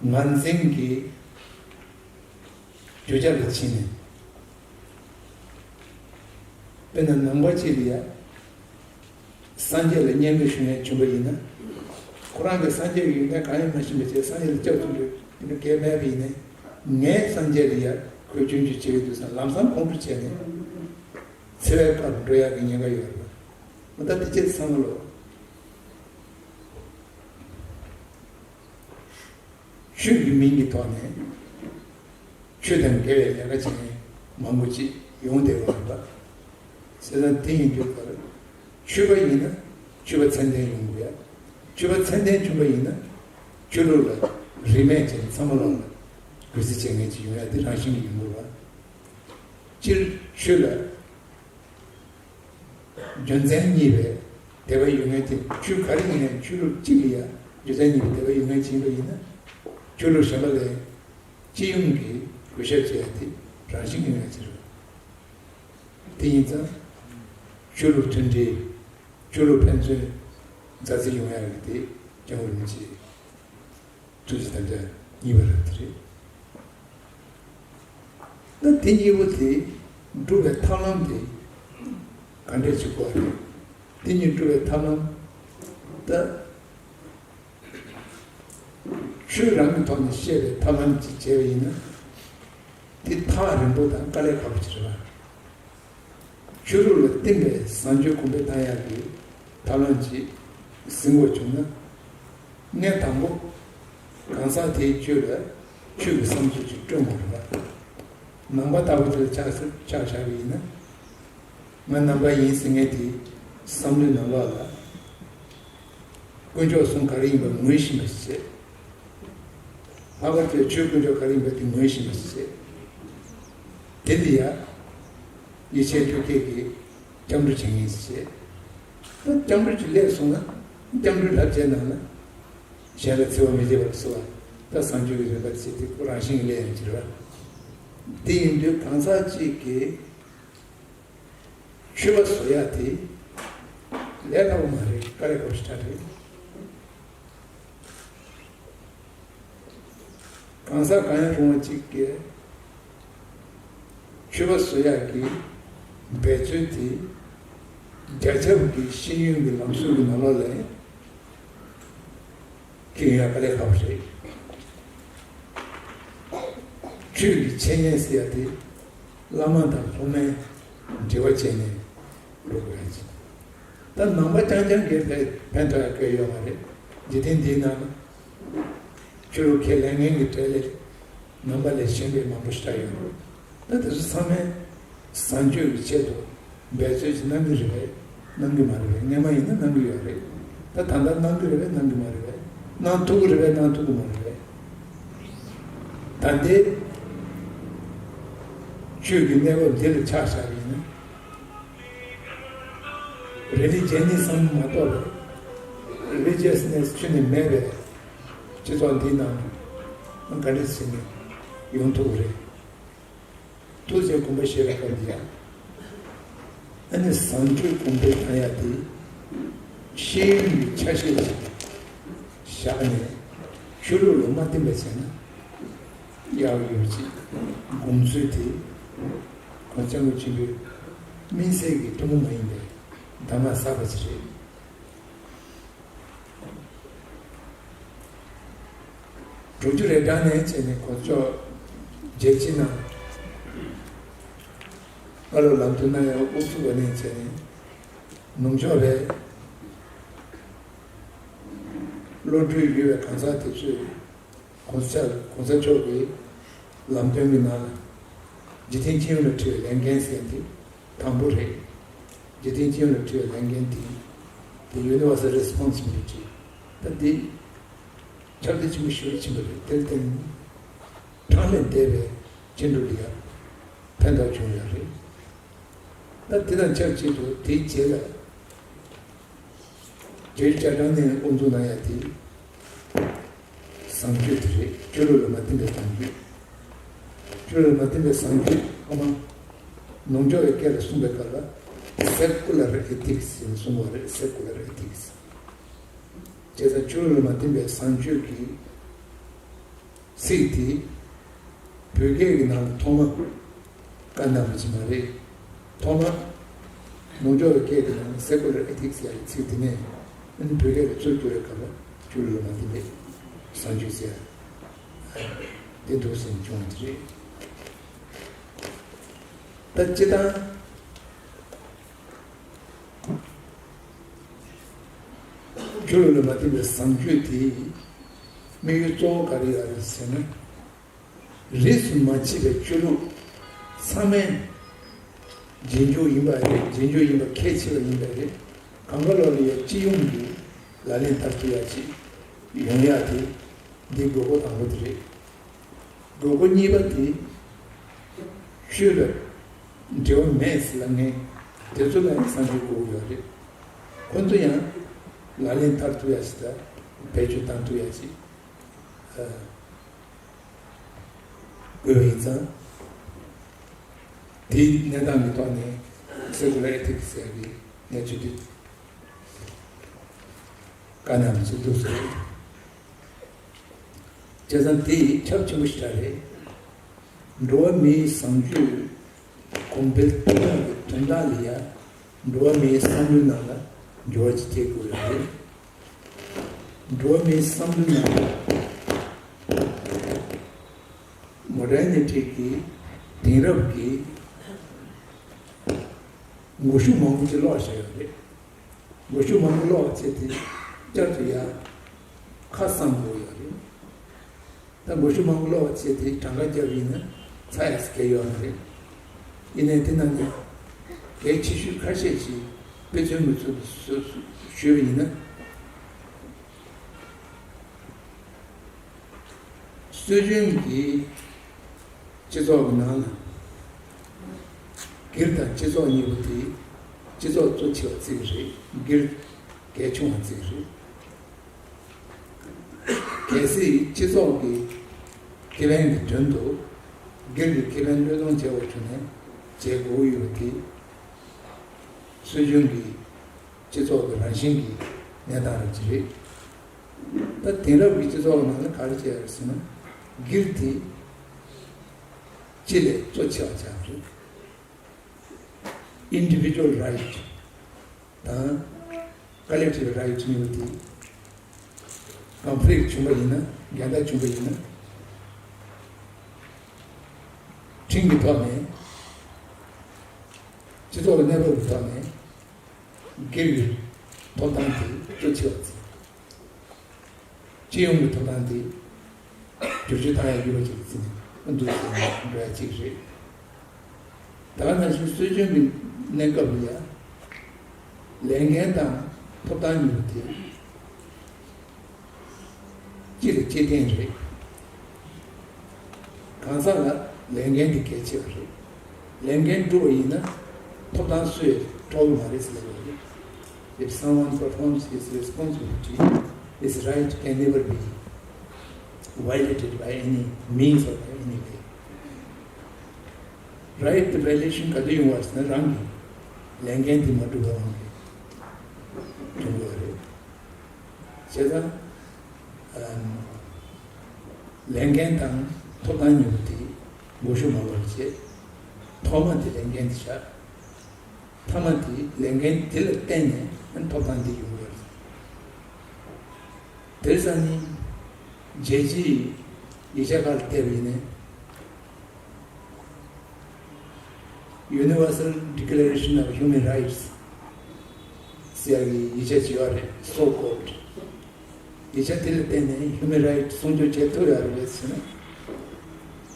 ངར་འཛིན་གྱི་རྒྱུ་ཆ་ལ་ཕྱིན་ནས། དཔེར་ན་ནང་པ་གཅིག་ལ་ཡ། སངས་རྒྱས་ལ་སྙན་སྒྲོན་ཞུ་མཁན་བྱུང་པ་ཡིན་ན། ཁོ་རང་གིས་སངས་རྒྱས་ཀྱི་ཡོན་ཏན་གང་ཡང་མ་ཤེས་པ་བྱས། སངས་རྒྱས་ལ་སྐྱབས་སུ་འགྲོ་དེ་འདྲ་གལ་མེད་པ་ཡིན་ནའི། ངས་སངས་རྒྱས་ལ་ཡར་ཁོས་སྐྱོན་བརྗོད་བྱེད་ཀྱི་འདུག་བསམ། ལམ་སང་ཁོང་ཁྲོ་བྱས་ནས་འཚེ་བའི་བར་འགྲོ་ཡག་གི་ཉེན་ཁ་ཡོད་རེད་པ། ད་དེ་ཅི་བསམ་བློ། ཆོས་ཀྱི་མིང་གི་ཐོག་ནས་ཆོས་དང་འགལ་བའི་ལས་ཀ་བྱེད་མཁན་མང་པོ་ཅིག་ཡོང་བསྡད་ཡོད་རེད་པ། བྱས་ཙང་དེ་ཡིན་དུས་ཀར་ཆོས་པ་ཡིན་ན་ཆོས་པ་ཚད་ལྡན་ཡོང་དགོས་ཡ། ཆོས་པ་ཚད་ལྡན་བྱུང་པ་ཡིན་ན་ཆོས་ལུགས་ལ་རིས་མེད་ཅན་ཚང་མ་ལོག་ལ་གུས་བརྩི་བྱེད་མཁན་ཅིག་ཡོང་ཡ་དེ་རང་བཞིན་གྱིས་ཡོང་དགོས་པ། སྤྱིར་ཆོས་ལ་རྒྱུ་མཚན་གཉིས་པའི་དད་པ་ཡོད་མཁན་དེ། ཆོས་ག་རེ་ཡིན་ནའི་ཆོས་ལུགས་གཅིག་ལ་ཡ་རྒྱུ་མཚན་གཉིས་པའི་དད་པ་ཡོད་མཁན་ཅིག་ཡིན་པ་ཡིན་ན། ཆོས་ལུགས་གཞན་པ་ལ་སྤྱི་ཡོངས་ཀྱི་གུས་ཞབས་བྱེད་ཡ་དེ་རང་བཞིན་གྱིས་ཡོང་ཡ་ཅིག་རེད། དེ་ཡིན་ཙང་ཆོས་ལུགས་མཐུན་སྒྲིལ། ཆོས་ལུགས་ཕན་ཚུན་མཛའ་བརྩེ་ཡོང་ཡ་གི་དེ་སྐྱབས་མགོན་རིན་པོ་ཆེའི་ཐུགས་རྗེ་དམ་བཅའ་གཉིས་པ་རབ་དེ་རེད། ད་དེ་གཉིས་པོ་དེ་སྒྲུབ་པའི་ཐབས་ལམ་དེ་ག་འདྲས་ཅིག་དགོས་རེད། དེ་གཉིས་སྒྲུབ་པའི་ཐབས་ལམ། ད་ཆོས་རང་གི་ཐོག་ནས་བཤད་པའི་ཐབས་ལམ་ཅིག་བྱས་པ་ཡིན་ན། དེ་ཐག་རིང་པོ་དང་དཀའ་ལས་ཁག་པོ་ཅིག་རེད་པ། ཆོས་ལུགས་ལ་བསྟིམ་པའི་བཟང་སྤྱོད་གོང་འཕེལ་བཏང་ཡག་གི་ཐབས་ལམ་ཅིག་ཟིན་དགོས་བྱུང་ན། གནས་དང་པོ་གང་ཟག་དེའི་རྒྱུད་ལ་ཆོས་ཀྱི་བསམ་སྤྱོད་ཅིག་བསྐྲུན་དགོས་རེད་པ། ནང་པ་ལྟ་བུ་དེ་ལ་ཆ་བཞག་པ་ཡིན་ན། ང་ནང་པ་ཡིན་ཟེར་མཁན་དེའི་བསམ་བློའི་ནང་ལོགས་ལ། དཀོན་མཆོག་གསུམ་ག་རེ་ཡིན་པ་ངོས་བཞིན་པ་ཞིག་བྱེད། ལྷག་པར་དུ་ཆོས་དཀོན་མཆོག་ག་རེ་ཡིན་པ་དེ་ངོས་བཞིན་པ་ཞིག་བྱེད། དེ་ལ་ཡ། ཡེ་ཤེས་ཐོད་རྒལ་གྱི་སྐྱབས་འགྲོ་བྱེད་མཁན་ཞིག་བྱེད། ད་སྐྱབས་འགྲོ་ཅིག་སླེབས་སོང་ན་སྐྱབས་འགྲོའི་བསླབ་བྱའི་ནང་ལ་གཞན་ལ་འཚེ་བ་མི་བྱེད་པར་གསོལ་བ། ད་བཟང་སྤྱོད་ཀྱི་རིམ་པ་བྱེད་དེ་ཁོ་རང་བཞིན་གྱིས་སླེབས་ཡོང་གི་རེད་པ། དེ་ཡིན་དུས་གང་ཟག་གཅིག་གིས། ཆོས་པ་བཟོ་ཡག་དེ་ལས་སླ་པོ་མ་རེད། དཀའ་ལས་ཁག་པོ་ཞེ་དྲག་རེད། གང་ཟག་གང་ཡང་རུང་བ་གཅིག་གིས་ཆོས་པ་བཟོ་ཡག་གི་འབད་རྩོལ་དེ་རྒྱ་ཁྱབ་ཀྱི་ཤེས་ཡོན་གྱི་ལམ་སྲོལ་གྱི་ནང་ལོགས་ལ་ སྐྱོན་ཡོད་པ་ལས་ཁག་པོ་རེད། ཆོས་ཀྱི་འཆད་ཉན་ཟེར་ཡ་དེ་བླ་མ་དང་སློབ་མའི་འབྲེལ་བ་བྱས་ནས་འགྲོ་དགོས་ཡ་ཅིག་ད་ནང་པ་རྐྱང་རྐྱང་གིས་ཕན་ཕན་ཐོགས་ཡ་གང་ཡོད་མ་རེད། འཇིག་རྟེན་འདིའི་ནང་ན་ཆོས་ལུགས་ཁས་ལེན་མཁན་གྱི་གྲས་ལས་ནང་པ་ལས་གཞན་པའི་མང་པོ་ཞེ་དྲག་ཡོད་རེད། ད་དེ་ཚོ་ཚང་མས་བཟང་སྤྱོད་ཀྱི་ཆེད་དུ་འབད་རྩོལ་ཞིག་གནང་གི་རེད་པས། གནང་གི་མ་རེད་པས། སྔན་མ་ཡིན་ན་གནང་གི་ཡོད་རེད། ད་ད་ལྟ་གནང་གི་རེད་པས། གནང་གི་མ་རེད་པས། གནང་ཐུབ་ཀྱི་རེད་པས། གནང་ཐུབ་ཀྱི་མ་རེད་པས། ད་ལྟའི་ཆོས་ཀྱི་གནས་བབ་འདི་ལ་ཆ་བཞག་པ་ཡིན་ན། རི་ལི་ཇི་ནི་སམ་མ་གཏོགས་པའི་རི་ལི་ཇི་ཡས་ནེ་སི་ཁྱོན་ནས་མེད་པའི་སྤྱི་ཚོགས་འདིའི་ནང་ག་འདྲ་ཞིག་ནས་ཡོང་ཐུབ་ཀྱི་རེད། ཐུགས་རྗེ་དགོངས་པ་བཞེས་པའི་སྐབས་འདི་ཡང་། ཨ་ནི་བཟང་སྤྱོད་གོང་འཕེལ་གཏོང་ཡ་དེ་ཤེས་ཡོན་གྱི་ཆ་ཤས་ཤིག་བཞག་ནས་ཆོས་ལུགས་ལ་མ་བརྟེན་པ་བྱས་ན་ཡག་ཡོད་ཅེས་དགོངས་ཚུལ་དེ་གོང་ས་སྐྱབས་མགོན་ཆེན་པོའི་སྨིན་བྱེད་ཀྱི་ཐུན་མོང་མ་ཡིན་པའི་གདམས་ངག་གསར་པ་ཞིག་རེད། དྲུག་ཅུ་རེ་གྲངས་ནས་བྱས་ནས་གོ་ལྕོག་རྒྱལ་སྤྱིའི་ནང་བཀའ་སློབ་ལམ་སྟོན་གནང་ཡག་དབུ་ཚུགས་པ་ནས་བྱས་ནས་ནུབ་ཕྱོགས་པའི་བློ་གྲོས་ཡོད་པའི་གང་ཟག་དེ་ཚོས་གོང་ས་གོང་ས་མཆོག་གི་ལམ་སྟོན་གྱི་ནང་ལ་འཇིག་རྟེན་སྤྱི་ཡོངས་ལ་འཁྲི་བའི་ལས་འགན་ཟེར་འདི་དང་པོ་རེད། འཇིག་རྟེན་སྤྱི་ཡོངས་ལ་འཁྲི་བའི་ལས་འགན་འདི་དེ་universal responsibility ད་འདི་ཁྱབ་གདལ་ཆེན་པོ་ཞེ་པོ་ཕྱིན་པ་རེད། དེར་བརྟེན་གྲངས་ལས་འདས་པའི་སྐྱེ་འགྲོ་ལ་ཡང་ཕན་ཐོགས་བྱུང་ཡོད་རེད། ད་དེ་དང་ཆབས་ཅིག་ཏུ་དེའི་རྗེས་ལ་རྒྱལ་བ་ལྕགས་སྒྲོག་ནས་དབུ་འཛུགས་གནང་ཡ་དེ་བཟང་སྤྱོད་དེ་རེད། ཆོས་ལུགས་ལ་མ་བརྟེན་པའི་བཟང་སྤྱོད། ཆོས་ལུགས་ལ་མ་བརྟེན་པའི་བཟང་སྤྱོད་ཨ་མ་ནུབ་ཕྱོགས་པའི་སྐད་ལ་གསུངས་པའི་སྐབས་ལ་secular ethics ཟེར་ནས་གསུངས་པ་རེད། Secular ethics བྱས་ཙང་ཆོས་ལུགས་ལ་མ་བརྟེན་པའི་བཟང་སྤྱོད་ཀྱི་ཚིག་དེ་བོད་སྐད་ཀྱི་ནང་ལ་ཐོག་མ་བཀའ་གདམས་པ་ཅིག་མ་རེད། ཐོག་མ་ནུབ་ཕྱོགས་པའི་སྐད་ཀྱི་ནང་ལ་secular ethics ཟེར་ཡག་གི་ཚིག་དེ་ནས་ཨ་ནི་བོད་སྐད་ལ་བཙུགས་བསྡད་པའི་སྐབས་ལ་ཆོས་ལུགས་ལ་མ་བརྟེན་པའི་བཟང་སྤྱོད་ཟེར་ཡག་དེ་འདུག་སེ་བྱུང་བ་དེ་རེད། ད་སྤྱིར་བཏང་ཆོས་ལུགས་ལ་མ་བརྟེན་པའི་བཟང་སྤྱོད་དེ་དམིགས་ཡུལ་གཙོ་བོ་ག་རེ་ཡོད་རེད་ཟེར་ན། རིས་སུ་མ་ཆད་པའི་ཆོས་ལུགས་ཚང་མས་རྗེས་འཇུག་ཡིན་པ་རེད། རྗེས་འཇུག་ཡིན་པ་གལ་ཆེ་བ་ཡིན་པ་རེད། གང་ག་ལོག་ལ་ཡང་སྤྱི་ཡོངས་ཀྱི་ལག་ལེན་བསྟར་ཐུབ་ཡ་ཅིག་ཡོང་ཡ་དེ་འདི་དགོས་མཁོ་དང་པོ་དེ་རེད། དགོས་མཁོ་གཉིས་པ་དེ་ཆོས་ལ་འབྲེལ་བ་མེད་ཟེར་ལབ་མཁན་དེ་ཚོ་ལ་ཡང་བཟང་སྤྱོད་དགོས་ཀྱི་ཡོད་རེད། ཁོ་ཚོ་ཡང་ལག་ལེན་བསྟར་ཐུབ་ཡ་ཅིག་དང་བེད་སྤྱོད་བཏང་ཐུབ་ཡ་ཅིག་དགོས་པ་ཡིན་ཙང་། དེའི་གནས་སྟངས་ཀྱི་ཐོག་ནས་secular ethics ཟེར་བའི་གནས་ཚུལ་འདི་བཀའ་གདམས་ཅིག་འདུག་ཟེར། བྱས་ཙང་དེ་ཁྱབ་ཆེན་པོ་ཞིག་རེད། འགྲོ་བ་མིའི་བཟང་སྤྱོད་གོང་འཕེལ་གཏོང་ཡག་གི་དོན་དག་ལ་ཡང་འགྲོ་བ་མིའི་བསམ་བློའི་ནང་ལ་འགྱུར་བ་ཅིག་ཐེབས་དགོས་ཡོད་རེད། འགྲོ་བ་མིའི་བསམ་བློའི་ནང་ལ་modernity གི་དེང་རབས་ཀྱི་མགོ་གཞུག་མང་པོ་ཅིག་ལོག་བཞག་ཡོད་རེད། མགོ་གཞུག་མང་པོ་ལོག་བྱས་ཏེ་བསྐྱར་དུ་ཡང་ཁ་གསང་དགོས་ཡོད་རེད། ད་མགོ་གཞུག་མང་པོ་ལོག་བྱས་ཏེ་གྲངས་ཀ་བརྒྱབ་ཡིན་ན་ཚ་ཡག་གི་ཡོད་མ་རེད། ཡིན་ནའི་དེ་ནང་ནས་གལ་ཆེ་ཤོས་ཁ་ཤས་ཤིག་དཔེ་མཚོན་གྱི་ཚུལ་དུ་ཞུས་པ་ཡིན་ན། སྲོལ་རྒྱུན་གྱི་སྤྱི་ཚོགས་ཀྱི་ནང་ལ་སྒེར་དང་སྤྱི་ཚོགས་གཉིས་པོ་དེ་སྤྱི་ཚོགས་གཙོ་ཆེ་བ་བརྩི་གི་རེད། སྒེར་གལ་ཆུང་བ་བརྩི་གི་རེད། གལ་སྲིད་སྤྱི་ཚོགས་ཀྱི་ཁེ་ཕན་གྱི་དོན་དུ་སྒེར་གྱི་ཁེ་ཕན་བློས་གཏོང་བྱས་པ་བྱུང་ན་བྱེད་དགོས་ཀྱི་ཡོད་པ་དེ་སྲོལ་རྒྱུན་གྱི་སྤྱི་ཚོགས་ཀྱི་རང་བཞིན་གྱི་གནས་སྟངས་རང་ཅིག་རེད། ད་དེང་རབས་ཀྱི་སྤྱི་ཚོགས་ནང་ལ་ག་རེ་བྱས་ཡོད་ཟེར་ན། སྒེར་དེ་སྤྱི་ལས་གཙོ་ཆེ་བ་ཆགས་རེད། Individual right དང་collective right གཉིས་པོ་དེ་ ཀོན་ཕི་ལིག་བྱུང་བ་ཡིན་ན། འགལ་ཟླ་བྱུང་བ་ཡིན་ན། ཁྲིམས་ཀྱི་ཐོག་ནས། སྤྱི་ཚོགས་ཀྱི་གནས་བབ་ཀྱི་ཐོག་ནས། སྒེར་གྱི་ཐོབ་ཐང་དེ་གཙོ་ཆེ་བར་བརྩི། སྤྱི་ཡོངས་ཀྱི་ཐོབ་ཐང་དེ་བསྒྱུར་བཅོས་བཏང་ཡ་ཡོད་པ་ཅིག་བརྩིས་ནས་འདུག་ཟེར་ནས་འགྲོ་ཡ་གཅིག་རེད། ད་ག་ནང་བཞིན་སྲོལ་རྒྱུན་གྱི་གནས་སྐབས་ལ་ཡ། ལས་འགན་དང་ཐོབ་ཐང་གཉིས་པོ་དེ། སྤྱིར་གཅིག་མཐུན་རེད། གང་ཟག་ལ་ལས་འགན་དེ་གལ་ཆེ་བ་རེད། ལས་འགན་བསྒྲུབས་པ་ཡིན་ན་ཐོབ་ཐང་སུས་འཕྲོག་གི་མ་རེད་ཟེར་ལབ་པ་རེད། If someone performs his responsibility, his right can never be violated by any means or by any way. Right violation ག་དུས་ཡོང་བ་ཟེར་ན་རང་གི་ལས་འགན་དེ་མ་བསྒྲུབས་པའི་དབང་གིས་ཡོང་གི་ཡོད་རེད། བྱས་ཙང་། ཨམ། ལས་འགན་དང་ཐོབ་ཐང་གཉིས་པོ་དེ་འགོ་ཤུགས་མ་ལོག་བྱས། ཐོག་མ་དེ་ལས་འགན་དེ་བཞག་ཐ་མ་དེ་ལས་འགན་དེ་ལ་བརྟེན་ནས་ཐོབ་ཐང་དེ་ཡོང་གི་ཡོད་རེད། དེར་སང་ཉིན་རྒྱལ་སྤྱིའི་ཡིག་ཆ་ཁག་ལ་བལྟས་པ་ཡིན་ན། Universal Declaration of Human Rights ཟེར་ཡག་གི་ཡིག་ཆ་ཅིག་ཡོད་རེད། So called ཡིག་ཆ་དེ་ལ་བརྟེན་ནས་Human Rights སྲུང་སྐྱོབ་བྱེད་ཐུབ་ཡོད་རེད་ཟེར་ན།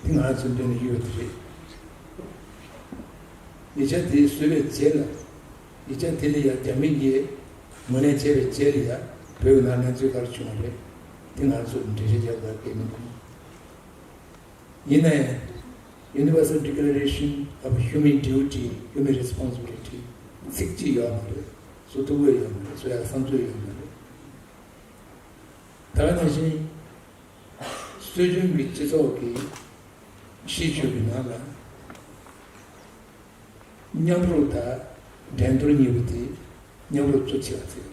དེ་ང་ཚོའི་མདུན་ལ་ཡོད་དེ་རེད། ཡིག་ཆ་དེ་བཟོས་པའི་རྗེས་ལ། ཡིག་ཆ་དེ་ལ་ཡང་རྒྱ་མི་གིས་ངོས་ལེན་བྱས་པའི་རྗེས་ལ་ཡང་བོད་ཀྱི་ནང་གནས་ཚུལ་ག་རེ་བྱུང་བ་རེད། དེ་ང་ཚོ་འགྲེལ་བཤད་རྒྱག་དགོས་གལ་མི་འདུག་ཡིན་ན་ཡང་། Universal Declaration of Human Duty, Human Responsibility ཚིག་གཅིག་ཡོད་མ་རེད། བཟོ་ཐུབ་ཀྱི་ཡོད་མ་རེད། བཟོ་ཡག་བསམ་ཚུལ་ཡོད་མ་རེད། ད་ག་ནང་བཞིན། སྲོལ་རྒྱུན་གྱི་སྤྱི་ཚོགས་ཀྱི་སྤྱི་སྤྱོད་ཀྱི་ནང་ལ། མཉམ་རུབ་དང་འགྲན་བསྡུར་གཉིས་པོ་དེ་མཉམ་རུབ་གཙོ་ཆེ་བ་བརྩི་ཡོད་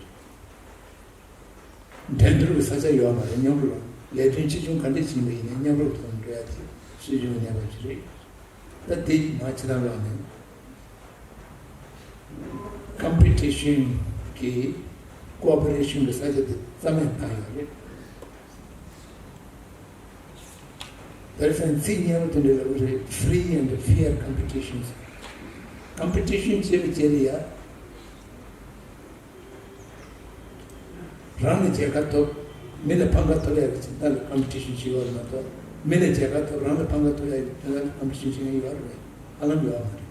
རེད། འགྲན་བསྡུར་གྱི་ས་ཆ་ཡོད་མ་རེད། མཉམ་རུབ་ལས་དོན་ཆེ་ཆུང་ག་འདྲ་ཞིག་ཡིན་པ་ཡིན་ནའི་མཉམ་རུབ་ཐོག་ནས་འགྲོ་ཡ་དེ་སྲོལ་རྒྱུན་གྱི་གནས་བབ་ཅིག་རེད། ད་དེ་མ་ཕྱི་ནང་ལོགས་ནས་ཀམ་པི་ཊི་ཤན་གྱི་ཀོ་ཨོ་པ་རེ་ཤན་གྱི་ས་ཆ་དེ་རྩ་མེད་བཏང་ཡོད་རེད། དེར་སང་ཚིག་སྙན་པོ་དེ་འདྲ་ལབ་ཀྱི་རེད། Free and fair competitions. ཀམ་པི་ཊི་ཤན་བྱེད་པའི་རྗེས་ལ་ཡ། རང་ལ་མཇལ་ཁ་ཐོབ། མི་ལ་ཕམ་ཁ་ཐོབ་ཡ་གི་ཆེད་ལ་ཀམ་པི་ཊི་ཤན་བྱེད་ཡོད་མ་གཏོགས། མི་ལ་མཇལ་ཁ་ཐོབ། རང་ལ་ཕམ་ཁ་ཐོབ་ཡ་གི་ཆེད་ལ་ཀམ་པི་ཊི་ཤན་བྱེད་མཁན་ཡོད་རེད། ཧ་ལམ་ཡོད་མ་རེད།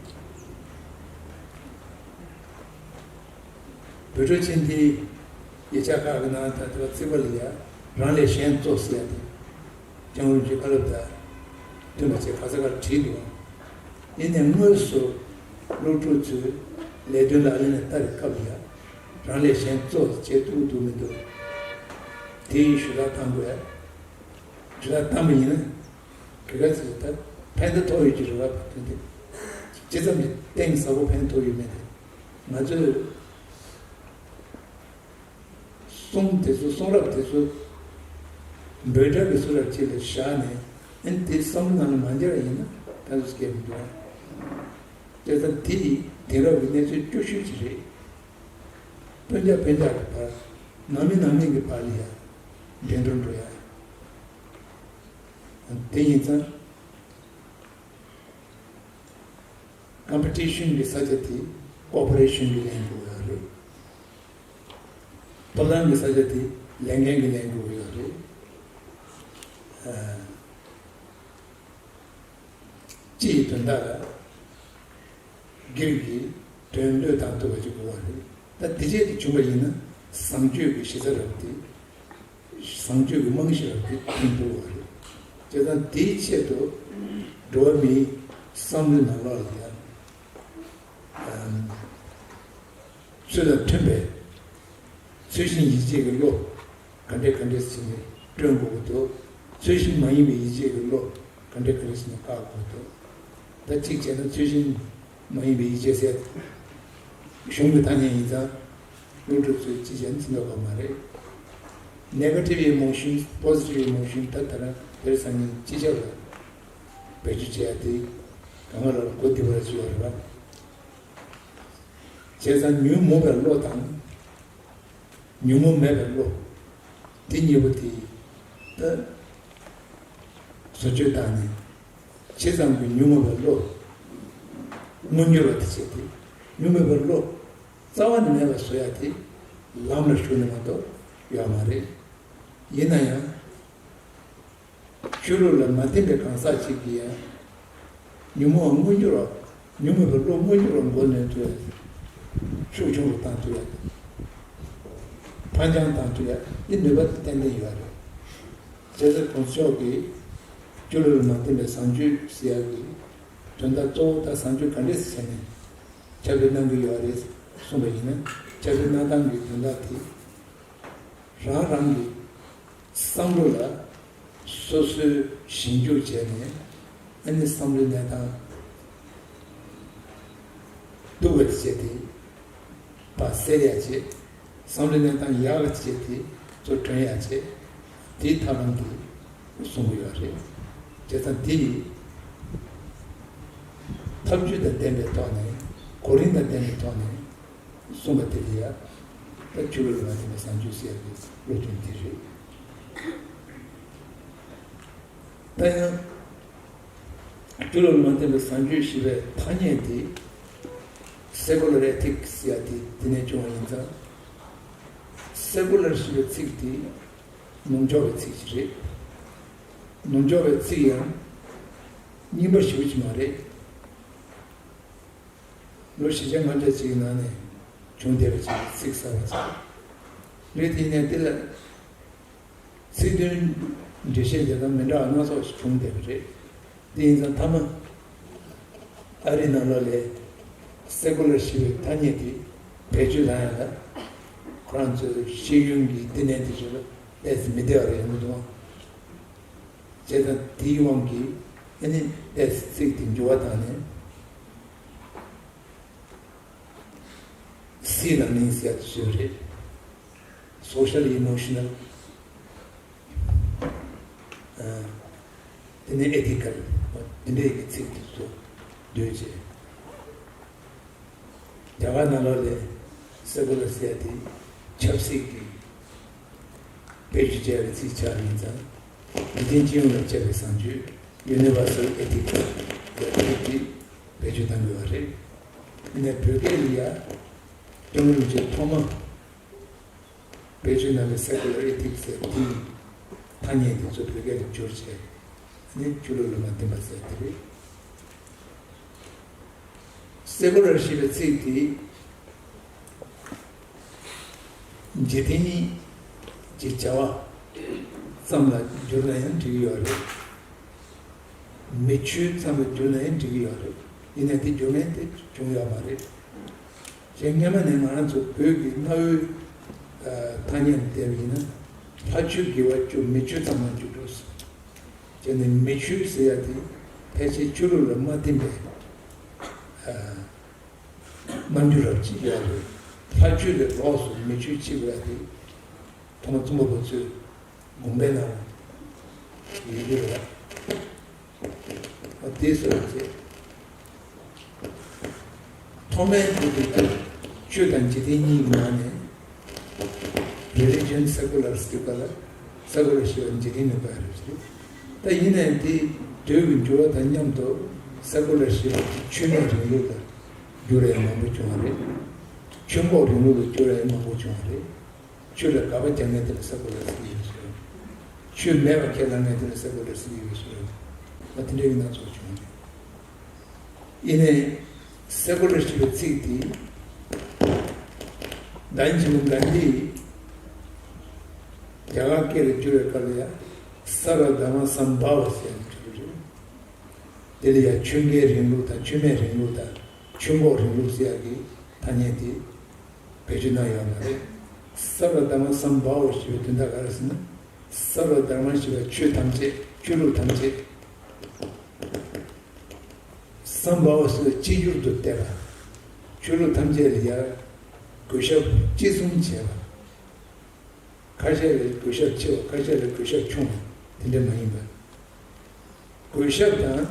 བོད་ཕྲུག་ཆེན་དེའི་ཡིག་ཆ་ཁག་གི་ནང་ད་ལྟ་བརྩིས་པ་ལ་ཡ། རང་ལས་གཞན་གཙོ་ཟེར་ཡ་དེ། སྐྱབས་མགོན་རིན་པོ་ཆེའི་བཀའ་སློབ་དང་མཐུན་པ་བྱས་ག་ས་གར་བྲིས་འདུག་ཡིན་ནའི་དངོས་སུ་སློབ་ཕྲུག་ཚོས་ལས་དོན་ལག་ལེན་ལ་བསྟར་བའི་སྐབས་ལ་ཡ། རང་ལས་གཞན་གཙོ་བྱེད་ཐུབ་འདུག་མི་འདུག་དེ་ཡི་ཞུ་དག་བཏང་དགོས། ཞུ་དག་བཏང་པ་ཡིན་ན། དེ་ག་ཚོད་ད་ཕན་ཐོགས་ཡོད་ཀྱི་རེད་བ། དེ་འདི་ཇི་ཙམ་གྱི་གཏིང་ཟབ་པོ་ཕན་ཐོགས་ཡོད་མེད་དེ། ང་ཚོས་གསུང་དེ་ཚོ་གསུང་རབ་དེ་ཚོ་འབོད་སྒྲ་གི་ཚུལ་ལ་ཅིག་ལ་བཞག་ནས། ཨ་ནི་དེ་བསམ་བློ་ནང་ལ་མ་འགྱུར་བ་ཡིན་ན་ད་ཚོད་སྐད་མི་འདུག་བ། དེ་ལྟར་དེ་ཡི་དེང་རབས་ཀྱི་གནས་ཚུལ་སྐྱོ་ཤོས་ཅིག་རེད། སྤུན་ཀྱག་སྤུན་ཀྱག་གི་བར། ནང་མི་ནང་མི་གི་བར་ལ་ཡ་འགྲན་བསྡུར་འགྲོ་ཡ། དེ་ཡིན་ཙང་། ཀམ་པི་ཊི་ཤན་གྱི་ས་ཆ་དེ་ཀོ་ཨོ་པ་རེ་ཤན་གྱི་ལས་འགུལ་ཡོད་རེད། ཐོབ་ཐང་གི་ས་ཆ་དེ་ལས་འགན་གྱི་ལས་འགུལ་ཡོད་རེད། ཨ། སྤྱི་ཡི་དོན་དག་ལ་སྒེར་གྱི་དོན་བློས་བཏང་ཐུབ་པ་ཅིག་དགོས་པ་རེད། ད་དེ་བྱས་ཏེ་བྱུང་བ་ཡིན་ན་བཟང་སྤྱོད་ཀྱི་གཞི་རྩ་རབ་དེ། བཟང་སྤྱོད་ཀྱི་རྨང་གཞི་རབ་དེ་མཐུན་ཐུབ་པ་རེད། བྱས་ཙང་དེའི་ཆེད་དུ་འགྲོ་བ་མིའི་བསམ་བློའི་ནང་ལོགས་ལ་ཡང་། ཚུལ་དང་མཐུན་པའི་ཚུལ་ཤིང་ཡིད་ཆེས་ཀྱི་བློ་ག་འདྲས་ག་འདྲས་བྱས་ནས་བསྐྲུན་དགོས་ཀྱི་འདུག་ཚུལ་ཤིང་མ་ཡིན་པའི་ཡིད་ཆེས་ཀྱི་བློ་ག་འདྲས་ག་འདྲས་བྱས་ནས་བཀག་དགོས་ཀྱི་འདུག་ད་གཅིག་བྱས་ན་ཚུལ་ཤིང་མ་ཡིན་པའི་ཡིད་ཆེས་ཟེར། གཞུང་གི་ཐ་སྙད་ཡིན་ཙང་། སློབ་ཕྲུག་ཚོས་ཅི་བྱས་ནས་འཛིན་མདོག་ཁ་མ་རེད། Negative emotions, positive emotion ད་ལྟ་རང་དེར་སང་ཉིན་ཅི་བྱ་བ་བེད་སྤྱོད་བྱེད་ཡ་དེ་གང་ག་ལ་གོ་བདེ་བོ་ར་ཅིག་ཡོད་རེད་བ། བྱས་ཙང་ཉོན་མོངས་པའི་བློ་དང་། ཉོན་མོངས་མེད་པའི་བློ། དེ་གཉིས་པོ་དེ་ ད་བཟོ་བཅོས་བཏང་ནས་ཇི་ཙམ་གྱིས་ཉོན་མོངས་པའི་བློ་མངོན་འགྱུར་བ་དེ་བྱས་ཏེ། ཉོན་མོངས་པའི་བློ་རྩ་བ་ནས་མེད་པ་བཟོ་ཡ་དེ་ལམ་ལ་ཞུགས་ནས་མ་གཏོགས་ཡོད་མ་རེད། ཡིན་ན་ཡང་། ཆོས་ལུགས་ལ་མ་བརྟེན་པའི་གང་ཟག་ཅིག་གིས་ཡང་ཉོན་མོངས་མངོན་འགྱུར་བ། ཉོན་མོངས་པའི་བློ་མངོན་འགྱུར་བ་མགོ་ནས་ཐུ་ཡ། ཤུགས་ཆུང་རུ་བཏང་ཐུ་ཡ། ཕན་ཆང་བཏང་ཐུ་ཡ། འདི་ནུས་པ་ཏན་ཏན་ཡོད་རེད། བྱས་ཙང་གོང་ས་མཆོག་གིས་ཆོས་ལུགས་ལ་མ་བརྟེན་པའི་བཟང་སྤྱོད་ཟེར་ཡ་གི་དོན་དག་གཙོ་བོ་ད་བཟང་སྤྱོད་ག་འདྲས་བྱས་ནས་ཁྱབ་སྤེལ་གནང་གི་ཡོད་རེད་གསུངས་པ་ཡིན་ན། ཁྱབ་སྤེལ་གནང་སྟངས་ཀྱི་དོན་དག་དེ། རང་རང་གི་བསམ་བློ་ལ་སོ་སོའི་ཞིབ་འཇུག་བྱས་ནས། ཨ་ནི་བསམ་བློའི་གནས་སྟངས་སྡུག་པ་བྱས་ཏེ་ཕར་སེལ་ཡ་བྱེད། བསམ་བློའི་གནས་སྟངས་ཡག་པ་བྱས་ཏེ་ཚུར་དྲན་ཡ་བྱེད། དེའི་ཐབས་ལམ་དེ་གསུང་གི་ཡོད་རེད། བྱས་ཙང་དེ་ཡི་ཐབས་ཇུས་དང་ལྡན་པའི་ཐོག་ནས། གོ་རིམ་དང་ལྡན་པའི་ཐོག་ནས། གསུངས་པ་དེ་ལ་ཡང་ད་ཆོས་ལུགས་ལ་མ་བརྟེན་པའི་བཟང་སྤྱོད་ཟེར་ཡག་གི་བློ་དོན་དེ་རེད། ད་ཡང་ཆོས་ལུགས་ལ་མ་བརྟེན་པའི་བཟང་སྤྱོད་ཞེས་པའི་ཐ་སྙད་དེ་སེ་ཀུ་ལར་ཨེ་ཐིག་སི་ཟེར་ཡག་དེ་དེ་ནས་བྱུང་བ་ཡིན་ཙང་། སེ་ཀུ་ལར་ཞེས་པའི་ཚིག་དེ་ནུབ་ཕྱོགས་པའི་ཚིག་ཅིག་རེད། ནུབ་ཕྱོགས་པའི་ཚིག་ཡང་རྙིང་པ་ཞེ་པོ་ཅིག་མ་རེད། ལོ་བཞི་བརྒྱ་ལྔ་བརྒྱ་ཅིག་གི་ནང་ནས་བྱུང་བསྡད་པ་ཅིག་གི་ཚིག་གསར་པ་ཅིག་རེད། དེ་ཡིན་ནའི་དེ་ལ་ཚིག་དོན་འགྲེལ་བཤད་དེ་དང་མི་འདྲ་བ་སྣ་ཚོགས་ཤིག་བྱུང་བསྡད་པ་རེད། དེ་ཡིན་ཙང་མཐའ་མ་ཨ་རིའི་ནང་ལོགས་ལ་སེ་ཀུ་ལར་ཞེས་པའི་ཐ་སྙད་དེ་བེད་སྤྱོད་གཏོང་ཡ་ལ་ཁོ་རང་ཚོའི་ཤེས་ཡོན་གྱི་བསྟི་གནས་དེ་ཚོ་ལ་ཏོག་ཙམ་མི་བདེ་བ་རེད་ཡོང་གི་འདུག་ཨང་། བྱས་ཙང་དེའི་དབང་གིས་ཨ་ནི་ཏོག་ཙམ་ཚིག་དེ་འགྱུར་བ་བཏང་ནས། སི་ལར་ནིང་ཟེར་ཡག་དེ་ཚོ་རེད། སོ་ཤལ་ཨི་མོ་ཤི་ནལ། ཨ། དེ་ནས་ཨེ་ཐི་ཀལ། དེ་འདྲའི་གི་ཚིག་དེ་ཚོ་འདུས་བྱས། རྒྱ་གར་ནང་ལོགས་ལ་སེ་ཀུ་ལར་ཟེར་ཡག་དེ་ཆབ་སྲིད་ཀྱི་བེད་སྤྱོད་བྱས་པའི་ཚིག་ཆགས་ཡིན་ཙང་། འཇིག་རྟེན་སྤྱི་ཡོངས་ལ་ཁྱབ་པའི་བཟང་སྤྱོད། Universal Ethics ལ་ཐུག་གིས་བེད་སྤྱོད་གཏང་དགོས་པ་རེད། ཡིན་ནའི་བོད་སྐད་ལ་ཡ། སྐྱབས་མགོན་རིན་པོ་ཆེས་ཐོག་མ་བེད་སྤྱོད་གནང་བའི་སེ་ཀུ་ལར་ཨེ་ཐིག་སི་ཟེར་དེའི་ཐ་སྙད་དེ་ཚོ་བོད་སྐད་ལ་བསྒྱུར་བྱས། ནི་ཆོས་ལུགས་ལ་མ་བརྟེན་པ་ཟེར་དེ་རེད། སེ་ཀུ་ལར་ཞེས་པའི་ཚིག་དེ་འཇིག་རྟེན་གྱི་བྱ་བ་ཙམ་ལ་བསྒྱུར་ན་ཡང་འགྲིག་གི་ཡོད་རེད། མི་ཆོས་ཙམ་ལ་བསྒྱུར་ན་ཡང་འགྲིག་གི་ཡོད་རེད། ཡིན་ནའི་དེ་བསྒྱུར་མཁན་དེ་བྱུང་ཡོད་མ་རེད། གཞན་སྔོན་མ་ནས་ང་རང་ཚོ་བོད་ཀྱི་གནའ་བོའི་ཨ་ཐ་སྙད་བལྟས་པ་ཡིན་ན། ལྷ་ཆོས་དགེ་བ་བཅུ། མི་ཆོས་ཙམ་ལ་འཇུག་འགྲོ་ཟེར། བྱས་ནས་མི་ཆོས་ཟེར་ཡ་དེ་ཕལ་ཆེར་ཆོས་ལུགས་ལ་མ་བརྟེན་པའི་ཨ་རྣམ་འགྱུར་རབ་ཅིག་ཡོད་རེད། ལྷ་ཆོས་ལས་ལོགས་སུ་མི་ཆོས་ཅིག་ཡོད་དེ། ཐོག་མ་ཙུམ་པ་པོ་ཚོས་དགོངས་པའི་ནང་ཡོད་རྒྱུ་རེད། དེ་སོགས་ཚེ། ཐོག་མའི་དུས་དེ་ཆོས་དང་འཇིག་རྟེན་གཉིས་ཀྱི་ནང་ནས། Religion Secular ཟེར་ག་ལ། Secular ཞེས་པ་འཇིག་རྟེན་ནས་པ་རེད་ཟེར། ད་ཡིན་ནའི་དེ་དུས་ཀྱི་འགྱུར་བ་དང་མཉམ་དུ་Secular ཞེས་པ་དེ་ཆོས་མེད་རིང་ལུགས་ལ་བསྒྱུར་ཡ་མང་པོ་བྱུང་བ་རེད། ཆོས་འགོག་རིང་ལུགས་ལ་བསྒྱུར་ཡ་མང་པོ་བྱུང་བ་རེད། ཆོས་ལ་དགག་པ་རྒྱག་མཁན་དེ་ལ་Secular ཟེར་གྱི་ཡོད་ཟེར། ཆོས་མེད་པ་ཁས་ལེན་མཁན་དེ་ལ་Secular ཟེར་གྱི་ཡོད་ཟེར། ད་དེ་འདྲའི་སྣ་ཚོགས་བྱུང་རེད། ཡིན་ནའི་Secular ཞེས་པའི་ཚིག་དེ་ཌན་ཇི་ཆེན་མོ་གྷན་དྷིས་རྒྱ་གར་སྐད་ལ་བསྒྱུར་བའི་སྐབས་ལ་ཡང་Sarva Dharma Samhava ཟེར་ནས་བསྒྱུར་བ་རེད། དེ་ལ་ཡང་ཆོས་འགལ་རིང་ལུགས་དང་ཆོས་མེད་རིང་ལུགས་དང་ཆོས་འགོག་རིང་ལུགས་ཟེར་ཡག་གི་ཐ་སྙད་དེ་བེད་སྤྱོད་གནང་ཡོད་མ་རེད། Sarva Dharma Samhava ཞེས་པའི་དོན་དག་ག་རེ་ཟེར་ན། Sarva Dharma ཞེས་པ་ཆོས་ཐམས་ཅད། ཆོས་ལུགས་ཐམས་ཅད། Samhava ཞེས་པ་གཅིག་གྱུར་དུ་བལྟས་པ། ཆོས་ལུགས་ཐམས་ཅད་ལ་ཡང་གུས་ཞབས་གཅིག་མཚུངས་བྱས་པ། ཁ་ཤས་ལ་གུས་ཞབས་ཆེ་བ། ཁ་ཤས་ལ་གུས་ཞབས་ཆུང་བ། དེ་འདྲ་མ་ཡིན་པ། གུས་ཞབས་དང་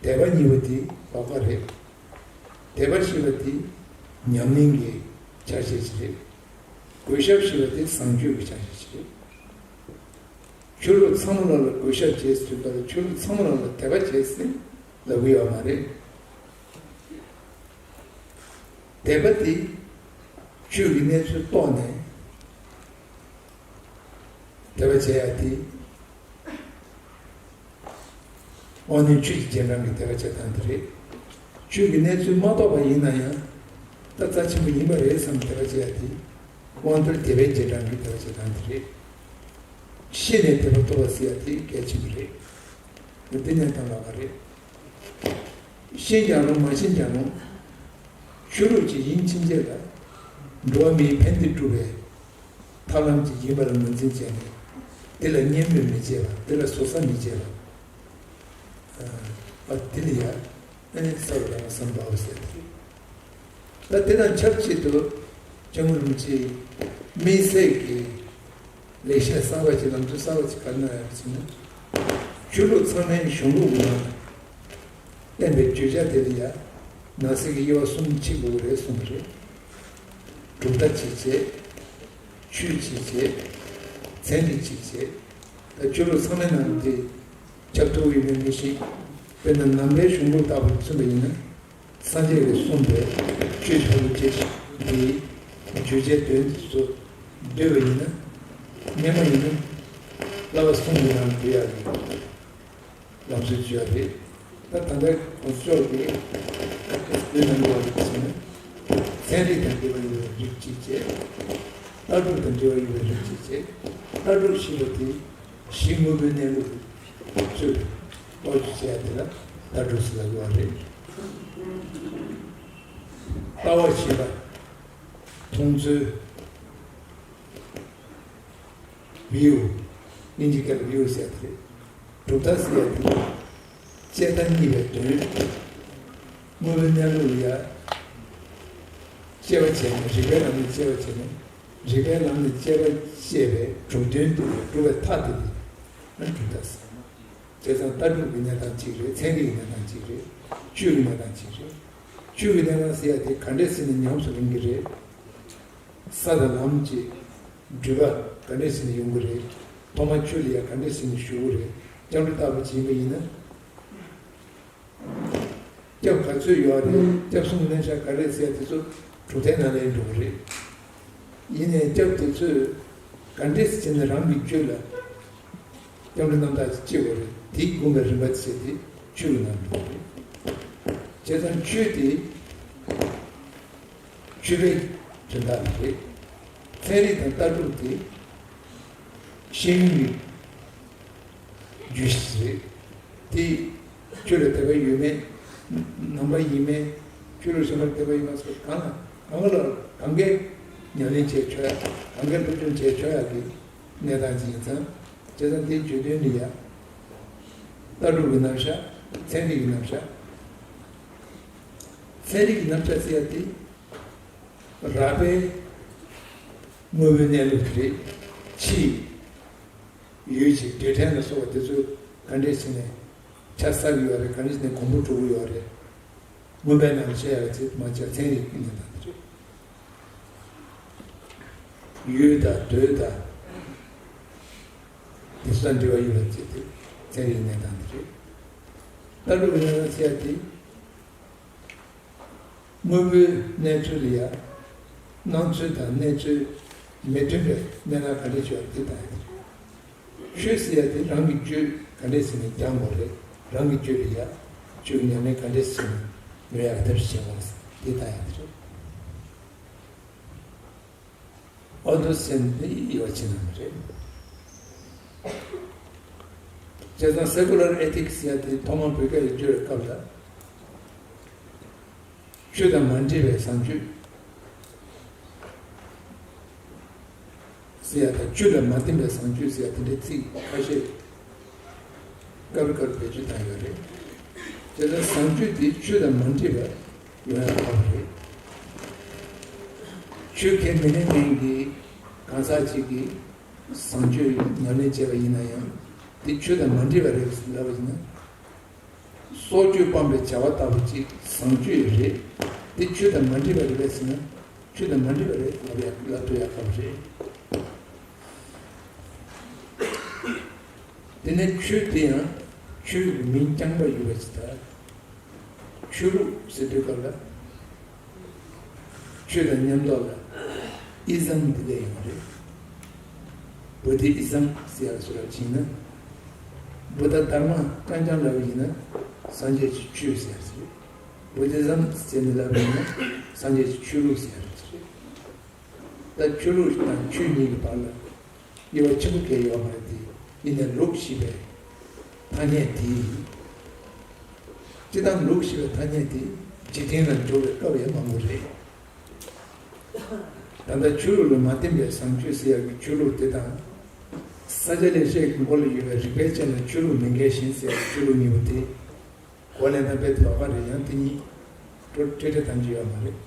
དད་པ་གཉིས་པོ་དེ་བག་ཆགས་རེད། དད་པ་ཞེས་པ་དེ་ཉམས་ལེན་གྱི་ཆ་ཤས་ཤིག་རེད། གུས་ཞབས་ཞེས་པ་དེ་བཟང་སྤྱོད་ཀྱི་ཆ་ཤས་ཤིག་རེད། ཆོས་ལུགས་ཚང་མ་ལ་གུས་ཞབས་བྱས་ཟིན་པར་ཆོས་ལུགས་ཚང་མ་ལ་དད་པ་བྱས་ཟིན་ལབ་གི་ཡོད་མ་རེད། དད་པ་དེ་ཆོས་ཀྱི་གནས་ཚུལ་རྟོགས་ནས་དད་པ་བྱེད་ཡ་དེ། དབང་རྣོན་ཆོས་ཀྱི་རྗེས་འབྲང་གི་དད་པ་བྱེད་སྟངས་དེ་རེད། ཆོས་ཀྱི་གནས་ཚུལ་མ་རྟོགས་པ་ཡིན་ན་ཡང་། ད་རྩ་ཆེན་པོ་ཡིན་པ་རེད་བསམ་དད་པ་བྱེད་ཡ་དེ། དབང་རྟུལ་དད་པའི་རྗེས་འབྲང་གི་དད་པ་བྱེད་སྟངས་དེ་རེད། ཤེས་ནས་དེ་རྟོགས་པ་ཟེར་ཡ་དེ་གལ་ཆེན་པོ་རེད། འདི་གནས་སྟངས་ལོགས་ཀ་རེད། ཤེས་ཀྱང་རུང་མ་ཤེས་ཀྱང་རུང་། ཆོས་ལུགས་ཅིག་ཡིན་ཕྱིན་ཆད་ལ། འགྲོ་བ་མིའི་ཕན་བདེ་སྒྲུབ་པའི་ཐབས་ལམ་ཅིག་ཡིན་པར་ངོས་འཛིན་བྱས་ནས། དེ་ལ་གཉེན་མོས་མི་བྱེད་པ། དེ་ལ་ཟུར་ཟ་མི་བྱེད་པ། ཨ། དེ་ལ་ཡ། ཨ་ནི་ས་རུ་ལ་བསམ་པའོ་ཟེར་ཏེ། ད་དེ་དང་ཆབས་ཅིག་ཏུ་སྐྱབས་མགོན་རིན་པོ་ཆེས་དམིགས་བསལ་གྱི་ལེགས་བཤད་གསར་པ་ཅིག་ལམ་སྲོལ་གསར་པ་ཅིག་ག་རེ་གནང་ཡོད་པ་ཟེར་ན། ཆོས་ལུགས་ཚང་མའི་གཞུང་ལུགས་ངོ་མ་བསྟན་པའི་བརྗོད་བྱ་དེ་ལ་ཡ། ནང་གསེས་ཀྱི་དབྱེ་བ་གསུམ་ཕྱེ་དགོས་ཀྱི་རེད་གསུངས་པ་རེད། གྲུབ་མཐའ་གཅིག་བྱས། ཆོས་གཅིག་བྱས། ཚན་རིག་གཅིག་བྱས། ད་ཆོས་ལུགས་ཚང་མའི་ནང་དེ་ཁྱབ་ཐུབ་ཡོད་མེད་མི་ཤེས། དཔེར་ན་ནང་པའི་གཞུང་ལུགས་ལྟ་བུར་མཚོན་པ་ཡིན་ན། སངས་རྒྱས་ཀྱིས་གསུངས་པའི་ཆོས་ཀྱི་ཕ་རོལ་ཏུ་ཕྱིན་པའི་བརྗོད་བྱའི་དོན་དེ་ཚོ་འདོད་པ་ཡིན་ན། སྔོན་མ་ཡིན་ན་བསླབ་པ་གསུམ་གྱི་ནང་འདུས་ཡག་གི་ལམ་སྲོལ་བྱས་པ་རེད། ད་ད་ལྟའི་གོང་ས་མཆོག་གིས་བོད་ནང་གི་བ་རིགས་ཟེར་ན། ཚན་རིག་དང་འབྲེལ་བ་ཡོད་པའི་རིགས་གཅིག་བྱས། ལྟ་གྲུབ་དང་འབྲེལ་བ་ཡོད་པའི་རིགས་གཅིག་བྱས། ལྟ་གྲུབ་ཞེས་པ་དེ་གཞི་དངོས་པོའི་གནས་ལུགས་ཀྱི་ཚུལ་དུ་རྟོག་དཔྱོད་བྱས་ཡ་དེ་ལ་ལྟ་གྲུབ་ཟེར་ལབ་ཀྱི་ཡོད་རེད། ལྟ་བ་ཞེས་པ་མཐོང་ཚུལ། view། དབྱིན་ཇི་སྐད་ལ་view ཟེར་ཡ་དེ་རེད། གྲུབ་མཐའ་ཟེར་ཡ་དེ་དཔྱད་མཐའ་གཉིས་པའི་དོན། དངོས་པོའི་གནས་ལུགས་ལ་ཡ་དཔྱད་པ་བྱས་ནས་རིགས་པའི་ལམ་ནས་དཔྱད་པ་བྱས་ནས། རིགས་པའི་ལམ་ནས་དཔྱད་པ་བྱས་པའི་གྲུབ་དོན་དེ་ལ་གྲུབ་པའི་མཐའ་དེ་དེ་ནི་གྲུབ་མཐའ་ཟེར། བྱས་ཙང་ལྟ་གྲུབ་ཀྱི་གནས་སྟངས་གཅིག་རེད། ཚན་རིག་གི་གནས་སྟངས་གཅིག་རེད། ཆོས་ཀྱི་གནས་སྟངས་གཅིག་རེད། ཆོས་ཀྱི་གནས་སྟངས་ཟེར་ཡ་དེ་ག་འདྲས་ཟེར་ནས་ཉམས་སུ་ལེན་གྱི་རེད། ས་དང་ལམ་གྱི་སྒྲིབ་པ་ག་འདྲས་ཟེར་ནས་ཡོང་གི་རེད། ཐོག་མར་ཆོས་ལ་ཡ་ག་འདྲས་ཟེར་ནས་ཞུགས་ཀྱི་རེད། སྐྱབས་འགྲོ་ལྟ་བུ་བྱེད་པ་ཡིན་ན། སྐྱབས་ག་ཚོད་ཡོད་རེད། སྐྱབས་གསུམ་གྱི་རྣམ་གཞག་ག་རེ་ཟེར་དེ་ཚོ་གྲུབ་མཐའི་ནང་ལ་ཡང་འགྲོ་གི་རེད། ཡིན་ནའི་སྐྱབས་དེ་ཚོས་ག་འདྲས་བྱས་ནས་རང་གི་རྒྱུད་ལ་སྐྱབས་འགྲོའི་རྣམ་དག་ཅིག་སྐྱེ་དགོས་རེད། དེའི་སྒོམ་པའི་རིམ་པ་བྱས་ཏེ་ཆོས་ཀྱི་ནང་འགྲོ་གི་རེད། བྱས་ཙང་ཆོས་དེ་སྤྱོད་པའི་དོན་དག་རེད། ཚན་རིག་དང་ལྟ་གྲུབ་དེ་ཤེས་ཡོན་གྱི་རྒྱུ་ཞིག་རེད། དེ་ཆོས་ལ་དད་པ་ཡོད་མེད། ནང་པ་ཡིན་མིན། ཆོས་ལུགས་གཞན་པར་དད་པ་ཡོད་མེད་སོགས་གང་ལ་གང་ག་ལ་གང་གའི་ཉམས་ལེན་བྱས་ཆོག་ཡ། གང་གའི་སློབ་སྦྱོང་བྱས་ཆོག་ཡ་གི་གནས་སྟངས་ཅིག་ཡིན་ཙང་། བྱས་ཙང་དེའི་བརྗོད་དོན་ནི་ཡ། ལྟ་གྲུབ་ཀྱི་རྣམ་གཞག་ཚན་རིག་གི་རྣམ་གཞག་ཚན་རིག་གི་རྣམ་གཞག་ཟེར་ཡ་དེ། རགས་པའི་དངོས་པོའི་གནས་ལུགས་དེ་རེད། ཕྱིའི་ཡུལ་གྱི་རྡུལ་ཕྲན་ལ་སོགས་པ་དེ་ཚོ་ག་འདྲས་བྱས་ནས་ཆ་བསགས་ཀྱི་ཡོད་རེད། ག་འདྲས་བྱས་ནས་གོང་བུ་འགྲོ་གི་ཡོད་རེད། མངོན་པའི་ནང་བཤད་ཡག་ཚིག་མ་བྱས་ཚན་རིག་གི་གནས་སྟངས་དེ་རེད། ཡུལ་དང་དུས་དང་དེ་ཚོ་དང་འབྲེལ་བ་ཡོད་པ་ཅིག་དེ་ཚན་རིག་གི་གནས་སྟངས་དེ་རེད། ལྟ་གྲུབ་ཀྱི་གནས་སྟངས་ཟེར་ཡ་དེ། དངོས་པོའི་གནས་ཚུལ་ལ་ཡ། སྣང་ཚུལ་དང་གནས་ཚུལ་མི་མཐུན་པའི་གནས་སྟངས་ག་འདྲ་ཞིག་ཡོད་དེ་ལྟ་ཡ་རེད། ཆོས་ཟེར་ཡ་དེ་རང་གི་རྒྱུད་ག་འདྲས་ཟེར་ནས་སྦྱང་དགོས་རེད། རང་གི་རྒྱུད་ལ་ཡ། ཆོས་ཉམས་ལེན་ག་འདྲས་ཟེར་ནས་ཡོང་ཡག་ཐབས་ཤེས་བྱེད་དགོས་རེད། དེ་ལྟ་ཡ་དེ་རེད། ཨོ་དོ་སེན་དེ་ཡོ་ཆེ་ན་མི་རེད། བྱས་ཙང་སེ་ཀུ་ལར་ཨེ་ཐིག་སི་ཟེར་ཡ་དེ་ཐོག་མར་བོད་སྐད་ལ་བསྒྱུར་བའི་སྐབས་ལ། ཆོས་དང་མ་འདྲེས་པའི་བཟང་སྤྱོད་ཟེར་ཡ་དང་། ཆོས་དང་མ་མཐུན་པའི་བཟང་སྤྱོད་ཟེར་ཡ་དེ་འདྲའི་ཚིག་ཁ་ཤས་དཀར་དཀར་བེད་སྤྱོད་བཏང་ཡོད་རེད། དེ་ལྟར་བཟང་སྤྱོད་དེ་ཆོས་དང་མ་འདྲེས་པ་ཡོང་ཡ་ཁག་པོ་རེད། ཆོས་ཁས་མི་ལེན་མཁན་གྱི་གང་ཟག་ཅིག་གིས་བཟང་སྤྱོད་ཉམས་ལེན་བྱས་པ་ཡིན་ན་ཡང་། དེ་ཆོས་དང་མ་འདྲེས་པ་རེད་ལབ་པ་ཡིན་ན། སྲོག་གཅོད་སྤངས་པའི་བྱ་བ་ལྟ་བུ་ཅིག་བཟང་སྤྱོད་རེད། དེ་ཆོས་དང་མ་འདྲེས་པ་རེད་པས་ཟེར་ན། ཆོས་དང་མ་འདྲེས་པ་རེད་ལབ་ཡ་ལབ་ཐུབ་ཡ་ཁག་པོ་རེད། དེ་ནས་ཆོས་དེ་ཡང་ཆོས་ཀྱི་མིང་རྐྱང་པ་ཡོད་པ་ཅིག་དང་། ཆོས་ལུགས་ཟེར་དུས་སྐབས་ལ། ཆོས་དང་མཉམ་དུ་ལ་ཨི་ཛམ་འདི་འདྲ་ཡོང་རེད། བོ་དྷི་ཨི་ཛམ་ཟེར་ཡག་སུ་ར་ཕྱིན་ན། བུདྡྷ་དྷརྨ་ཀྲྀཾ་ལབ་པ་ཡིན་ན་སངས་རྒྱས་ཀྱི་ཆོས་ཟེར་ཡག་ཅིག་རེད། བོ་དྷི་ཛམ་ཟེར་ནས་ལབ་པ་ཡིན་ན་སངས་རྒྱས་ཀྱི་ཆོས་ལུགས་ཟེར་ཡག་ཅིག་རེད། ད་ཆོས་ལུགས་དང་ཆོས་གཉིས་ཀྱི་བར་ལ་དབྱེ་བ་ཆེན་པོ་གང་ཡང་ཡོད་མ་རེད་དེ། ཡིན་ནའི་ལུགས་ཞེས་པའི་ཐ་སྙད་དེ། སྤྱིར་བཏང་ལུགས་ཞེས་པའི་ཐ་སྙད་དེ་འཇིག་རྟེན་ལ་འབྱོར་བའི་སྐབས་ཡང་མང་པོ་རེད། ད་ལྟ་ཆོས་ལུགས་ལ་མ་བརྟེན་པའི་བཟང་སྤྱོད་ཟེར་ཡག་གི་ཆོས་ལུགས་དེ་དང་། ས་སྐྱ་ལེགས་བཤད་ཀྱི་མགོ་ལ་ཡོད་པའི་རིགས་པས་དཔྱད་ན་ཆོས་ལུགས་མི་འགལ་ཞིང་ཟེར་ཡག་གི་ཆོས་ལུགས་གཉིས་པོ་དེ། གོ་ལེན་དང་དཔེ་དེ་ལོགས་ཀ་རེད། ཡང་དེ་གཉིས་སྤྲོ་སྤྲོས་བྲལ་གཏམ་གྱི་ཡོད་མ་རེད།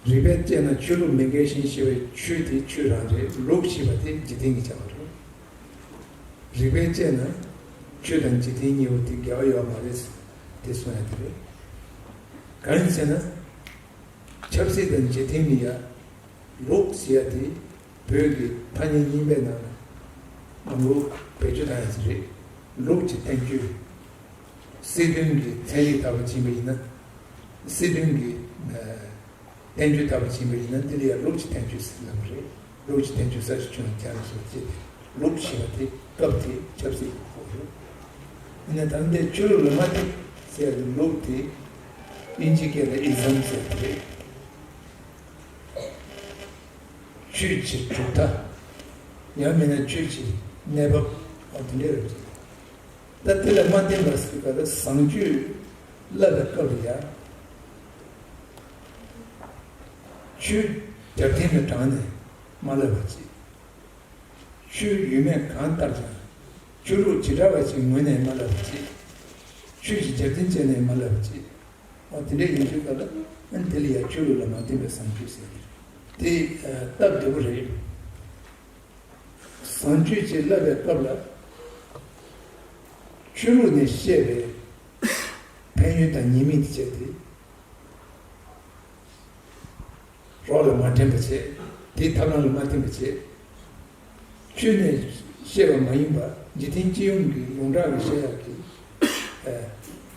རིགས་པས་དཔྱད་ན་ཆོས་ལུགས་མི་འགལ་ཞིང་ཞེས་པའི་ཆོས་དེ་ཆོས་རང་རེད། ལུགས་ཞེས་པ་དེ་འཇིག་རྟེན་གྱི་བྱ་བ་རེད། རིགས་པས་དཔྱད་ན་ཆོས་དང་འཇིག་རྟེན་གཉིས་པོ་དེ་འགལ་བ་ཡོད་མ་རེད། དེ་གསུང་ཡ་དེ་རེད། གང་ཡིན་ཟེར་ན། ཆབ་སྲིད་དང་འཇིག་རྟེན་ནི་ཡ། ལུགས་ཟེར་ཡ་དེ་བོད་ཀྱི་ཐ་སྙད་རྙིང་པའི་ནང་ལ་མང་པོ་བེད་སྤྱོད་བཏང་ཡ་ཞིག་རེད། ལུགས་ཀྱི་བསྟན་བཅོས། སྲིད་དོན་གྱི་ཚན་རིག་ལྟ་བུ་ཕྱིན་པ་ཡིན་ན། སྲིད་དོན་གྱི་ཨ་བསྟན་བཅོས་ལྟ་བུ་ཕྱིན་པ་ཡིན་ན་འདི་ལ་ཡང་ལུགས་ཀྱི་བསྟན་བཅོས་ཟེར་ལབ་པ་རེད། ལུགས་ཀྱི་བསྟན་བཅོས་ས་ཞིག་བྱུང་བ་ཀྱང་སོགས་བྱས་ཏེ་ལུགས་ཞེས་པ་དེ་སྐབས་དེའི་ཆབ་སྲིད་ཀྱི་ཁོག་རེད། ཡིན་ན་ད་ལྟའི་ཆོས་ལུགས་ལ་མ་བརྟེན་ཟེར་བའི་ལུགས་དེ་དབྱིན་ཇིའི་སྐད་ལ་ཨི་ཛམ་ཟེར་བ་རེད། ཆོས་ཀྱི་གྲུབ་མཐའ། ཡང་མིན་ན་ཆོས་ཀྱི་གནས་བབ། འོ་དེ་འདྲ་རེད། ད་དེ་ལ་མ་བརྟེན་པར་ཟེར་བ་ལ་བཟང་སྤྱོད་བསླབ་པའི་སྐབས་ལ་ཡང་། ཆོས་རྒྱབ་རྟེན་ལ་དྲངས་ནས་མ་བསླབ་པ་བྱེད། ཆོས་ཡོད་མེད་གང་ལྟར་ཀྱང་། ཆོས་ལུགས་བྱེ་བྲག་པ་ཞིག་ངོས་ནས་མ་བསླབ་པ་བྱེད། ཆོས་ཀྱི་རྒྱབ་རྟེན་བྱས་ནས་མ་བསླབ་པ་བྱེད། འོ་དེ་འདྲ་ཡིན་དུས་སྐབས་ལ་ཨ་ནི་དེ་ལ་ཡང་ཆོས་ལུགས་ལ་མ་བརྟེན་པའི་བཟང་སྤྱོད་ཟེར། དེ་སྟབས་བདེ་པོ་རེད། བཟང་སྤྱོད་ཅེས་བསླབ་པའི་སྐབས་ལ། ཆོས་ལུགས་ནས་བཤད་པའི་ཕན་ཡོན་དང་ཉེས་དམིགས་དེ་བྱས་ཏེ། རོགས་ལ་མ་འགྲན་པ་བྱེད། དེའི་ཐབས་ལམ་ལ་མ་བརྟེན་པ་བྱེད། ཆོས་ནས་བཤད་པ་མ་ཡིན་པ་འཇིག་རྟེན་སྤྱི་ཡོངས་ཀྱི་ཡོངས་གྲགས་ཀྱི་བཤད་ཡག་གི་ཨ་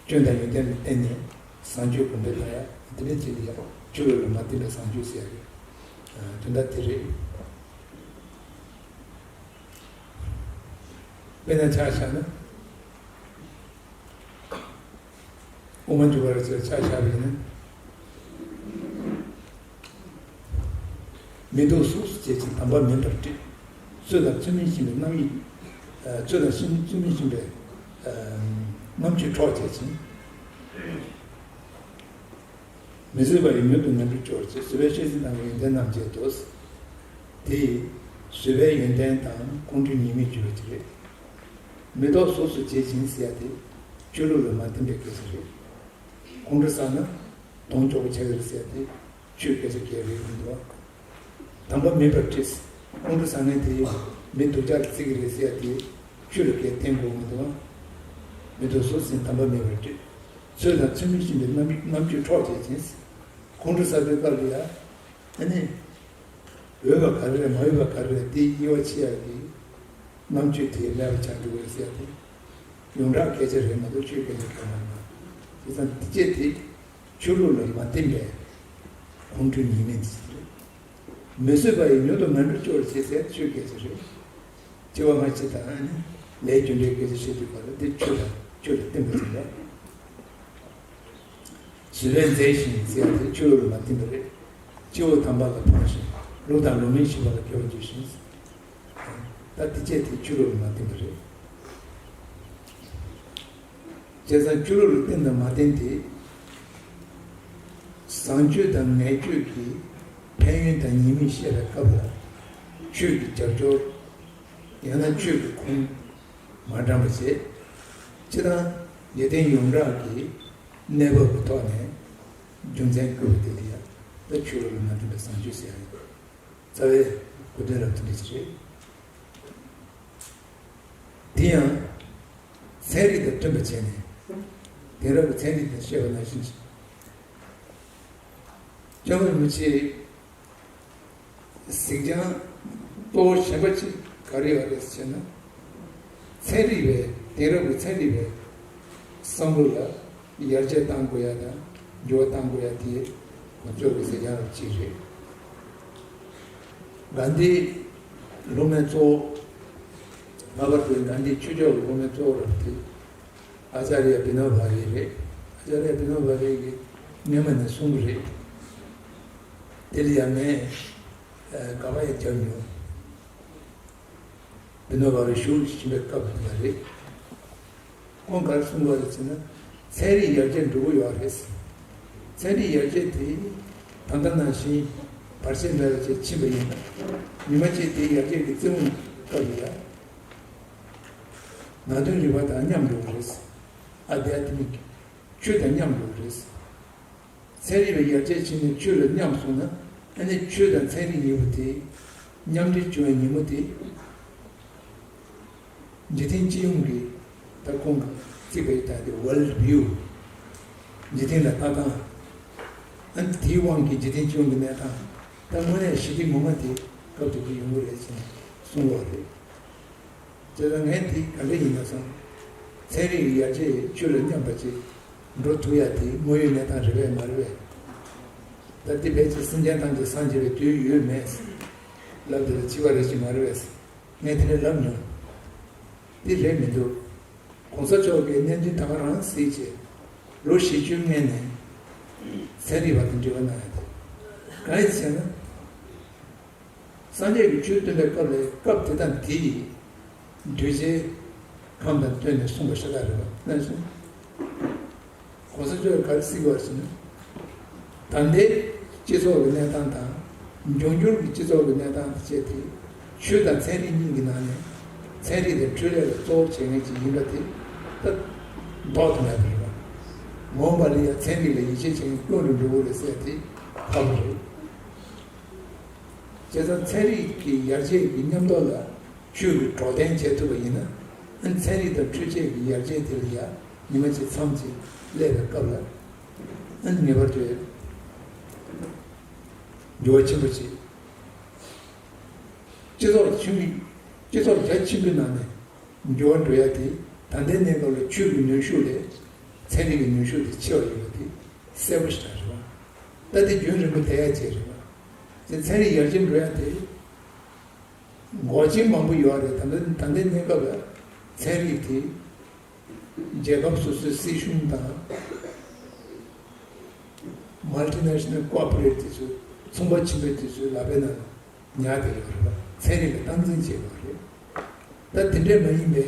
སྐྱོན་དང་ཡོན་ཏན་ལ་བརྟེན་ནས་བཟང་སྤྱོད་གོང་འཕེལ་གཏོང་ཡག་དེ་འདྲ་ཅིག་ལ་ཡང་ཆོས་ལུགས་ལ་མ་བརྟེན་པའི་བཟང་སྤྱོད་ཟེར་ཡག་གི་ཨ་དོན་དག་དེ་རེད། དཔེར་ན་ཆ་བཞག་ན། དབུ་མ་འཇུག་པར་བྱེད་ཆ་བཞག་པ་ཡིན་ན། མི་སྡུག་གཟུགས་སུ་བྱེད་ཅིང་དམ་པ་མིན་པར་སྤྲད། ཚོད་དང་ཚོད་མིན་སྦྱིན་པའི་རྣམ་གཡེང་། ཚོད་དང་ཚོད་མིན་སྦྱིན་པའི་རྣམ་དཔྱོད་འཕྲོག་བྱེད་ཅིང་། མི་བཟོད་པ་ཡིས་མྱུར་དུ་ངན་འགྲོར་སྐྱོར་ཅིང་། བཟོད་པས་བཤད་ཚིག་དང་ཡོན་ཏན་རྣམས་བརྗེད་དོ། དེ་ཡིས་བཟོད་པའི་ཡོན་ཏན་དང་ཁོང་ཁྲོའི་ཉེས་དམིགས་བརྗོད་པ་ཅིག་རེད། མི་ལྡོག་གཟུགས་སུ་བྱེད་ཅིང་ཟེར་ཡ་དེ་ཆོས་ལུགས་ལ་མ་བརྟེན་པའི་སྐད་ཆ་རེད། ཁོང་ཁྲོ་ཟ་ན་གདོང་སྐྱོ་པོ་ཆགས་ཀྱི་རེད་ཟེར་ཡ་དེ་ཆོས་སྐད་ཆ་གལ་རེད་མི་འདུག་བ། དམ་པ་མིན་པར་སྤྲད། ཁོང་ཁྲོ་ཟ་མཁན་དེ་མི་སྡུག་ཅག་བརྩི་གི་རེད་ཟེར་ཡ་དེ་ཆོས་ལ་གལ་བརྟེན་དགོས་མི་འདུག་བ། མི་ལྡོག་གཟུགས་ཟིན་དམ་པ་མིན་པར་སྤྲད། ཚོད་དང་ཚོད་མིན་སྦྱིན་པའི་རྣམ་རྣམ་དཔྱོད་འཕྲོག་བྱེད་ཅིང་། ཁོང་ཁྲོ་ཟ་བའི་སྐབས་ལ་ཡ། ཨ་ནི། འོས་པ་ག་རེ་རེད་མ་འོས་པ་ག་རེ་རེད་དེ་དབྱེ་བ་ཕྱེ་ཡག་གི་རྣམ་དཔྱོད་དེ་མེད་པ་ཆགས་འགྲོ་གི་རེད་ཟེར་ཡ་དེ། ཡོངས་གྲགས་སྐད་ཆ་རེད་མ་གཏོགས་ཆོས་སྐད་ཆ་གང་ཡང་མ་རེད། བྱས་ཙང་འདི་སྐད་དེ་ཆོས་ལུགས་ལ་མ་བརྟེན་པའི་ཁོང་ཁྲོའི་ཉེས་དམིགས་དེ་རེད། མི་བཟོད་པ་ཡིས་མྱུར་དུ་ངན་འགྲོར་སྐྱོར་ཅེས་ཟེར་ཆོས་སྐད་ཆ་རེད། སྐྱེ་བ་སྔ་ཕྱི་དང་ཨ་ནི་ལས་རྒྱུ་འབྲས་སྐད་ཆ་བཤད་དུས་ག་ལ་འདི་ཆོས་དང་ཆོས་ལ་བརྟེན་པ་ཅིག་རེད། བཟོད་པས་མཛེས་ཤིང་ཟེར་ཡ་དེ་ཆོས་ལུགས་ལ་མ་བརྟེན་པ་རེད། སྐྱེ་བོ་དམ་པ་ལ་ཕངས་ཤིང་ལུགས་དང་ལུགས་མིན་ཞིག་པ་ལ་སྐྱོ་བ་བརྗོད་ཞིང་། ད་འདི་བཅས་དེ་ཆོས་ལུགས་ལ་མ་བརྟེན་པ་རེད། བྱས་ཙང་ཆོས་ལུགས་ལ་བརྟེན་དང་མ་བརྟེན་དེ། བཟང་སྤྱོད་དང་ངན་སྤྱོད་ཀྱི་ཕན་ཡོན་དང་ཉེས་དམིགས་བཤད་པའི་སྐབས་ལ་ཆོས་ཀྱི་རྒྱབ་སྐྱོར། ཡང་ན་ཆོས་ཀྱི་ཁུངས་མ་དྲངས་པ་བྱས། སྤྱིར་བཏང་ལེགས་ལྡན་ཡོངས་གྲགས་ཀྱི་གནས་བབ་ཀྱི་ཐོག་ནས་རྒྱུ་མཚན་བཀོད་པ་དེ་ལ་ཡང་ད་ཆོས་ལུགས་ལ་མ་བརྟེན་པའི་བཟང་སྤྱོད་ཟེར་ཡ་ཡོད། རྩ་བའི་གོ་དོན་རབ་ཏུ་འདྲ་ཞིག་རེད། དེ་ཡང་ཚན་རིག་དང་བསྟུན་པ་བྱས་ནས་དེང་རབས་ཀྱི་ཚན་རིག་དང་བཤད་པ་ནང་བཞིན་ཞིག་སྐྱབས་མགོན་རིན་པོ་ཆེས་གཟིགས་སྦྱང་གཙོ་བོ་གཞན་པ་གཅིག་ག་རེ་ཡོད་རེད་ཟེར་ན། ཚན་རིག་པའི་དེང་རབས་ཀྱི་ཚན་རིག་པའི་བསམ་བློ་ལ་ཡར་རྒྱས་གཏང་དགོས་ཡ་དང་འགྱུར་བ་གཏང་དགོས་ཡ་དེ་ཁོང་ཚོ་གི་ཟེར་སྦྱང་རབ་ཅིག་རེད། གྷན་དྷི་སློབ་མའི་གཙོ་བོ། ལྷག་པར་དུ་གྷན་དྷི་ཆོས་ཕྱོགས་ཀྱི་སློབ་མའི་གཙོ་བོ་རབ་དེ་ཨ་ཙཱརྱ་བི་ནོ་བྷ་ཝེ་རེད། ཨ་ཙཱརྱ་བི་ནོ་བྷ་ཝེ་གིས་སྔོན་མ་ནས་གསུངས་གི་རེད། དེ་ལ་ཡང་ངས་དགག་པ་ཡང་བརྒྱབ་མྱོང་། བི་ནོ་བྷ་ཝེ་ཞུགས་ཕྱིན་པའི་སྐབས་དེ་ལ་རེད། ཁོང་ག་རེ་གསུངས་པ་རེད་ཟེར་ན། ཚན་རིག་ཡར་རྒྱས་འགྲོ་གི་ཡོད་རེད། ཚན་རིག་ཡར་རྒྱས་དེ་ད་ལྟ་ནང་བཞིན་བར་ཆད་མེད་པ་བྱས་ཕྱིན་པ་ཡིན་ན། ཉི་མ་གཅིག་དེ་ཡར་རྒྱས་ཀྱི་རྩེ་མོ་སྐབས་ལ་ཡ། ནང་དོན་རིག་པ་དང་མཉམ་འགྲོ་གི་རེད། ཨ་དྷྱ་ཏ་མིག་ཆོས་དང་མཉམ་འགྲོ་གི་རེད། ཚན་རིག་པ་ཡར་རྒྱས་ཕྱིན་ནས་ཆོས་ལ་མཉམ་སོང་ན། ཨ་ནི་ཆོས་དང་ཚན་རིག་གཉིས་པོ་དེ་མཉམ་འབྲེལ་བྱུང་བའི་ཉིན་མོ་དེ། འཇིག་རྟེན་སྤྱི་ཡོངས་ཀྱི་ད་ཁོང་གི་བརྩིས་པའི་ད་དེ་ཝརལ་ཌི་ཝིའུ། འཇིག་རྟེན་ལ་ལྟ་སྟངས། ཨ་ནི་དེའི་དབང་གིས་འཇིག་རྟེན་སྤྱི་ཡོངས་ཀྱི་གནས་སྟངས་ད་དངོས་གནས་ཞི་བདེ་ངོ་མ་དེ་སྐབས་དེ་དུས་ཡོང་གི་རེད་ཟེར་ནས་གསུངས་པ་རེད། དེ་ལ་ངས་དེ་ག་འདྲ་ཡིན་ན་བསམ། ཚན་རིག་ཡར་རྒྱས་ཆོས་ལ་མཉམ་པ་ཅིག་འགྲོ་ཐུབ་ཡ་དེ་དངོས་ཡོད་གནས་སྟངས་རེད་པས་མ་རེད་པས། ད་དེ་བས་ཀྱི་སེམས་ཅན་ཐམས་ཅད་སངས་རྒྱས་པའི་དུས་ཡོད་མེད་ལབ་དེ་ལ་བྱིས་པ་རེད་ཅིག་མ་རེད་པས། ངས་དེ་འདྲ་ལབ་མྱོང་། དེ་རེད་མི་འདུག་གོང་ས་མཆོག་གིས་གནད་དོན་ད་ག་རང་གཟིགས་བྱས་ལོ་བཞི་བཅུའི་སྔོན་ནས་ཚན་རིག་པ་དང་འབྲེལ་བ་གནང་ཡ་དེ་གང་ཡིན་ཟེར་ན། སངས་རྒྱས་ཀྱིས་ཆོས་སྟོན་པའི་སྐབས་ལས་སྐབས་དེ་དང་དེ་ཡི་གདུལ་བྱའི་ཁམས་དང་བསྟུན་ནས་གསུངས་པ་ཤ་སྟག་རེད་པ། ནང་བཞིན་གོང་ས་མཆོག་གིས་ག་རེ་གཟིགས་པ་ཟེར་ན། ད་ལྟའི་སྤྱི་ཚོགས་ཀྱི་གནས་སྟངས་དང་། འབྱུང་འགྱུར་གྱི་སྤྱི་ཚོགས་ཀྱི་གནས་སྟངས་དང་བཅས་ཏེ། ཆོས་དང་ཚན་རིག་གཉིས་ཀྱི་ནང་ནས་ཚན་རིག་དེ་འཕྲུལ་ལས་ལ་གཙོ་བོ་བྱེད་མཁན་ཅིག་ཡིན་པ་དེ་ད་ལྡོག་ཏུ་མེད་པ་རེད་པ། མ་འོངས་པ་ལ་ཡང་ཚན་རིག་ལ་ཡིད་ཆེས་བྱེད་མཁན་ཀུན་ཏུ་འགྲོ་གི་རེད་ཟེར་དེ་ཁག་པོ་རེད། བྱས་ཙང་ཚན་རིག་གི་ཡར་རྒྱས་ཀྱི་མཉམ་དུ་ལ་ཆོས་ཀྱི་གྲོགས་དན་བྱེད་ཐུབ་པ་ཡིན་ན། ཨ་ནི་ཚན་རིག་དང་འཕྲུལ་ཆས་ཀྱི་ཡར་རྒྱས་དེ་ལ་ཡང་ཉི་མ་གཅིག་མཚམས་གཅིག་སླེབས་པའི་སྐབས་ལ། ཨ་ནི་ངེས་པར་དུ་འགྱུར་བ་ཆེན་པོ་ཅིག་སྤྱི་ཚོགས་ཆུང་། སྤྱི་ཚོགས་རྒྱ་ཆེན་པོའི་ནང་ནས་འགྱུར་བ་འགྲོ་ཡ་དེ་ད་ལྟའི་གནས་སྐབས་ལ་ཆོས་ཀྱི་ནུས་ཤུགས་ལས་ཚན་རིག་གི་ནུས་ཤུགས་དེ་ཆེ་བ་ཡོད་པ་དེ་གསལ་པོ་ཞིག་རེད་པ། ད་དེ་རྒྱུན་རིང་པོ་བསྡད་ཡ་ཅིག་རེད་པ། དེ་ཚན་རིག་ཡར་རྒྱས་འགྲོ་ཡ་དེ་འགོག་རྐྱེན་མང་པོ་ཡོད་རེད། ད་ལྟ་ད་ལྟའི་གནས་སྐབས་ལ་ཚན་རིག་དེ་རྒྱལ་ཁབ་སོ་སོའི་སྲིད་གཞུང་དང་། མལ་ཊི་ནེ་ཤ་ནལ་ཀོར་པོ་རེ་ཊི་དེ་ཚོའི་ཚོང་པ་ཆེན་པོ་དེ་ཚོའི་ལག་པའི་ནང་ལ་ཉར་བསྡད་ཡོད་རེད་པ། ཚན་རིག་ལ་སྟངས་འཛིན་བྱེད་དགོས་རེད། ད་དེ་འདྲས་མ་ཡིན་པའི་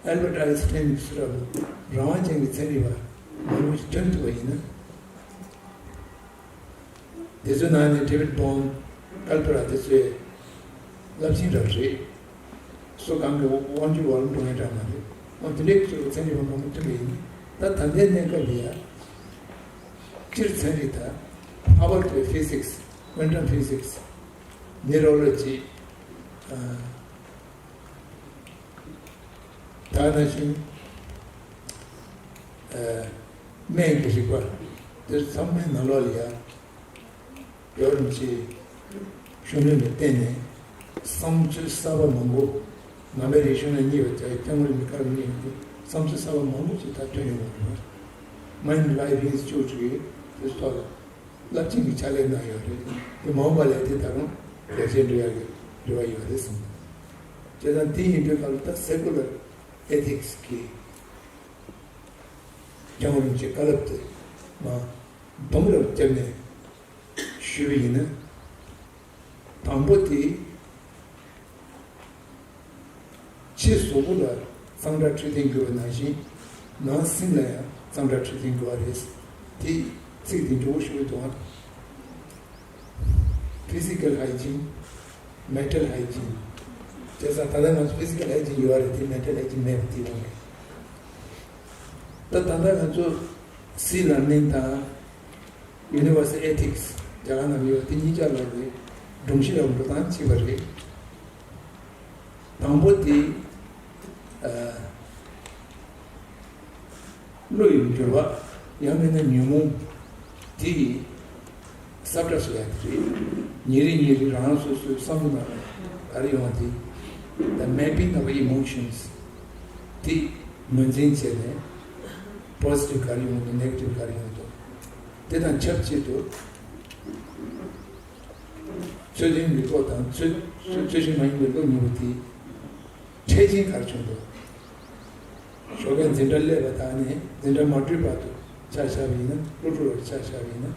ཨལ་བྷར་ཊི་ཨའི་སི་ཊན་གྱི་ཚོ་རང་དབང་ཅན་གྱི་ཚན་རིག་པ་མང་པོ་ཞིག་ཐོན་ཐུབ་པ་ཡིན་ན། དེ་ཚོའི་ནང་ནས་ཌེ་ཝིཌ་བྷོན། ཀལ་པ་ར་དེ་ཚོའི་རླབས་ཆེན་རབ་རེད། སུ་གང་གི་དབང་སྒྱུར་འོག་ལ་འགྲོ་མཁན་འདྲ་མ་རེད། འོ་དེ་འདྲའི་ཚོ་ཚན་རིག་པ་མང་པོ་ཐོན་པ་ཡིན། ད་ད་ལྟའི་གནས་སྐབས་ལ་ཡ་སྤྱིར་ཚན་རིག་དང་། ལྷག་པར་དུ་ཕི་སིག་སི། ཀུན་ཊམ་ཕི་སིག་སི། ནེ་ཡུ་རོ་ལོ་ཇི། ད་ནང་བཞིན་སྨན་གྱི་རིག་པ་དེ་ཚང་མའི་ནང་ལོགས་ལ་ཡ། རྒྱལ་བ་རིན་པོ་ཆེའི་གཞུང་ལུགས་ལ་བརྟེན་ནས་བསམ་ཚུལ་གསར་པ་མང་པོ། ནང་པའི་རིག་གཞུང་ལ་བསྙད་པའི་སྐྱབས་མགོན་རིན་པོ་ཆེ་གཉིས་ཀྱི་བསམ་ཚུལ་གསར་པ་མང་པོ་ཞིག་ད་ཐོན་ཡོང་བ་རེད། མའིན་ལའིཕ་ཨིན་སི་ཊི་ཊུཊ་གི་དེ་ཐོག་ལ་རླབས་ཆེན་གྱི་ཕྱག་ལས་གནང་ཡོད་རེད། དེ་མ་འོངས་པ་ལ་དེ་ད་རུང་རྒྱ་ཆེར་འགྲོ་ཡག་གི་རེ་བ་ཡོད་རེད་གསུངས། བྱས་ཙང་དེ་ཡིན་དུས་སྐབས་ལ་ད་སེ་ཀུ་ལར་ཨེ་ཐིག་སི་གི་སྐྱབས་མགོན་རིན་པོ་ཆེའི་བཀའ་སློབ་དེ་མར་སྡོམ་རབ་བརྒྱབ་ནས་ཞུས་པ་ཡིན་ན། དང་པོ་དེ། ཕྱི་གཟུགས་པོ་ལ་གཙང་སྦྲ་འཕྲོད་བསྟེན་དགོས་པ་ནང་བཞིན། ནང་སེམས་ལ་ཡང་གཙང་སྦྲ་འཕྲོད་བསྟེན་དགོས་པ་རེད། དེ་ཚིག་དེ་མགྱོགས་པོ་ཞུ་གི་འདུག་ཨ། ཕི་སི་ཀལ་ཧའི་ཇིན། མེན་ཊལ་ཧའི་ཇིན། བྱས་ཙང་ད་ལྟ་ང་ཚོ་ཕི་སི་ཀལ་ཧའི་ཇིན་ཡོད་རེད། དེ་མེན་ཊལ་ཧའི་ཇིན་མེད་པ་དེ་རང་རེད། ད་ད་ལྟ་ང་ཚོ་སི་ལར་ནིང་དང་ཡུ་ནི་ཝར་སལ་ཨེ་ཐིག་སི་རྒྱ་གར་ནང་ཡོད་དེ་གཉིས་ཆ་ལ་རེད། སྒྲོམ་གཞི་ལ་འགྲོ་སྟངས་གཅིག་པ་རེད། དང་པོ་དེ། ཨ། བློ་ཡི་འགྱུར་བ། ཡང་མིན་ན་ཉོན་མོངས་དེ་ཡི་ས་བཀྲ་བཟོ་ཡ་དེ་རེད། ཉིན་རེ་ཉིན་རེ་རང་རང་སོ་སོའི་བསམ་བློ་ནང་ལ་ག་རེ་ཡོང་བ་དེ། The mapping of emotions། དེ་ངོས་འཛིན་བྱས་ནས་པོ་སི་ཊིབ་ག་རེ་ཡོང་འདུག་ནེ་གེ་ཊིབ་ག་རེ་ཡོང་འདུག་དེ་དང་ཆབས་ཅིག་ཏུ་ཚུལ་ཁྲིམས་ཀྱི་བློ་དང་ཚུལ་ཚུལ་ཚུལ་བཞིན་མ་ཡིན་པའི་བློ་གཉིས་པོ་དེ་འཕྲད་ཅིང་གར་བྱུང་འདུག་ཞོགས་ཀས་འཛིན་གྲྭ་སླེབས་པ་དང་ནས་འཛིན་གྲྭ་མ་གྲོལ་བར་དུ་ཆ་བཞག་པ་ཡིན་ན། སློབ་ཕྲུག་ལ་ཆ་བཞག་པ་ཡིན་ན།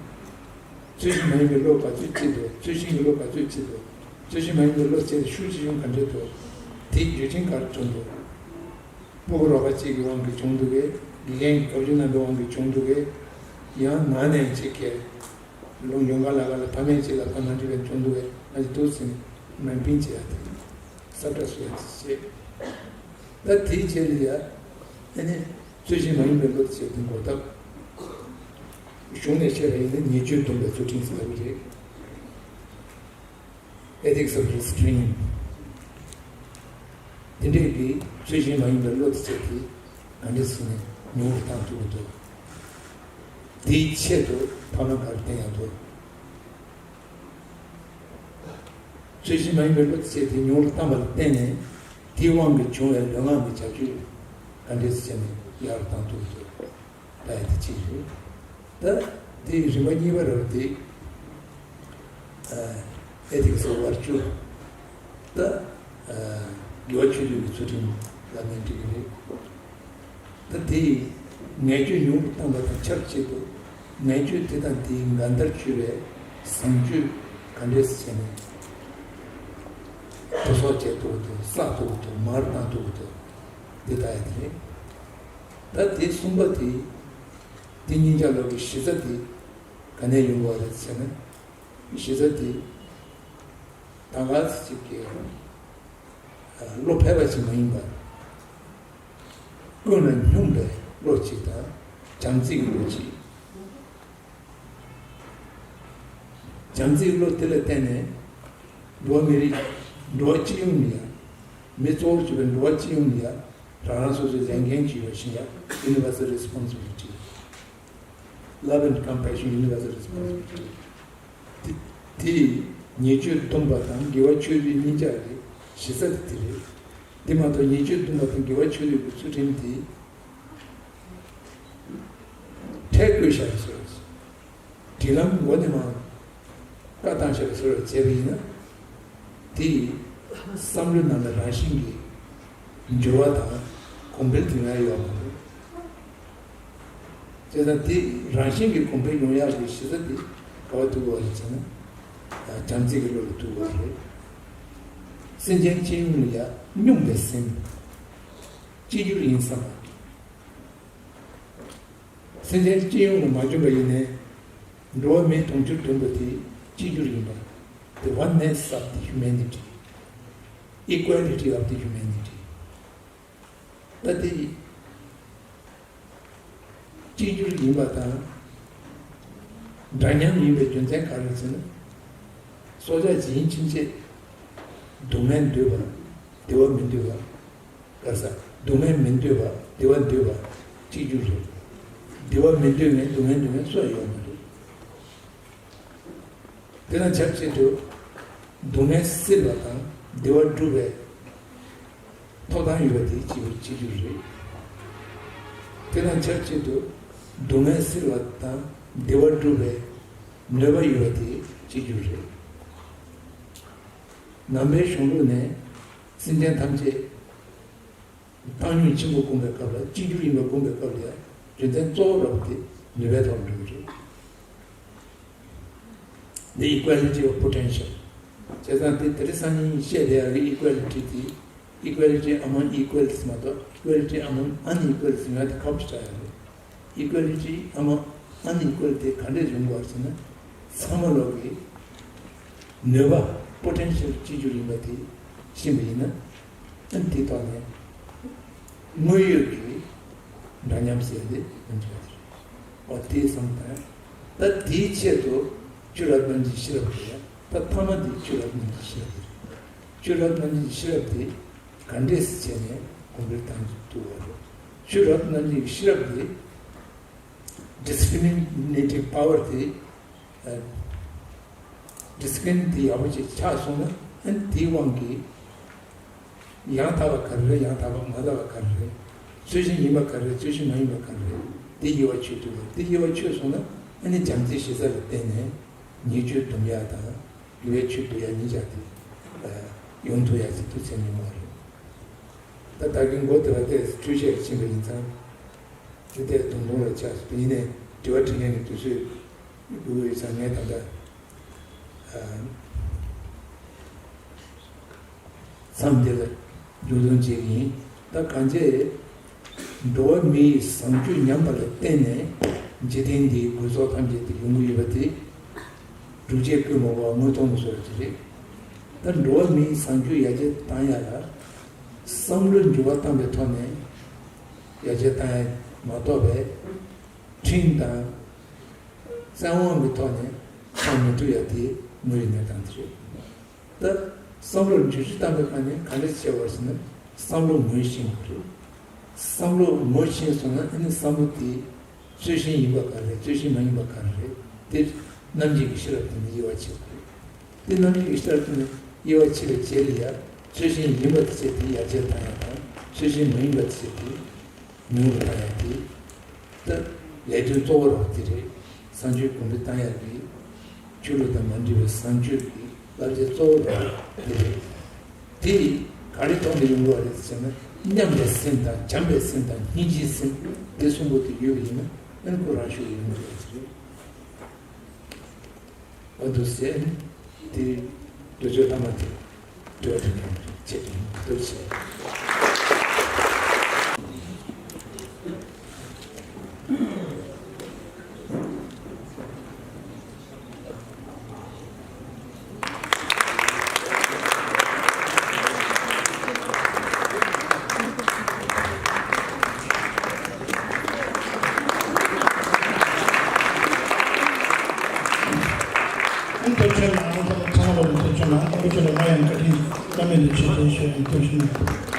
ཚུལ་བཞིན་མ་ཡིན་པའི་བློ་ག་ཚོད་སྐྱེས་འདུག་ཚུལ་བཞིན་གྱི་བློ་ག་ཚོད་སྐྱེས་འདུག་ཚུལ་བཞིན་མ་ཡིན་པའི་བློ་སྐྱེས་ཏེ་ཤུགས་ཆེ་ཆུང་ག་འདྲས་འདུག་དེའི་རྒྱུ་རྐྱེན་ག་རེ་བྱུང་འདུག་སྤུ་གུ་རོགས་པ་གཅིག་གི་དབང་གིས་བྱུང་འདུག་གས། དགེ་རྒན་གྱི་བཀའ་བཀྱོན་རྣམ་པའི་དབང་གིས་བྱུང་འདུག་གས། ཡང་ནང་ནས་གཅིག་གིས་ལུང་ཡོང་ག་ལ་ག་ལ་ཕ་མས་གཅིག་ལ་ཕ་མ་འདྲི་བའི་བྱུང་འདུག་གས། ང་ཚོ་འདུག་ཟིན་མིང་འཕེན་བྱེད་ཡ་དེ་ས་བཀྲ་སུ་ཡ་བྱེད། ད་དེའི་ཆེད་ལ་ཡ་ཨ་ནི་ཚུལ་བཞིན་མ་ཡིན་པའི་བློ་དེ་བྱེད་དུ་འགོ་ཐབས་གཞུང་ནས་བཤད་པ་ཡིན་ན་ཉེས་སྤྱོད་སྡོམ་པའི་ཚུལ་ཁྲིམས་ཟེར་བ་རེད། Ethics of Restraint། དེ་འདྲས་ཀྱི་ཚུལ་བཞིན་མ་ཡིན་པའི་བློ་དེ་བྱས་ཏེ་ག་འདྲས་ཟེར་ནས་ཉུང་རུ་བཏང་ཐུབ་ཀྱི་འདུག་དེའི་ཆེད་དུ་ཕ་མ་ག་རེ་བསྟེན་ཡག་འདུག་ཚུལ་བཞིན་མ་ཡིན་པའི་བློ་དེ་བྱས་ཏེ་ཉུང་རུ་བཏང་བ་ལ་བརྟེན་ནས་དེའི་དབང་གིས་བྱུང་བའི་ལུས་ངག་གི་བྱ་སྤྱོད་ག་འདྲས་ཟེར་ནས་ཡག་རུ་བཏང་ཐུབ་ཀྱི་འདུག་ད་ཡ་དེ་གཅིག་རེད། ད་དེའི་རིམ་པ་གཉིས་པ་རེད་པ། དེ་ཨེ་ཐིག་སི་ཝར་ཅུ། ད་དགེ་བ་ཆོས་སྡུད་ཀྱི་ཚུལ་ཁྲིམས་ལ་ནི་འགྲིག་གི་རེད། ད་དེ་ངན་སྤྱོད་ཉུང་རུ་བཏང་བ་དང་ཆབས་ཅིག་ཏུ་ངན་སྤྱོད་དེ་དང་དེའི་འགལ་ཟླར་གྱུར་པའི་བཟང་སྤྱོད་ག་འདྲས་སེ་བྱས་ནས་སྤྲོ་ཚོགས་བྱེད་ཐུབ་ཀྱི་འདུག་བསགས་ཐུབ་ཀྱི་འདུག་མར་བཏང་ཐུབ་ཀྱི་འདུག་འདི་ལྟ་ཡ་དེ་རེད། ད་དེ་གསུམ་པ་དེ། དེ་གཉིས་ཆ་ལོག་གི་གཞི་རྩ་དེ་ག་ནས་ཡོང་བ་རེད་ཟེར་ན། གཞི་རྩ་དེ་ད་ག་ཚོད་ཅིག་གི་བློ་ཕལ་པ་ཞིག་མ་ཡིན་པར། ཀུན་ལ་སྙོམས་པའི་བློ་གཅིག་དང་། བྱམས་བརྩེ་གི་བློ་གཅིག་བྱམས་བརྩེའི་བློ་དེ་ལ་བརྟེན་ནས་འགྲོ་བ་མི་རིགས། འགྲོ་བ་སྤྱི་ཡོངས་ལ་ཡང་། མི་གཙོ་བོར་གྱུར་པའི་འགྲོ་བ་སྤྱི་ཡོངས་ལ་ཡང་རང་རང་སོ་སོའི་ལས་འགན་ཅིག་ཡོད་པ་བཞིན། ཡང་Universal Responsibility། Love and Compassion Universal Responsibility། དེ་དེ་ཉེས་སྤྱོད་སྡོམ་པ་དང་དགེ་བ་ཆོས་སྡུད་གཉིས་ཆ་གི་གཞི་རྩ་དེ་དེ་རེད། དེ་མ་གཏོགས་ཉེས་སྤྱོད་སྡོམ་པ་དང་དགེ་བ་ཆོས་སྡུད་ཀྱི་ཚུལ་ཁྲིམས་དེ་ཁྲལ་བཀོད་བཞག་པའི་བཟོ་འདྲ། སྒྲིག་ལམ་མགོ་ནས་མར་བཀའ་བཏང་བཞག་པའི་བཟོ་འདྲ་བྱས་པ་ཡིན་ན། དེ་ཡིས་བསམ་བློའི་ནང་ལ་རང་བཞིན་གྱིས་འགྱུར་བ་དང་གོང་འཕེལ་དེ་ཡོང་ཡ་ཡོད་མ་རེད། བྱས་ཙང་དེ་རང་བཞིན་གྱིས་གོང་འཕེལ་ཡོང་ཡག་གི་གཞི་རྩ་དེ་ག་པར་ཐུག་དགོས་རེད་ཟེར་ན། བྱམས་བརྩེ་གི་བློ་ལ་ཐུག་དགོས་རེད། སེམས་ཅན་སྤྱི་ཡོངས་ལ་ཡང་སྙོམས་པའི་སེམས། གཅིག་གྱུར་ཡིན་བསམ་པ། སེམས་ཅན་སྤྱི་ཡོངས་ལ་མ་བྱུང་བ་ཡིན་ནའི། འགྲོ་བ་མི་དུང་ཕྱུར་བདུན་པོ་དེ་གཅིག་གྱུར་ཡིན་པ། The oneness of the humanity། Equality of the humanity། ད་དེ་གཅིག་གྱུར་ཡིན་པ་དང་འདྲ་མཉམ་ཡིན་པའི་རྒྱུ་མཚན་ག་རེ་ཟེར་ན། སྲོག་ཆགས་ཇི་བཞིན་ཕྱིན་ཆད་སྡུག་བསྔལ་འདོད་པ། བདེ་བ་མི་འདོད་པ། ག་རེ་ཟ། སྡུག་བསྔལ་མི་འདོད་པ། བདེ་བ་འདོད་པ་གཅིག་གྱུར་རེད། བདེ་བ་མི་འདོད་མཁན་སྡུག་བསྔལ་འདོད་མཁན་སུ་ཡང་ཡོད་མ་རེད། དེ་དང་ཆབས་ཅིག་ཏུ་སྡུག་བསྔལ་སེལ་བ་དང་བདེ་བ་སྒྲུབ་པའི་ཐོབ་ཐང་ཡོད་པ་དེ་གཅིག་གྱུར་གཅིག་གྱུར་རེད། དེ་དང་ཆབས་ཅིག་ཏུ་སྡུག་བསྔལ་སེལ་བ་དང་བདེ་བ་སྒྲུབ་པའི་ནུས་པ་ཡོད་པ་དེ་གཅིག་གྱུར་རེད། ནང་པའི་གཞུང་ལུགས་ནས་སེམས་ཅན་ཐམས་ཅད་བཏང་སྙོམས་ཆེན་པོ་སྒོམ་པའི་སྐབས་ལ་གཅིག་གྱུར་ཡིན་པ་སྒོམ་པའི་སྐབས་ལ་ཡང་རྒྱུ་མཚན་གཙོ་བོ་རབ་དེ་ནུས་པའི་ཐོག་འགྲོ་གི་རེད། The equality of potential། བྱས་ཙང་དེ་དེ་རིང་སང་ཉིན་བཤད་བསྡད་ཡག་གི་equality་དེ། Equality among equals་མ་གཏོགས་equality among unequals་ཡོང་ཡག་དེ་ཁག་པོ་ཞིག་ཆགས་ཡོད་རེད། Equality among unequal་དེ་ག་འདྲས་ཡོང་དགོས་ཟེར་ན། ཚང་མ་ལོག་གི་ནུས་པ་potential་གཅིག་གྱུར་ཡིན་པ་དེ་ཤེས་པ་ཡིན་ན། ཨ་ནི་དེའི་ཐོག་ནས་དངོས་ཡོད་ཀྱི་འདྲ་མཉམ་ཟེར་ཡ་དེ་ཡོང་གི་ཡོད་རེད། འོ་དེའི་བསམ་སྟངས། ད་དེའི་ཆེད་དུ་ཆོས་རབ་རྣམ་འབྱེད་ཤེས་རབ་རེད། ད་མཐའ་མ་དེ་ཆོས་རབ་རྣམ་འབྱེད་ཤེས་རབ་རེད། ཆོས་རབ་རྣམ་འབྱེད་ཤེས་རབ་དེ་ག་འདྲས་སེ་བྱས་ནས་གོང་འཕེལ་བཏང་ཐུབ་པ་རེད། ཆོས་རབ་རྣམ་འབྱེད་ཤེས་རབ་དེ་discriminative power་དེ། ཨ། discriminate་དེ་ཡག་པོ་ཅིག་ཆགས་སོང་ན། ཨ་ནི་དེའི་དབང་གིས་ཡང་དག་པ་ག་རེ་རེད། ཡང་དག་པ་མ་དག་པ་ག་རེ་རེད། ཚུལ་བཞིན་ཡིན་པ་ག་རེ་རེད། ཚུལ་བཞིན་མ་ཡིན་པ་ག་རེ་རེད། དེ་དབྱེ་བ་ཕྱེ་ཐུབ་དགོས། དེ་དབྱེ་བ་ཕྱེ་སོང་ན་ཨ་ནི་བྱམས་བརྩེའི་ཞི་ས་ལ་བརྟེན་ནས་ཉེས་སྤྱོད་སྡོམ་ཡ་དང་དགེ་བའི་ཆོས་སྒྲུབ་ཡ་གཉིས་ཆ་དེ་ཡོང་ཐུབ་ཡ་ཟེར་དུས་ཚོད་ཉུང་བ་རེད། ད་ད་གིན་འགོ་དེ་ལ་དེ་འཕྲོས་བཤད་ཕྱིན་པ་ཡིན་ཙང་དེ་དེ་དུང་དུང་ལ་ཆགས་སོང་། ཡིན་ནའི་དྲི་བ་དྲི་མཁན་གྱི་དུས་ཚོད་དགོས་ཀྱི་ཡོད་ཙང་ངས་ད་ལྟ་མཚམས་འདི་ལ་མཇུག་སྡོམ་བྱེད་ཀྱི་ཡིན། ད་གང་བྱས་འགྲོ་བ་མིའི་བཟང་སྤྱོད་ཉམས་པ་ལ་བརྟེན་ནས་འཇིག་རྟེན་འདིའི་དགོས་ཚོགས་ཐམས་ཅད་དུ་ཡོང་གི་ཡོད་པ་དེ་སྒྲུབ་བྱེད་ཀུན་མ་བ་དངོས་སྟོང་གི་བཟོ་འདྲ་ཅིག་རེད། ད་འགྲོ་བ་མིའི་བཟང་སྤྱོད་ཡར་རྒྱས་བཏང་ཡ་ལ་བསམ་བློ་འགྱུར་བ་བཏང་པའི་ཐོག་ནས་ཡར་རྒྱས་བཏང་ཡ་མ་གཏོགས་པའི་ཁྲིམས་དང་བཙན་དབང་གི་ཐོག་ནས་བཏང་མི་ཐུབ་ཡ་དེ་དངོས་ཡོད་གནས་སྟངས་དེ་རེད། ད་བསམ་བློར་འགྱུར་བཅོས་བཏང་པའི་ཁ་ནས་ག་འདྲ་བྱས་པ་ཟེར་ན་བསམ་བློ་ངོས་ཤེས་དགོས་རེད། བསམ་བློ་ངོས་ཤེས་སོང་ན་ཨ་ནི་བསམ་བློ་དེ་ཚུལ་བཞིན་ཡིན་པ་ག་རེ་རེད། ཚུལ་བཞིན་མ་ཡིན་པ་ག་རེ་རེད། དེ་རྣམ་འབྱེད་ཀྱི་ཤེས་རབ་དེ་ནི་དབྱེ་བ་ཕྱེ་དགོས་རེད། དེ་རྣམ་འབྱེད་ཀྱི་ཤེས་རབ་དེ་ནི་དབྱེ་བ་ཕྱེ་བའི་རྗེས་ལ་ཡ་ཚུལ་བཞིན་ཡིན་པ་དེ་བྱས་ཏེ་ཡར་རྒྱས་བཏང་ཡ་དང་ཚུལ་བཞིན་མ་ཡིན་པ་དེ་བྱས་ཏེ་ཉུང་རུ་བཏང་ཡ་དེ། ད་ལས་དོན་གཙོ་བོ་རང་དེ་རེད། བཟང་སྤྱོད་གོང་འཕེལ་བཏང་ཡག་གི་ཆོས་ལུགས་དང་མ་འབྲེལ་བའི་བཟང་སྤྱོད་ཀྱི་བསླབ་བྱ་གཙོ་བོ་རང་དེ་རེད། དེ་ག་རེ་ཐོག་ནས་ཡོང་གི་རེད་ཟེར་ན་མཉམ་པའི་སེམས་དང་བྱམས་པའི་སེམས་དང་སྙིང་རྗེའི་སེམས་དེ་གསུམ་པོ་དེ་ཡོད་པ་ཡིན་ན་ཨ་ནི་ཁོ་རང་ཤུགས་ཡོང་གི་རེད། འོ་འདུག་ཟེར་ནས་དེ་འདོད་ཆོས་ལྷག་མ་དེ་འདོད་དེ་ནས་བྱེད་དུ་འདུག་ཟེར། ཨ་ནི་ཐུགས་རྗེ་གནང་། ཚང་མ་ལ་ཐུགས་རྗེ་གནང་། ཨ་ཁུ་ཁྱོད་ལ་མ་ཡང་བཀའ་དྲིན་བཀའ་མོལ་འདི་ཆེད་དུ་ཞུ་ཡང་ཐུགས་རྗེ་གནང་།